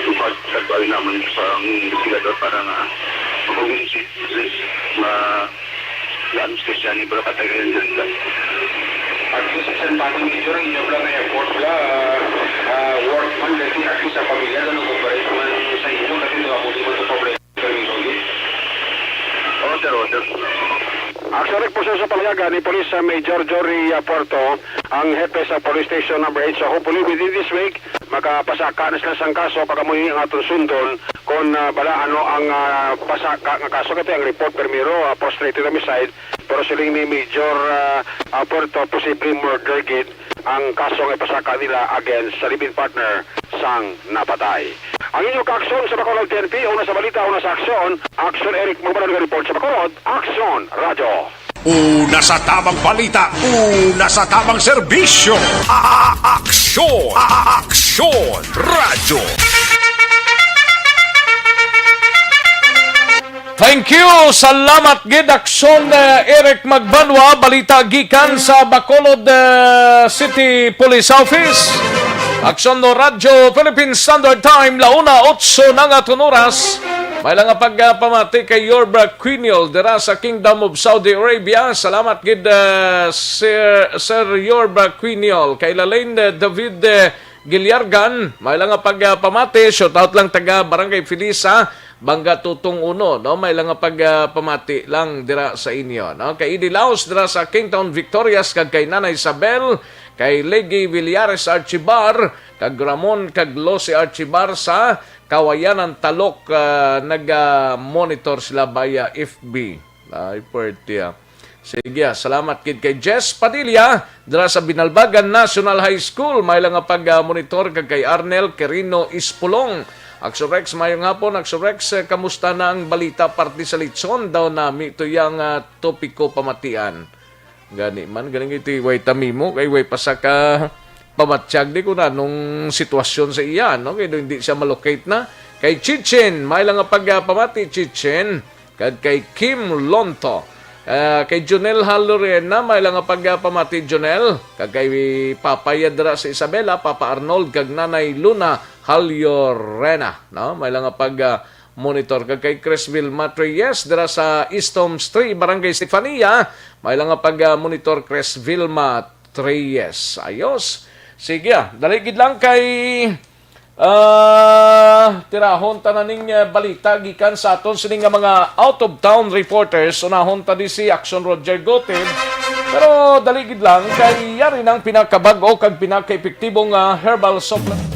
yung pag-, pag-, naman sa ang investigador para nga makumbinsi, ma-, ma-anesthesia ni para patay ka yung dyan. Accuse sa San Pablo, Major, ang inyo pala nga effort pala, ah, work man, kasi accuse sa pamilya, ano, cooperate man sa inyo, kasi ito ako, di man ito problema. Oo, sir, oo, sir. Actually, po sa palayagan ni Police, uh, Major Jory, uh, Puerto, ang hepe sa Police Station Number Eight. So, hopefully, within this week, Makapasaka na sila sang kaso, kag amo ini ang aton sundon kon, ah, bala ano ang, ah, pasaka nga kaso. Kay ang report primero, ah, frustrated homicide, pero siling ni Major, ah, ah, Puerto, posible murder gid ang kaso nga ipasaka nila against sa live-in partner sang napatay. Ang inyo kaaksyon sa Bacolod T N P, una sa balita, una sa aksyon. Aksyon, Eric Magbanwa nga report sa Bacolod, Aksyon Radyo. Una sa tamang balita, una sa tamang serbisyo. A-, a-, aksyon, a-, a-, aksyon, radyo. Thank you. Salamat gid, Aksyon, eh, Eric Magbanwa. Balita gikan sa Bacolod, eh, City Police Office. Aksyon no Radyo Philippine Standard Time, la una otso na nga aton oras. May lang nga pagpamati kay Yorba Quiniol dira sa Kingdom of Saudi Arabia. Salamat gid, eh, Sir, Sir Yorba Quiniol. Kay Lalaine, eh, David, eh, Giliargan, may lang nga pagpamati, shoutout lang taga Barangay Felisa, Banga Tutong Uno, no? May lang nga pagpamati lang dira sa inyo, no? Kay Idi Laos dira sa Kingtown Victorias, kag kay Nana Isabel, kay Legi Villares Archibar, kag Ramon kag Lucy Archibar sa Kawayanan Talok, ah, naga-monitor sila via F B. Ay, pwerte, ah. Sige, ah, salamat gid kay Jess Padilla, dira sa Binalbagan National High School. May lang nga pag-monitor kag kay Arnel Quirino Ispulong. Aksyon Rex, mayong hapon. Aksyon Rex, eh, kamusta na ang balita parte sa litson? Daw nami to yang, ah, topiko pamatian. Gani man, galing iti way tamimo, kay way pa sa ka pamatyag di kung anong sitwasyon sa iya, no? Kay do hindi siya malocate na. Kay Chichen, may lang nga pagpamati, Chichen. Kag kay Kim Lonto. Ah, kay Jonel Halorena, may lang nga pagpamati, Jonel. Kag kay Papa Yadra sa Isabela, Papa Arnold, kag Nanay Luna Halorena, no? May lang nga pag, ah, monitor. Kag kay Chris Vilma Reyes, dira sa East Homes three, Barangay Stefania, may lang nga pag, ah, monitor, Chris Vilma Reyes. Ayos. Sige, ah, dali gid lang kay Ah, tirahon ta na ning, eh, balita gikan sa aton sini nga mga out-of-town reporters. Unahon ta di si Action Roger Gutib. Pero dali gid lang, kay yari nang pinakabag-o kag pinakaepektibo nga herbal supplement.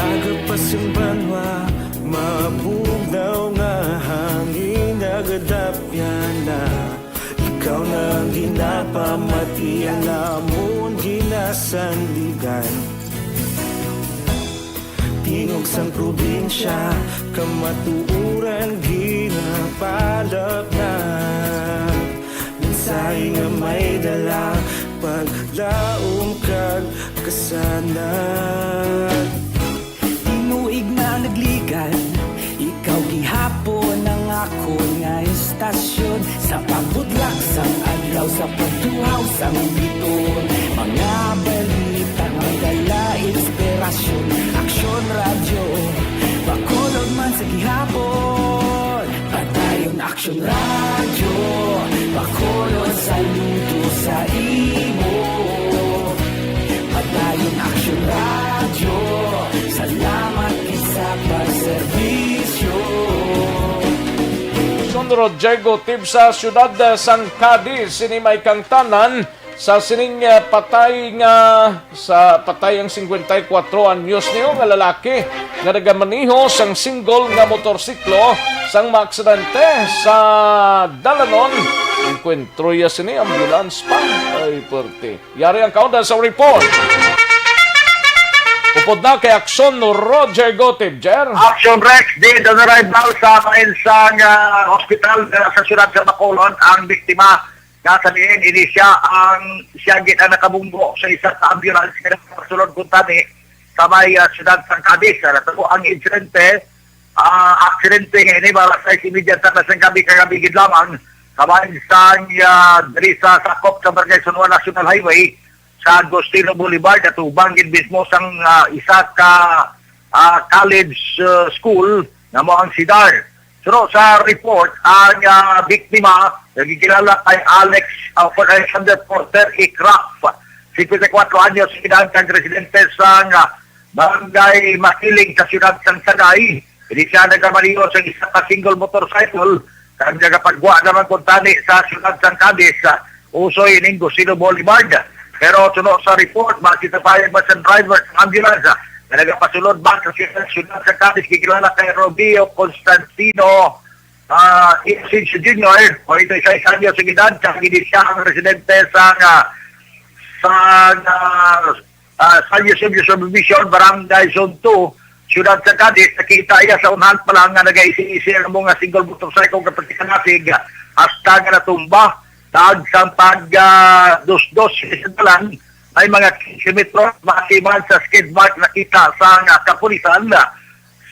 Aga pa sang banwa, mabugnaw nga hangin, nagadapyan na. Ikaw na ang ginapamati, ang amon ginasandigan. Tingog sang probinsya, kamatuoran ginapalapnag. Mensahe nga may dala, paglaom kag kasanag. Tinuig na nagligan, ikaw gihapon ang akon nga istasyon. Sa pagbutlak sang adlaw, sa pagtuhaw sang biton, mga balita may dala inspirasyon. Aksyon Radyo, Bacolod man sa gihapon. Padayon Aksyon Radyo, Bacolod, saludo sa imo. Padayon Aksyon Radyo, salamat gid sa pagserbisyo. Sunod, Diego, tib sa siyudad, eh, sang Cadiz, sini may kangtanan sa sining, eh, patay nga, sa patay ang singkwenta y kuwatro anyos niyo nga lalaki nga nagamaneho sang single nga motorsiklo sang maaksidente sa dalanon. Enkwentro ya sini, ambulance pa. Ay, perte. Yari ang kaunda sa report. Upod na kay Aksyon Roger Gotib, Jer. Action Rex, dead on arrival sa main sang, ah, hospital, ah, sa siyudad sa Bacolod ang biktima. Nga sa diin, ini siya ang, siya gid ang nakabunggo sa isa ka ambulance nga nagpasulod kuntani sa may, ah, siyudad sang Cadiz. Ah, natabo ang insidente, ah, aksidente nga ini, mga alas sais y media sa, sa gabi, kagabi gid lamang, sa may sang, ah, diri sa sakop sa Barangay San Juan National Highway, sa Agustino Boulevard, atubang gid mismo sang, ah, isa ka, ah, college, ah, school nga mao ang CEDAR. Suno sa report, ang, ah, biktima nagkilala kay Alex, ah, Alexander Porter Ikraf, singkwenta y kuwatro anyos edad kag residente sang, ah, Barangay Makiling sa siyudad sang Sagay. Ini siya nagamaneho sa isa ka single motorcycle kag nagapagwa naman kuntani sa siyudad sang Cadiz, ah, usoy ining Gusino Boulevard. Pero suno sa report, basi sa pahayag man sang driver sang ambulance, ah, nga nagapasulod man sa siyudad, siyudad sang Cadiz, gikilala kay Romeo Constantino, ah, Isincio Junior, forty-six anyos ang edad, kag ini siya ang residente sa, ah, sa, ah, ah, San Eusebio Subdivision, Barangay Zone two, Siyudad sa Cadiz. Nakita iya sa unahan pa lang nga nagaisi-isi ang mga single motorcycle nga pagkakanasig, hasta nga natumba. Taag sang pag, ah, dusdos sa dalan, may mga quince metro, base man sa skid mark nakita sa, ah, kapulisan.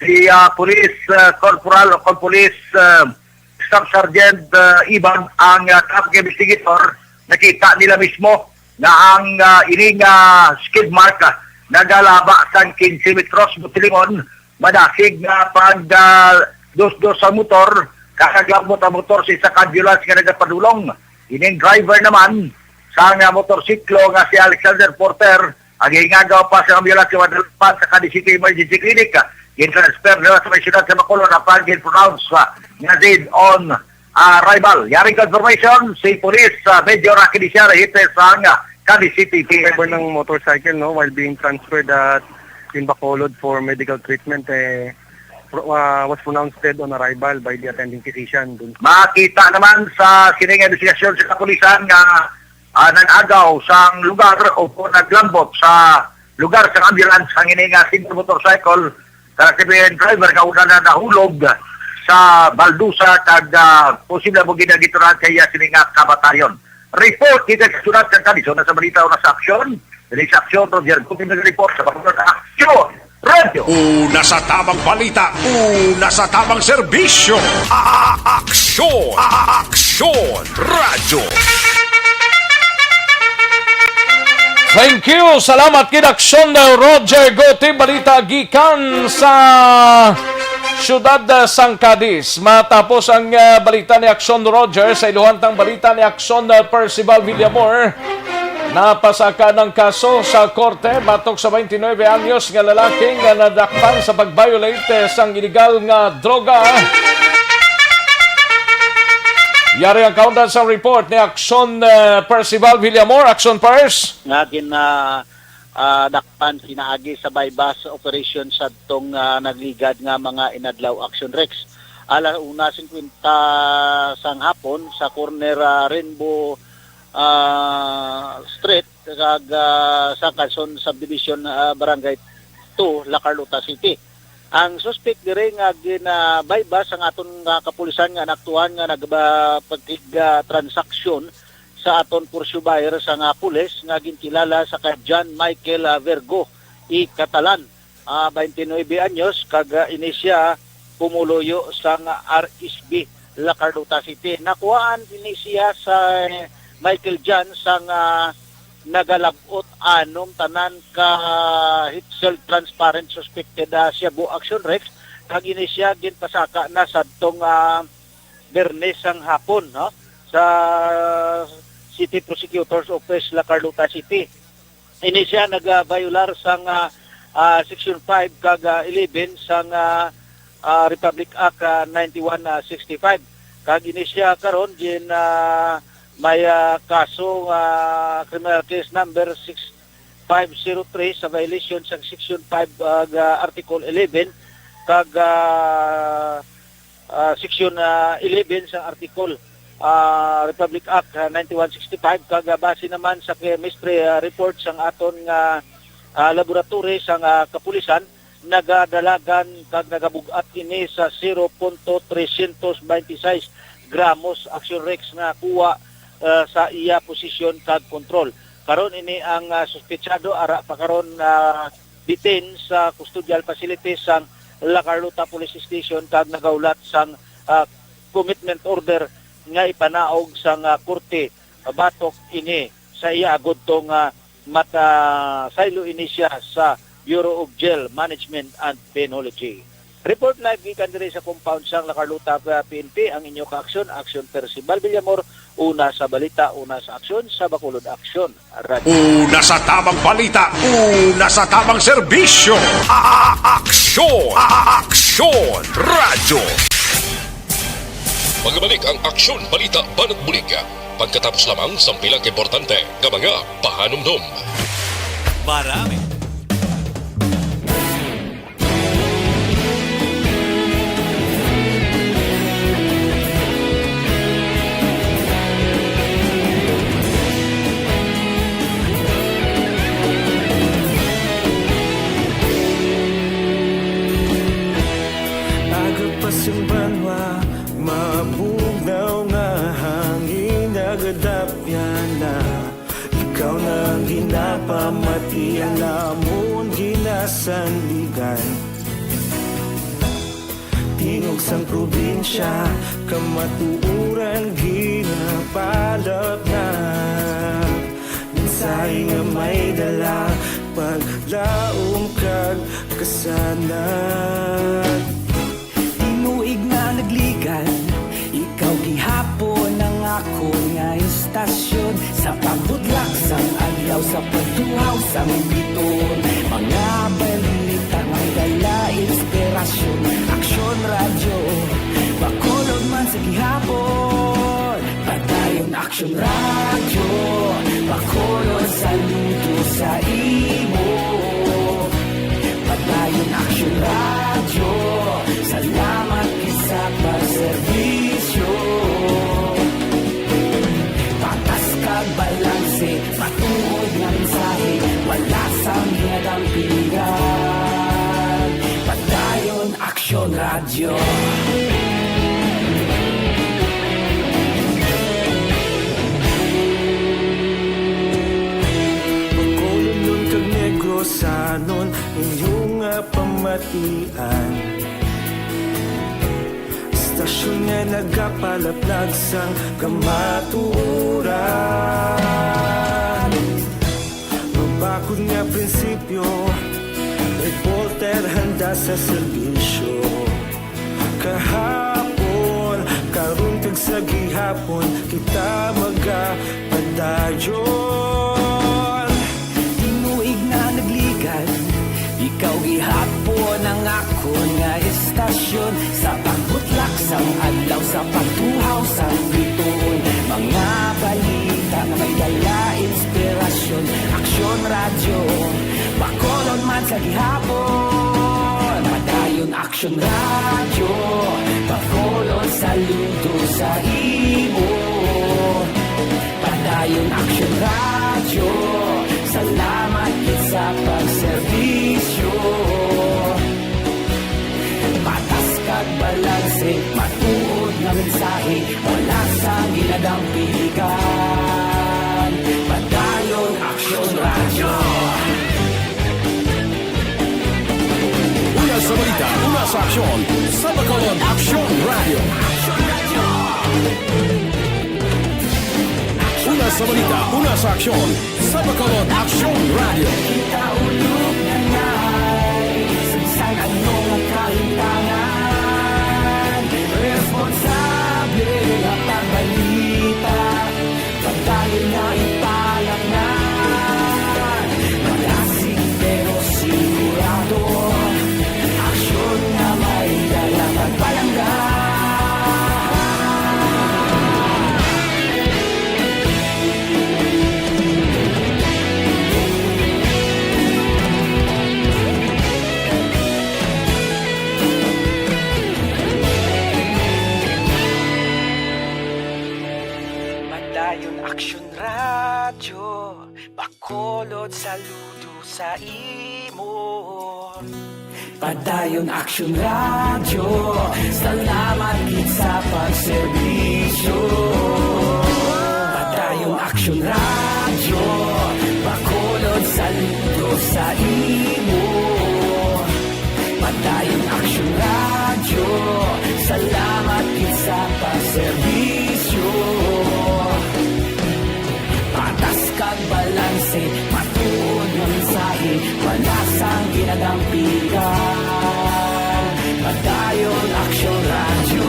Si, ah, Police, ah, Corporal o kung Police, ah, Staff Sergeant, ah, Iban ang, ah, traffic investigator. Nakita nila mismo nga ang, ah, ining, ah, skid mark, ah, nagalaba sang quince metros, buot silingon, madasig nga pag, ah, dusdos sa motor, kag naglabot ang motor sa isa ka ambulance nga nagapadulong. Ining driver naman sang, ah, motorsiklo nga si Alexander Porter, ang hingagaw pa sa ambulance nga madala pa sa Cadiz City Emergency Clinic. Gin-transfer nila sa may siyudad sa Bacolod apan gin-pronounce, ah, nga dead on, ah, arrival. Yaring confirmation, si Police, ah, Major Rocky Diciara, hepe sang, ah, Cadiz City P N P. Driver ng motorcycle, no, while being transferred at in Bacolod for medical treatment, eh, pro-, ah, was pronounced dead on arrival by the attending physician. Dun. Makita naman sa sining investigasyon sa kapulisan nga, ah, nag-agaw sang lugar o kung naglambot sa lugar sang ambulance ang ini nga single motorcycle sa K B N driver nga una na nahulog sa baldusa kag, ah, posible mo ginagituran sa iya sini nga kamatayon. Report kita sa siyudad sang Cadiz. Una sa balita, una sa aksyon. Dili sa aksyon, Roger Guteng nag-report sa Bacolod Aksyon Radyo. Una sa tamang balita, una sa tamang serbisyo. A-, a-, aksyon, a-, a-, aksyon, radyo. Thank you. Salamat kid Aksyon, Roger Guteng. Balita gikan sa siyudad, ah, sang Cadiz. Matapos ang, ah, balita ni Aksyon Roger, sa iluhantang balita ni Aksyon, ah, Percival Villamor. Napasaka ng kaso sa korte batok sa twenty-nine anyos nga lalaki nga nadakpan sa pag-violate, eh, sang iligal nga droga. Yari ang kaundan sa report ni Aksyon, eh, Percival Villamor. Aksyon, Pers. Nga gin, ah, ah, dakpan pinaagi sa buy-bust operation sadtong, ah, nagligad nga mga inadlaw, Aksyon Rex. Alas una singkwenta sang hapon sa corner, ah, Rainbow, ah, Street kag, ah, sa Quezon Subdivision, ah, Barangay two, La Carlota City. Ang suspek diri nga gina-buy-bust sang aton nga kapulisan nga naaktuhan nga nagba-, pagkig-, ah, transaksyon sa aton pursubayer sang, ah, pulis nga ginkilala sa kay John Michael, ah, Virgo E. Catalan, ah, twenty-nine anyos, kag, ah, ini siya pumuluyo sang R S B La Carlota City. Nakuhaan ini siya sa Michael John sang, ah, nagalab-ot anom tanan ka HETCEL transparent suspected, ah, shabu, Aksyon Rex, kag ini siya ginpasaka na sadtong, ah, Biyernes sang hapon, no, sa City Prosecutor's Office, La Carlota City. Ini siya nag-, ah, violar sang, ah, ah, Section five kag, ah, eleven sang, ah, ah, Republic Act, ah, ninety-one sixty-five. Kag ini siya karon gin, ah, may, ah, kaso, ah, criminal case number six five zero three sa violation sa Section five, ah, ga Article eleven kag, ah, ah, Section, ah, eleven sa Article, ah, Republic Act, ah, ninety-one sixty-five, kag, ah, base naman sa chemistry, ah, report sang aton nga, ah, laboratory sang, ah, kapulisan, nagadalagan kag nagabug-at ini sa zero punto trescientos veintiseis gramos, Aksyon Rex, nga kuha, ah, sa iya posisyon kag kontrol. Karon ini ang, ah, suspetsado ara pa karon, ah, detain sa custodial facility sang La Carlota Police Station kag nagahulat sang, ah, commitment order nga ipanaog sang, ah, korte batok ini sa iya agud to nga mata-, saylo ini siya sa Bureau of Jail Management and Penology. Report live gikan diri sa compound sang La Carlota, ah, P N P, ang inyo kaaksyon, Aksyon Percival Villamor, Una sa balita, una sa aksyon, sa Bacolod Aksyon Radyo. Una sa tamang balita, una sa tamang serbisyo. A-, a-, aksyon! A-, a-, aksyon! Radyo! Magabalik ang Aksyon Balita Banat Bulig pagkatapos lamang sang pila ka importante nga mga pahanumdom. Marami. Aga pa sing banwa, mabugnaw nga hangin, nagadapyan na. Ikaw na ang ginapamati, ang amon ginasandigan. Tingog sang probinsya, kamatuoran ginapalapnap. Mensahe nga may dala, paglaom kag kasanag. Tinuig na nagligan, ikaw gihapon ang akon nga istasyon. Sa pagbutlak sang adlaw, sa pagtuhaw sang biton, mga balita may dala inspirasyon. Aksyon Radyo, Bacolod man sa gihapon. Padayon Aksyon Radyo, Bacolod, saludo sa imo. Padayon Aksyon Radyo, salamat gid sa pagserbisyo. Patas kag balanse, matuod nga mensahe, wala sang ginadampigan. Padayon Aksyon Radyo. Bacolodnon kag Negrosanon, inyo nga pamatian. Istasyon nga nagapalaplag sang kamatuoran. Mabakod nga prinsipyo, reporter handa sa serbisyo. Kahapon, karon kag sa gihapon, kita magapadayon. Tinuig na nagligan, ikaw gihapon ang akon nga istasyon. Sa pagbutlak sang adlaw, sa pagtuhaw sang biton, mga balita nga may dala inspirasyon. Aksyon Radyo, Bacolod man sa gihapon. Padayon Aksyon Radyo, Bacolod, saludo sa imo. Padayon Aksyon Radyo, salamat gid sa pagserbisyo. Patas kag balanse, matuod nga mensahe, wala sang ginadampigan. Padayon Aksyon Radyo. Una sa balita, una sa aksyon, sa Bacolod Aksyon Radyo. Una sa balita, una sa aksyon, sa Bacolod Aksyon Radyo. Kita ulog na ngay, sa bisan ano nga kahitangan, responsable nga pagbalita, pagdali nga ipalaknay. Malasig pero sigurado, aksyon nga may dala pagpalangga. Padayon Aksyon Radyo, Bacolod, saludo sa imo. Padayon Aksyon Radyo, salamat gid sa pagserbisyo. Padayon Aksyon Radyo, Bacolod, saludo sa imo. Padayon Aksyon Radyo, salamat gid sa pagserbisyo. Patas kag balanse, matuod nga mensahe, wala sang ginadampigan. Padayon Aksyon Radyo.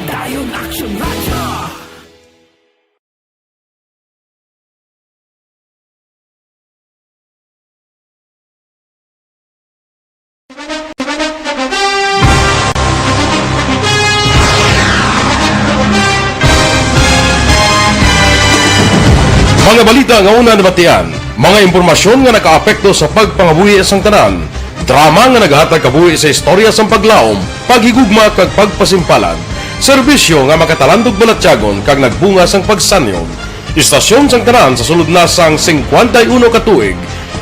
Dayon Action Radyo. Mga balita nga una nabatian, mga impormasyon nga nakaapekto sa pagpangabuhi sang tanan, drama nga naghatag kabuhi sa istorya sang paglaom, paghigugma kag pagpasimpalan, serbisyo nga makatalandog balatyagon kag nagbunga sang pagsanyon. Istasyon sang tanan sa sulod na sang singkwenta y uno ka tuig.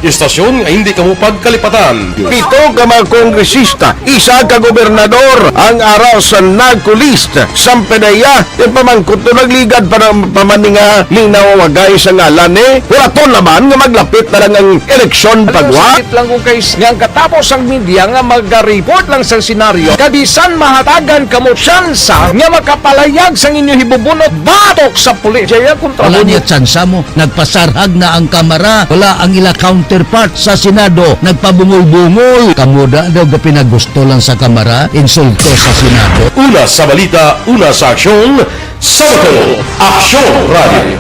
Istasyon nga hindi kamo pagkalipatan. Pito ka mga kongresista, isa ka gobernador ang ara sa NAGCO list. Samtang iya, ipamangkot to nagligad para pamaninga minawagay sa ngalan ni. Wala to naman nga maglapit na lang ang eleksyon pagwa. Sakit lang kung kay nga ang katapos ang media nga mag-report lang sa senaryo, kabisan mahatagan kamo tsansa nga makapalayag sang inyo hibubunot batok sa pulis. Jaya kontra Wala mo niya tsansa mo. Nagpasarhag na ang Kamara. Wala ang ila counterpart sa Senado. Nagpabungol-bungol. Kamo da daw gapinagusto lang sa Kamara, insulto sa Senado. Una sa balita, una sa aksyon, sa Bacolod, Aksyon Radio.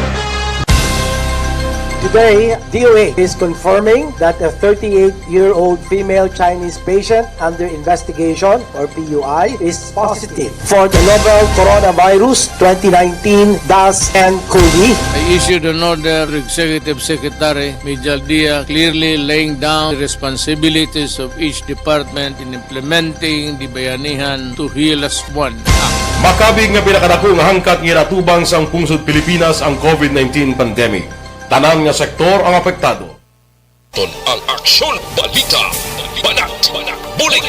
Today, D O H is confirming that a thirty-eight-year-old female Chinese patient under investigation, or P U I, is positive for the novel coronavirus twenty nineteen dash N COVID. I issued an order to Executive Secretary Mijal Dia, clearly laying down the responsibilities of each department in implementing the Bayanihan to Heal Us One Act. Makabig nga pinakadako nga hangkat nga ginatubang sang pungsod Pilipinas ang COVID nineteen pandemic. Tanan nga sektor ang apektado. Ton ang aksyon, balita, banat, bulig.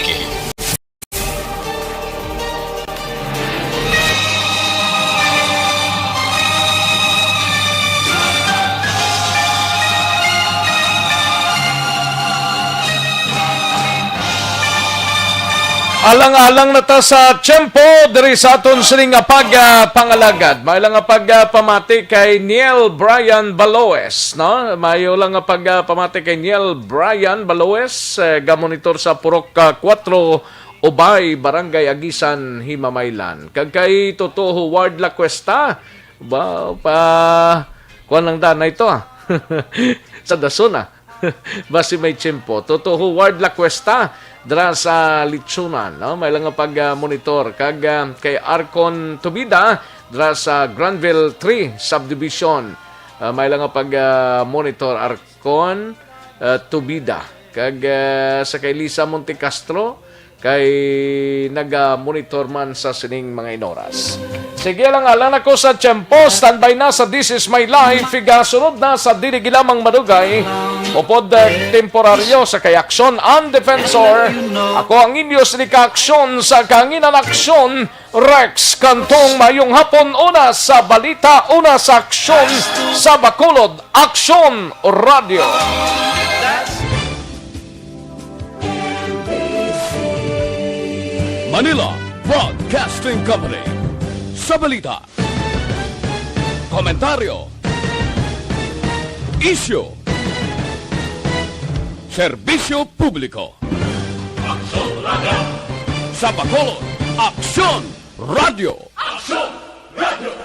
Alang-alang na ta sa tiyempo diri sa aton sining nga pag, ah, pangalagad. May lang nga pag, ah, pamati kay Niel Brian Baloes, no? Mayo lang nga pag, ah, pamati kay Niel Brian Baloes, eh, gamonitor sa Purok, ah, kuwatro, Ubay, Barangay Aguisan, Himamaylan. Kag kay Toto Howard La Cuesta, ba, pa, kuwan lang daan na ito, ah. Sa Dasona. Basi may tiyempo. Toto Howard La Cuesta, dra sa Lichonan, no? May lang nga pag, ah, monitor. Kag, ah, kay Arcon Tubida, dra sa Granville three Subdivision. Ah, may lang nga pag, ah, monitor. Arcon, ah, Tubida. Kag, ah, sa kay Lisa Montecastro, kay naga-monitor man sa sining mga inoras. Sige lang, alang ako sa tiyempo, standby na sa This Is My Life, igasunod na sa dili gilamang madugay, upod, eh, temporaryo sa kay Aksyon ang Defensor. Ako ang inyo sining ka-aksyon sa kahanginan, Aksyon, Rex Cantong. Mayong hapon, una sa balita, una sa aksyon, sa Bacolod, Aksyon Radio. Manila Broadcasting Company. Sa balita, komentaryo, isyu, serbisyo publiko. Aksyon Radio. Sa Bacolod, Aksyon Radio. Aksyon Radio.